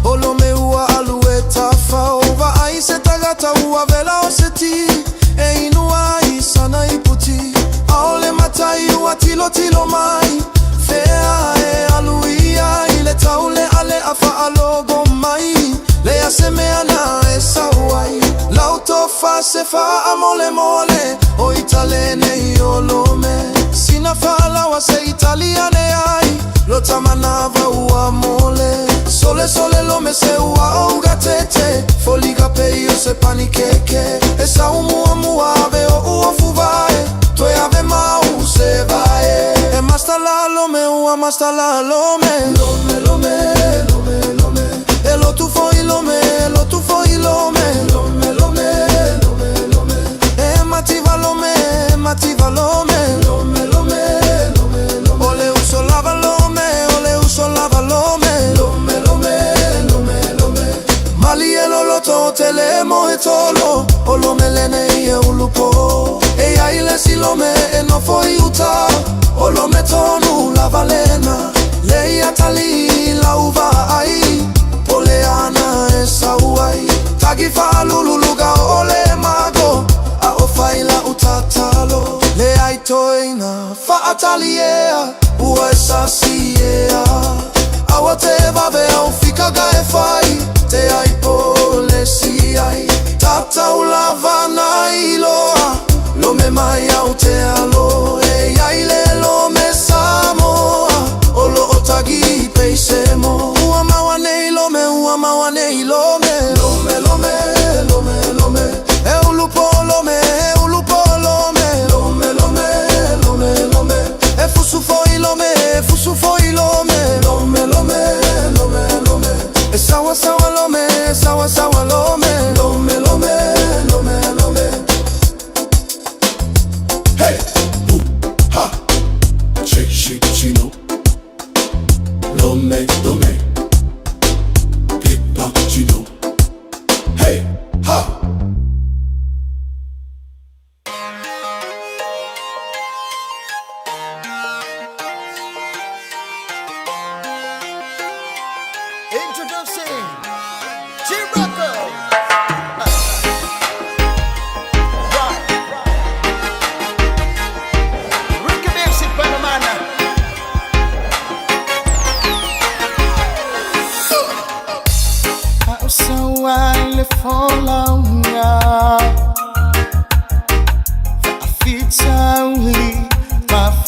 O lome ua alu e tafa O vaai se tagata ua vela o se ti E inu ai sana iputi Aole matai ua tilotilo mai Fea e alu ia i le taulealea faalogo mai Lea se mea na e sau ai Lau tofa se faamolemole O Italene i o Lome Sina faalaoa se Italiane ai Lo tamanava ua mole Sole sole lome se ua ouga tete Foliga pei o se panikeke E sau muamua ave o ua fuvae Toe ave mau se vae E masta la lome ua masta la lome Lome lome lome lome E lotu foi lome e lotu foi lome Lome lome lome lome E mativa lome e mativa lome Lome lome lome lome O le uso lava lome o le uso lava lome Lome lome lome lome Malie loloto o te le moe tolo O lome lenei e ulupo E ia i le si lome e nofo i uta O lome tonu lava lena Le ia tali lau vaai Po le ana e sau ai Tagi faalululuga o le mago A o fai lau tatalo Le ai toeina faataliea Ua e sasi ea Aua te vave au fikaga e fai Te ai po le si ai Tatau lava na iloa Lome mai au te alo E iai le lome Samoa O loo tagi peisemo Ua maua nei lome ua maua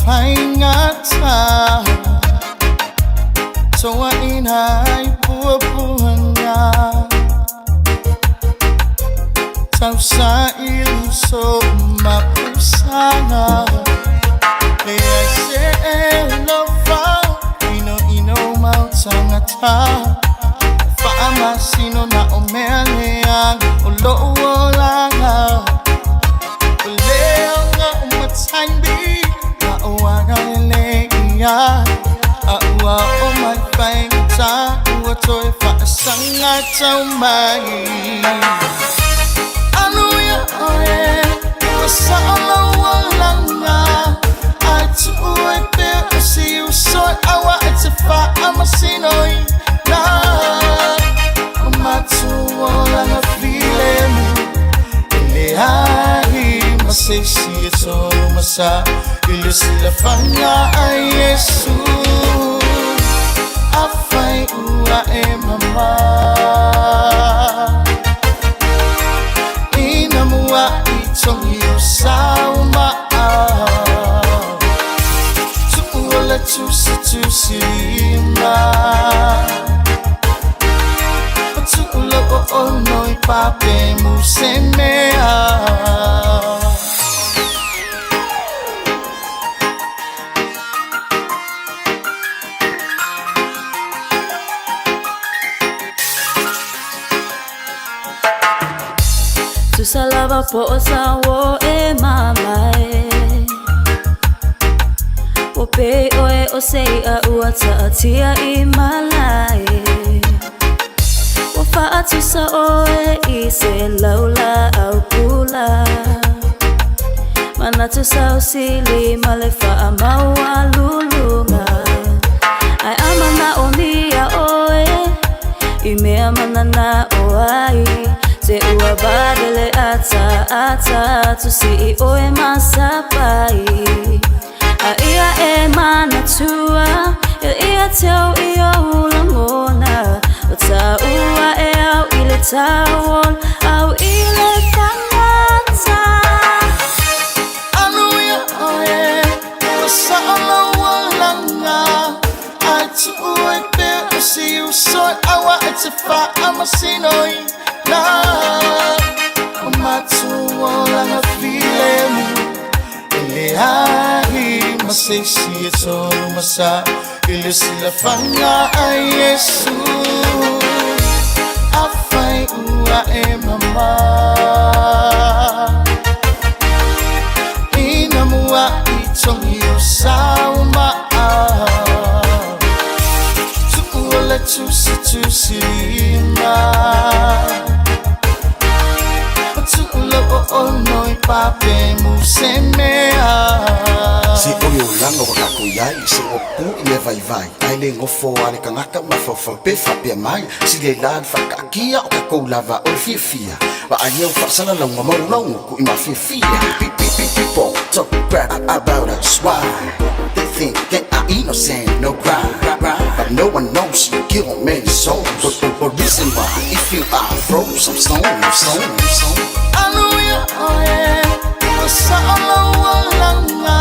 faigata Toaʻina ai puapuaga Tausaʻili so mapusaga Leai se e inoino mau tagata Faamasino na o mea leaga O lo'u olaga O leaga o mataimbi Ma o aga lele ia A ua o mai faigata Ua toe faasaga tau mai Anu ia oe Ua saʻo olaga Ai tuu e pea o si uso e aua e te faamasino i na O matua olaga filemu E leai ma se isi e tonu masa I le silafaga a Iesu Afai ua e mamā Ina mua i tongi o saumaa Tu'u o le tusitusi lima O tu'u lau o'ono i pape mu se mea. Tusa lava po o sa wo e mamae O pe oe o sei a ua ta'atia i malae Ua fa'atusa oe i se laula au pula Manatu sausili ma le fa'amau luluga Ae amana o nia oe I mea manana o ai Te ua vadele ata ata Tusi i oe masapai A ia e manatua Ia ia teu i o langona O ta ua e au i le tauol Au i le fagata Anu ia oe Ua saʻo lau olaga Ai tuu e pea o si uso e aua e te faamasino i na O matua olaga filemu E leai ma se isi e tonu masa I le silafaga a Iesu Afai ua e mamā Ina mua i tongi o saumaa Tu'u o le tusitusi lima O tu'u lau o'ono i pape mu se mea. Se o le olaga ua kakou iai se ua pu i mea vaivai ae le gofo a le tagata mafaufau pe faapea mai sileilā le faakaakia o kakou lava o le fiafia vaaia ua faasalalauga maulaugu kuʻi mafiafia. People talk crap about us, why? They think they are innocent, no crime. But no one knows you kill many souls. But reason why, if you are froze, I'm stone, stone, stone. Anu ia oe Ua saʻo lau olaga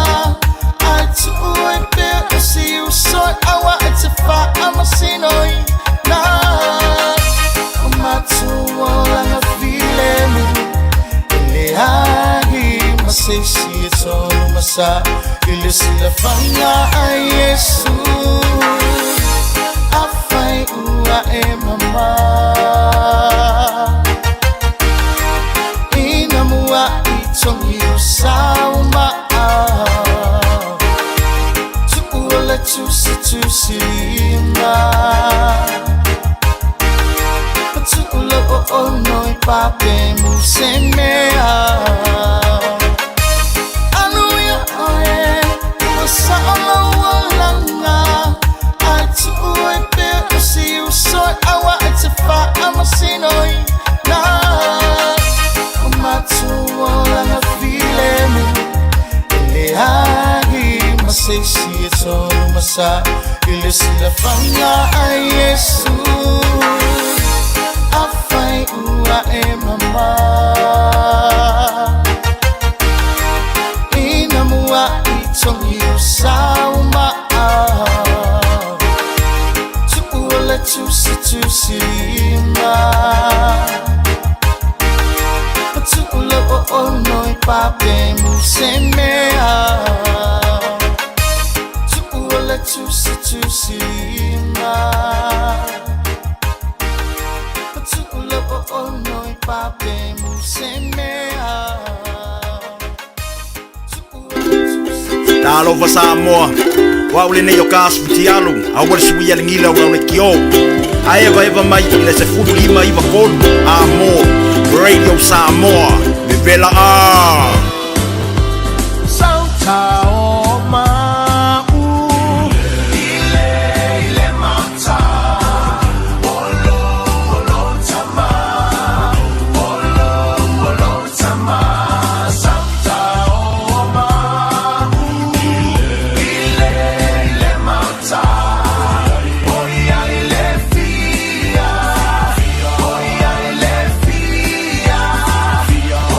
Ai tuu e pea o si uso e aua e te faamasino i na O matua olaga filemu E leai ma se isi e tonu masa I le silafaga a Iesu Afai ua e mamā Ina mua i tongi o saumaa Tu'u o le tusitusi lima O tu'u lau o'ono i pape mu se mea. Anu ia oe Ua saʻo lau olaga Ai tuu e pea o si uso e aua e te faamasino i na O matua olaga filemu E leai ma se isi e tonu masa I le silafaga a Iesu Afai ua e mamā Ina mua i tongi o sauma Tu'ua le tusi tusi lima Tu'u le o'ono i pape mu se mea Tu'ua le tusi tusi lima Tu'u le o'ono i pape mu se mea Talofa Samoa, o au lenei o ka asu futialu, aua le suia le gila ua le kio. Ae eva eva mai i le 1593, a mo, Radio Samoa, vevela a. Sauta o ma'u Ile ile mata Olo olo tama Olo olo tama Sauta o ma'u Ile ile mata Oia ile fia Oia ile fia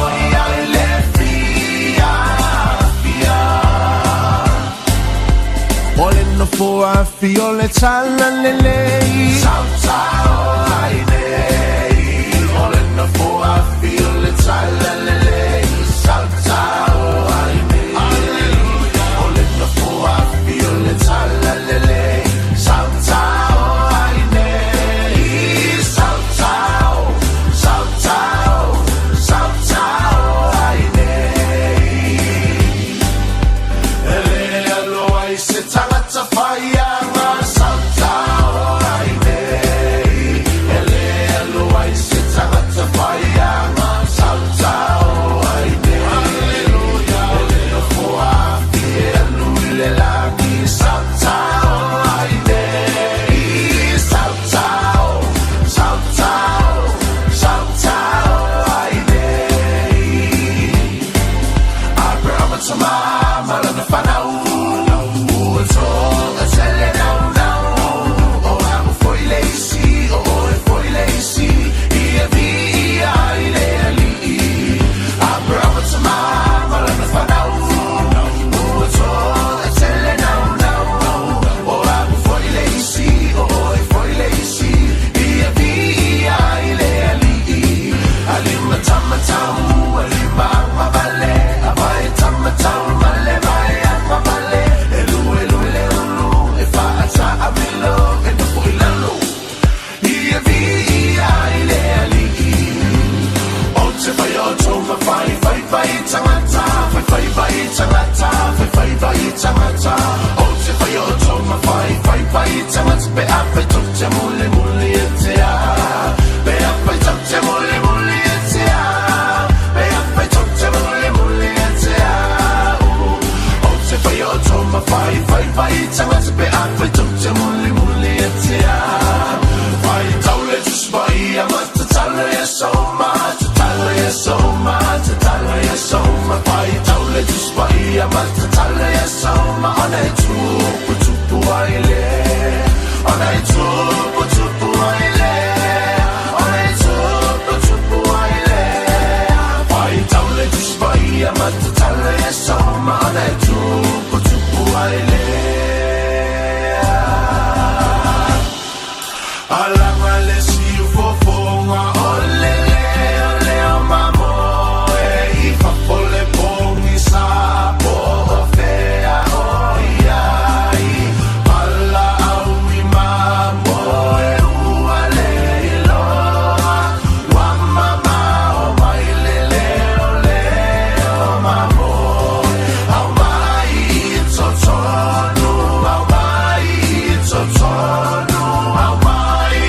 Oia ile fia Fia O le nofo afi o le tala lelei Sauta o ai nei O le nofo afi o le tala lelei Sauta o ai nei Hallelujah O le nofo afi o le tala lelei Sauta o ai nei Sauta o, sauta o, sauta o ai nei E le aloa i se tagata faiaga sauta o ai nei E le aloa i se tagata faiaga sauta o ai nei Hallelujah O le nofo afi e alu i le lagi sauta o ai nei Sauta o, sauta o, sauta o ai nei Aperahama tama ma lana fanau Ua toga tele nau nau O ago foi le isi O oe foi le isi Ia vi ia i le ali'i Aperahama tama ma lana fanau Ua toga tele nau nau O ago foi le isi O oe foi le isi Ia vi ia i le ali'i Alima tamatau Alima agavale Avae tamatau male vae agavale E lue lue le ulu E fa'ataamilo E nofo i lalo Ia vi ia i le ali'i O te whai o tōma whai whai whai tangata Whai whai whai tangata Whai whai whai tangata O te whai o tōma whai whai whai tangata Pe a whai tau te mule mule e te a Pe a whai tau te mule mule e te a Pe a whai tau te mule mule e te a O te whai o tōma whai whai whai tangata Pe a whai tau te mule mule e te a Whai tau le tuspai a matatalo ia soma Tatalo ia soma, tatalo ia soma Whai tau le tuspai a matatalo ia soma Ona e tupu tupu ai le Ona e tupu tupu ai le Ona e tupu tupu ai le Whai tau le tuspai a matatalo ia soma Ona e tupu tupu ai le Alanga le siu fofonga o le leo leo mamo e i fafo le pongi sa po o fea o iai Pala au i mamo e ua le iloa Wa mama o mai le leo leo mamo Au mai i totonu, au mai i totonu, au mai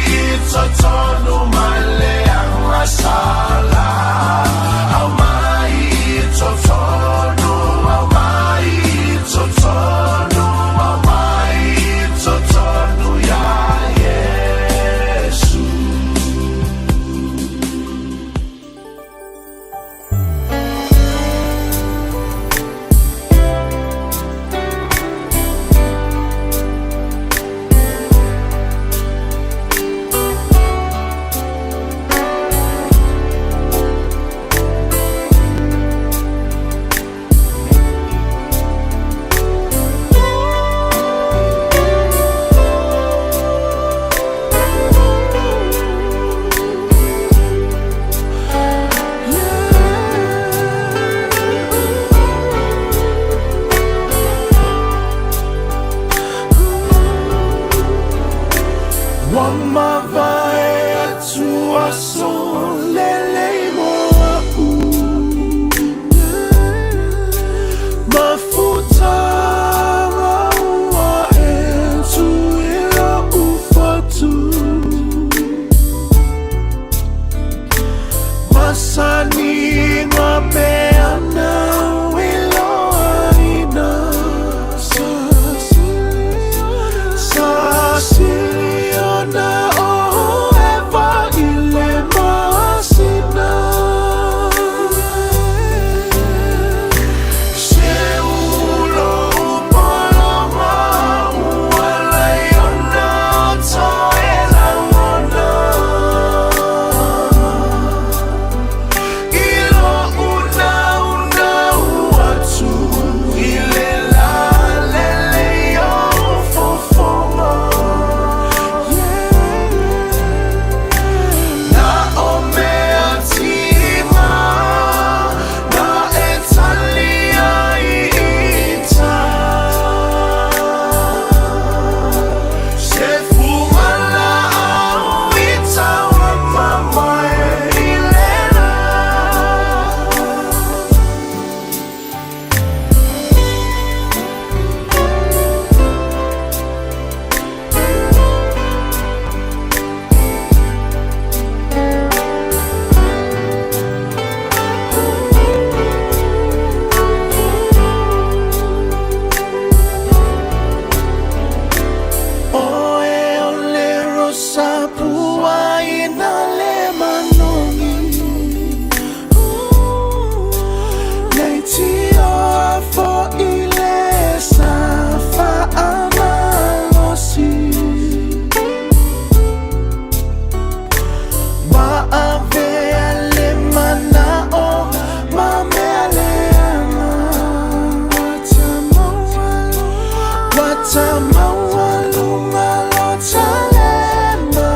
Ta maualuga lo talema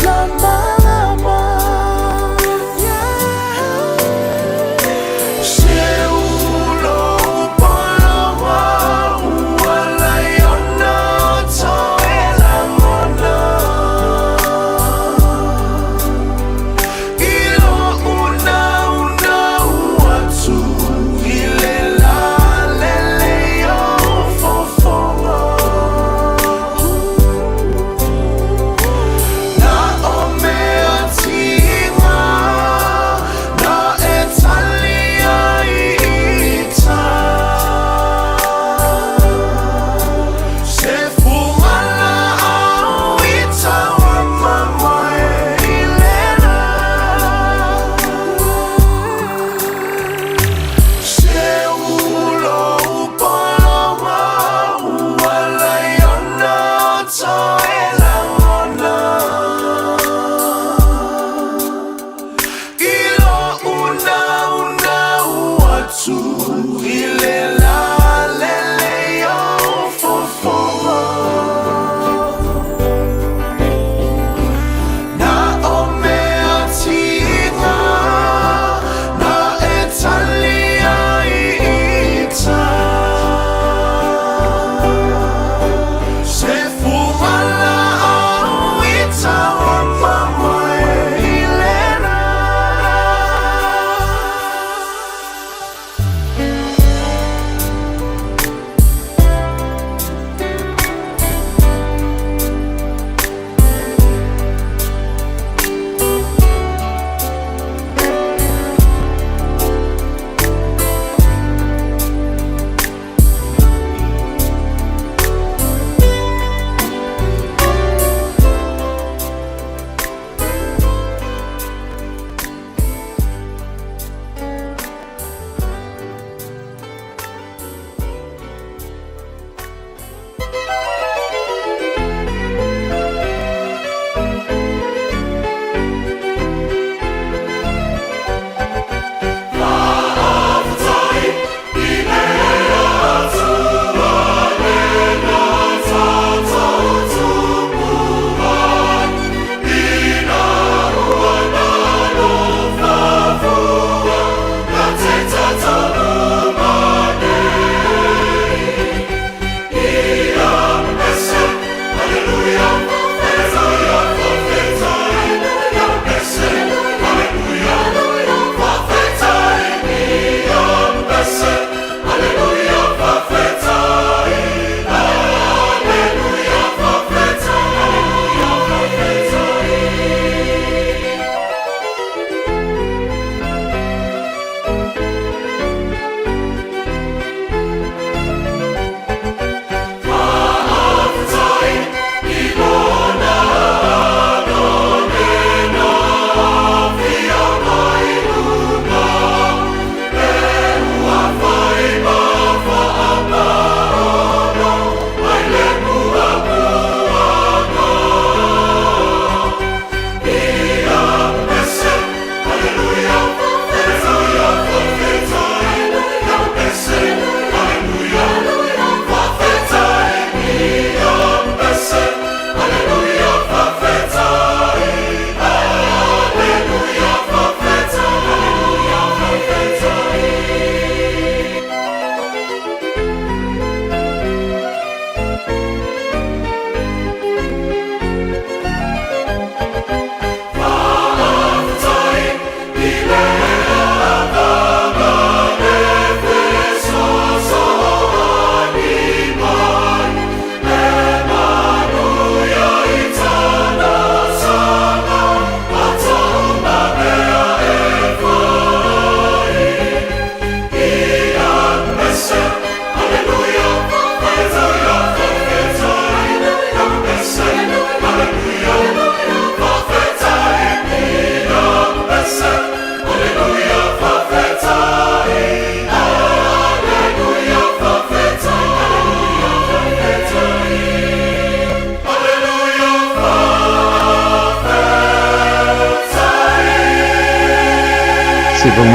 Lamalama. Se ulo poloa ua laiona toe lagona. I lo unaunau atu i le lalelei o fofoga.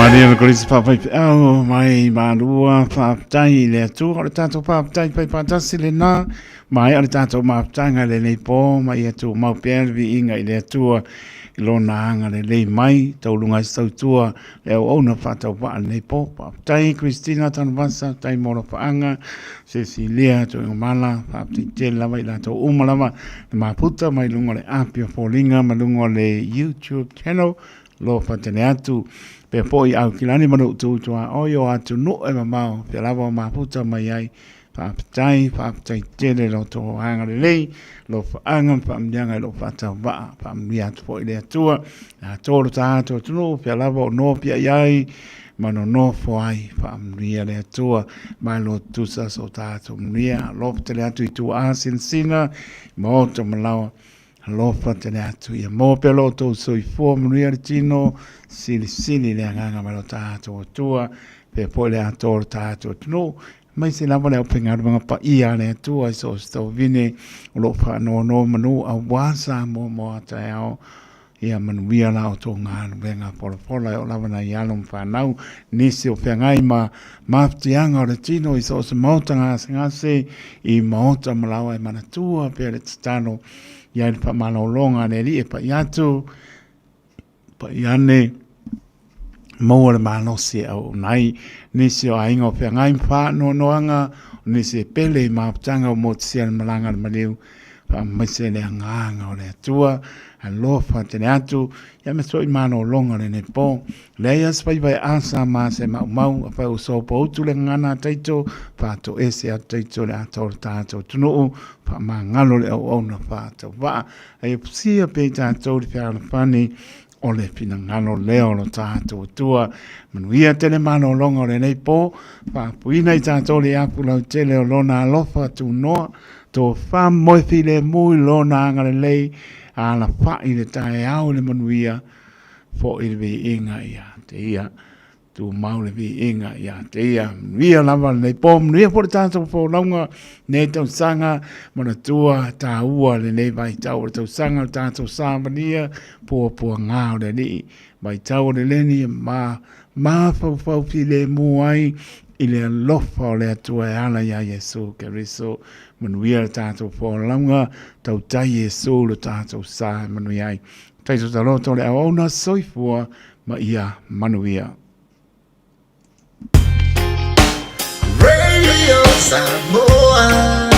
Maria le kolisi whawhaiwhiau mai Malua whaapitai i le atua o le tātou whaapitai pai pātasi le nā mai o le tātou māpitanga le nei pō mai atu mau pea le viiga i le atua i lona anga le lei mai taulunga i tautua le auauna whaatau waa le nei pō whaapitai Christina Tanuvasa tai mō whaanga Cecilia Tuigamala whaapitai tele lava i lātou uma lava le maputa mai lunga o le api o foliga ma luga o le YouTube channel Alofa tele atu pea foi au ki lani ma lou tuutuaoi o atunuu e mamao pea lava o mafuta mai ai. Faafetai, faafetai tele lo outou agalelei, alofaaga ma faamanuiaga i lou faatauvaa. Faamanuia atu foi le Atua le atoa o lo tatou atunuu pea lava o nopiai ai ma nonofo ai. Faamanuia le Atua, malo tutusa so tatou manuia. Alofa tele atu i tuaa sinasina, maota ma laoa. Alofa tele atu ia maua pea lo outou soifua manuia le tino, silisili le agaga mai lo tatou Atua, pea foi le atoa o lo tatou atunuu, aemaise lava le aufaigaluega paia a le Atua i so o se tovine o lo o faanonomanu aua Samoa mo a taeao. Ia manuia la outou galuega folafola e oo lava nai alo ma fanau, nisi o feagai ma mafatiaga o le tino i so o se maota gasegase i maota ma laoa e manatua pea le tatalo i ai le faamalologa a le Alii e pai atu, pai ane, maua le malosi e auauna ai nisi o aiga o feagai ma faanoanoaga, o nisi e pele i mafutaga ua motusia le malaga a le maliu, faamaise le agaga o le Atua, alofa tele atu, ia me so'i malologa lenei po. Leai a se faiva e asa ma se maumau, afai ua sopoutu le gagana a taito, faatoese atu taito i le ata o le tatou atunuu, faamagalo le auauna faatauvaa. Ae ia fusia pea i tatou le fealofani o le finagalo lea o lo tatou Atua. Manuia tele malologa o lenei po, faapuina i tatou le afu lautele o lona alofa tunoa, tofa moe filemu i lona agalelei, alafai le taeao i le manuia, foi le viiga ia te ia. Tumau le viiga ia te ia. Manuia lava lenei po, manuia foi le tatou folauga nei tausaga, manatua taua lenei vaitau o le tausaga o le tatou savalia, puapuaga o le Alii, vaitau o le leni ma mafaufau filemu ai i le alofa o le Atua e ala iā Iesu Keriso. Manuia le tatou folauga, tautai Iesu lo tatou sa e manuia ai. Taito taloto le auauna soifua ma ia manuia. Radio Samoa.